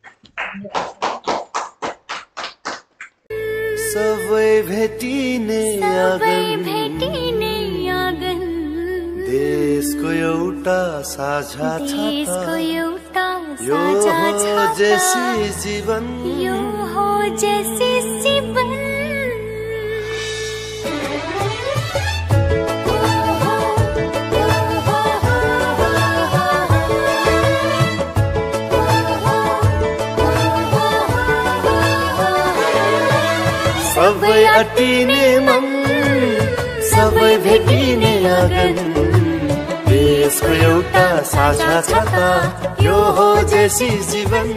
सबै भेटिने आँगन देशको एउटा साझा छाता यो हो जेसी जीवन सबै अटिने मन सबै भेटिने आँगन देशको एउटा साझा छाता यो हो जेसी जीवन।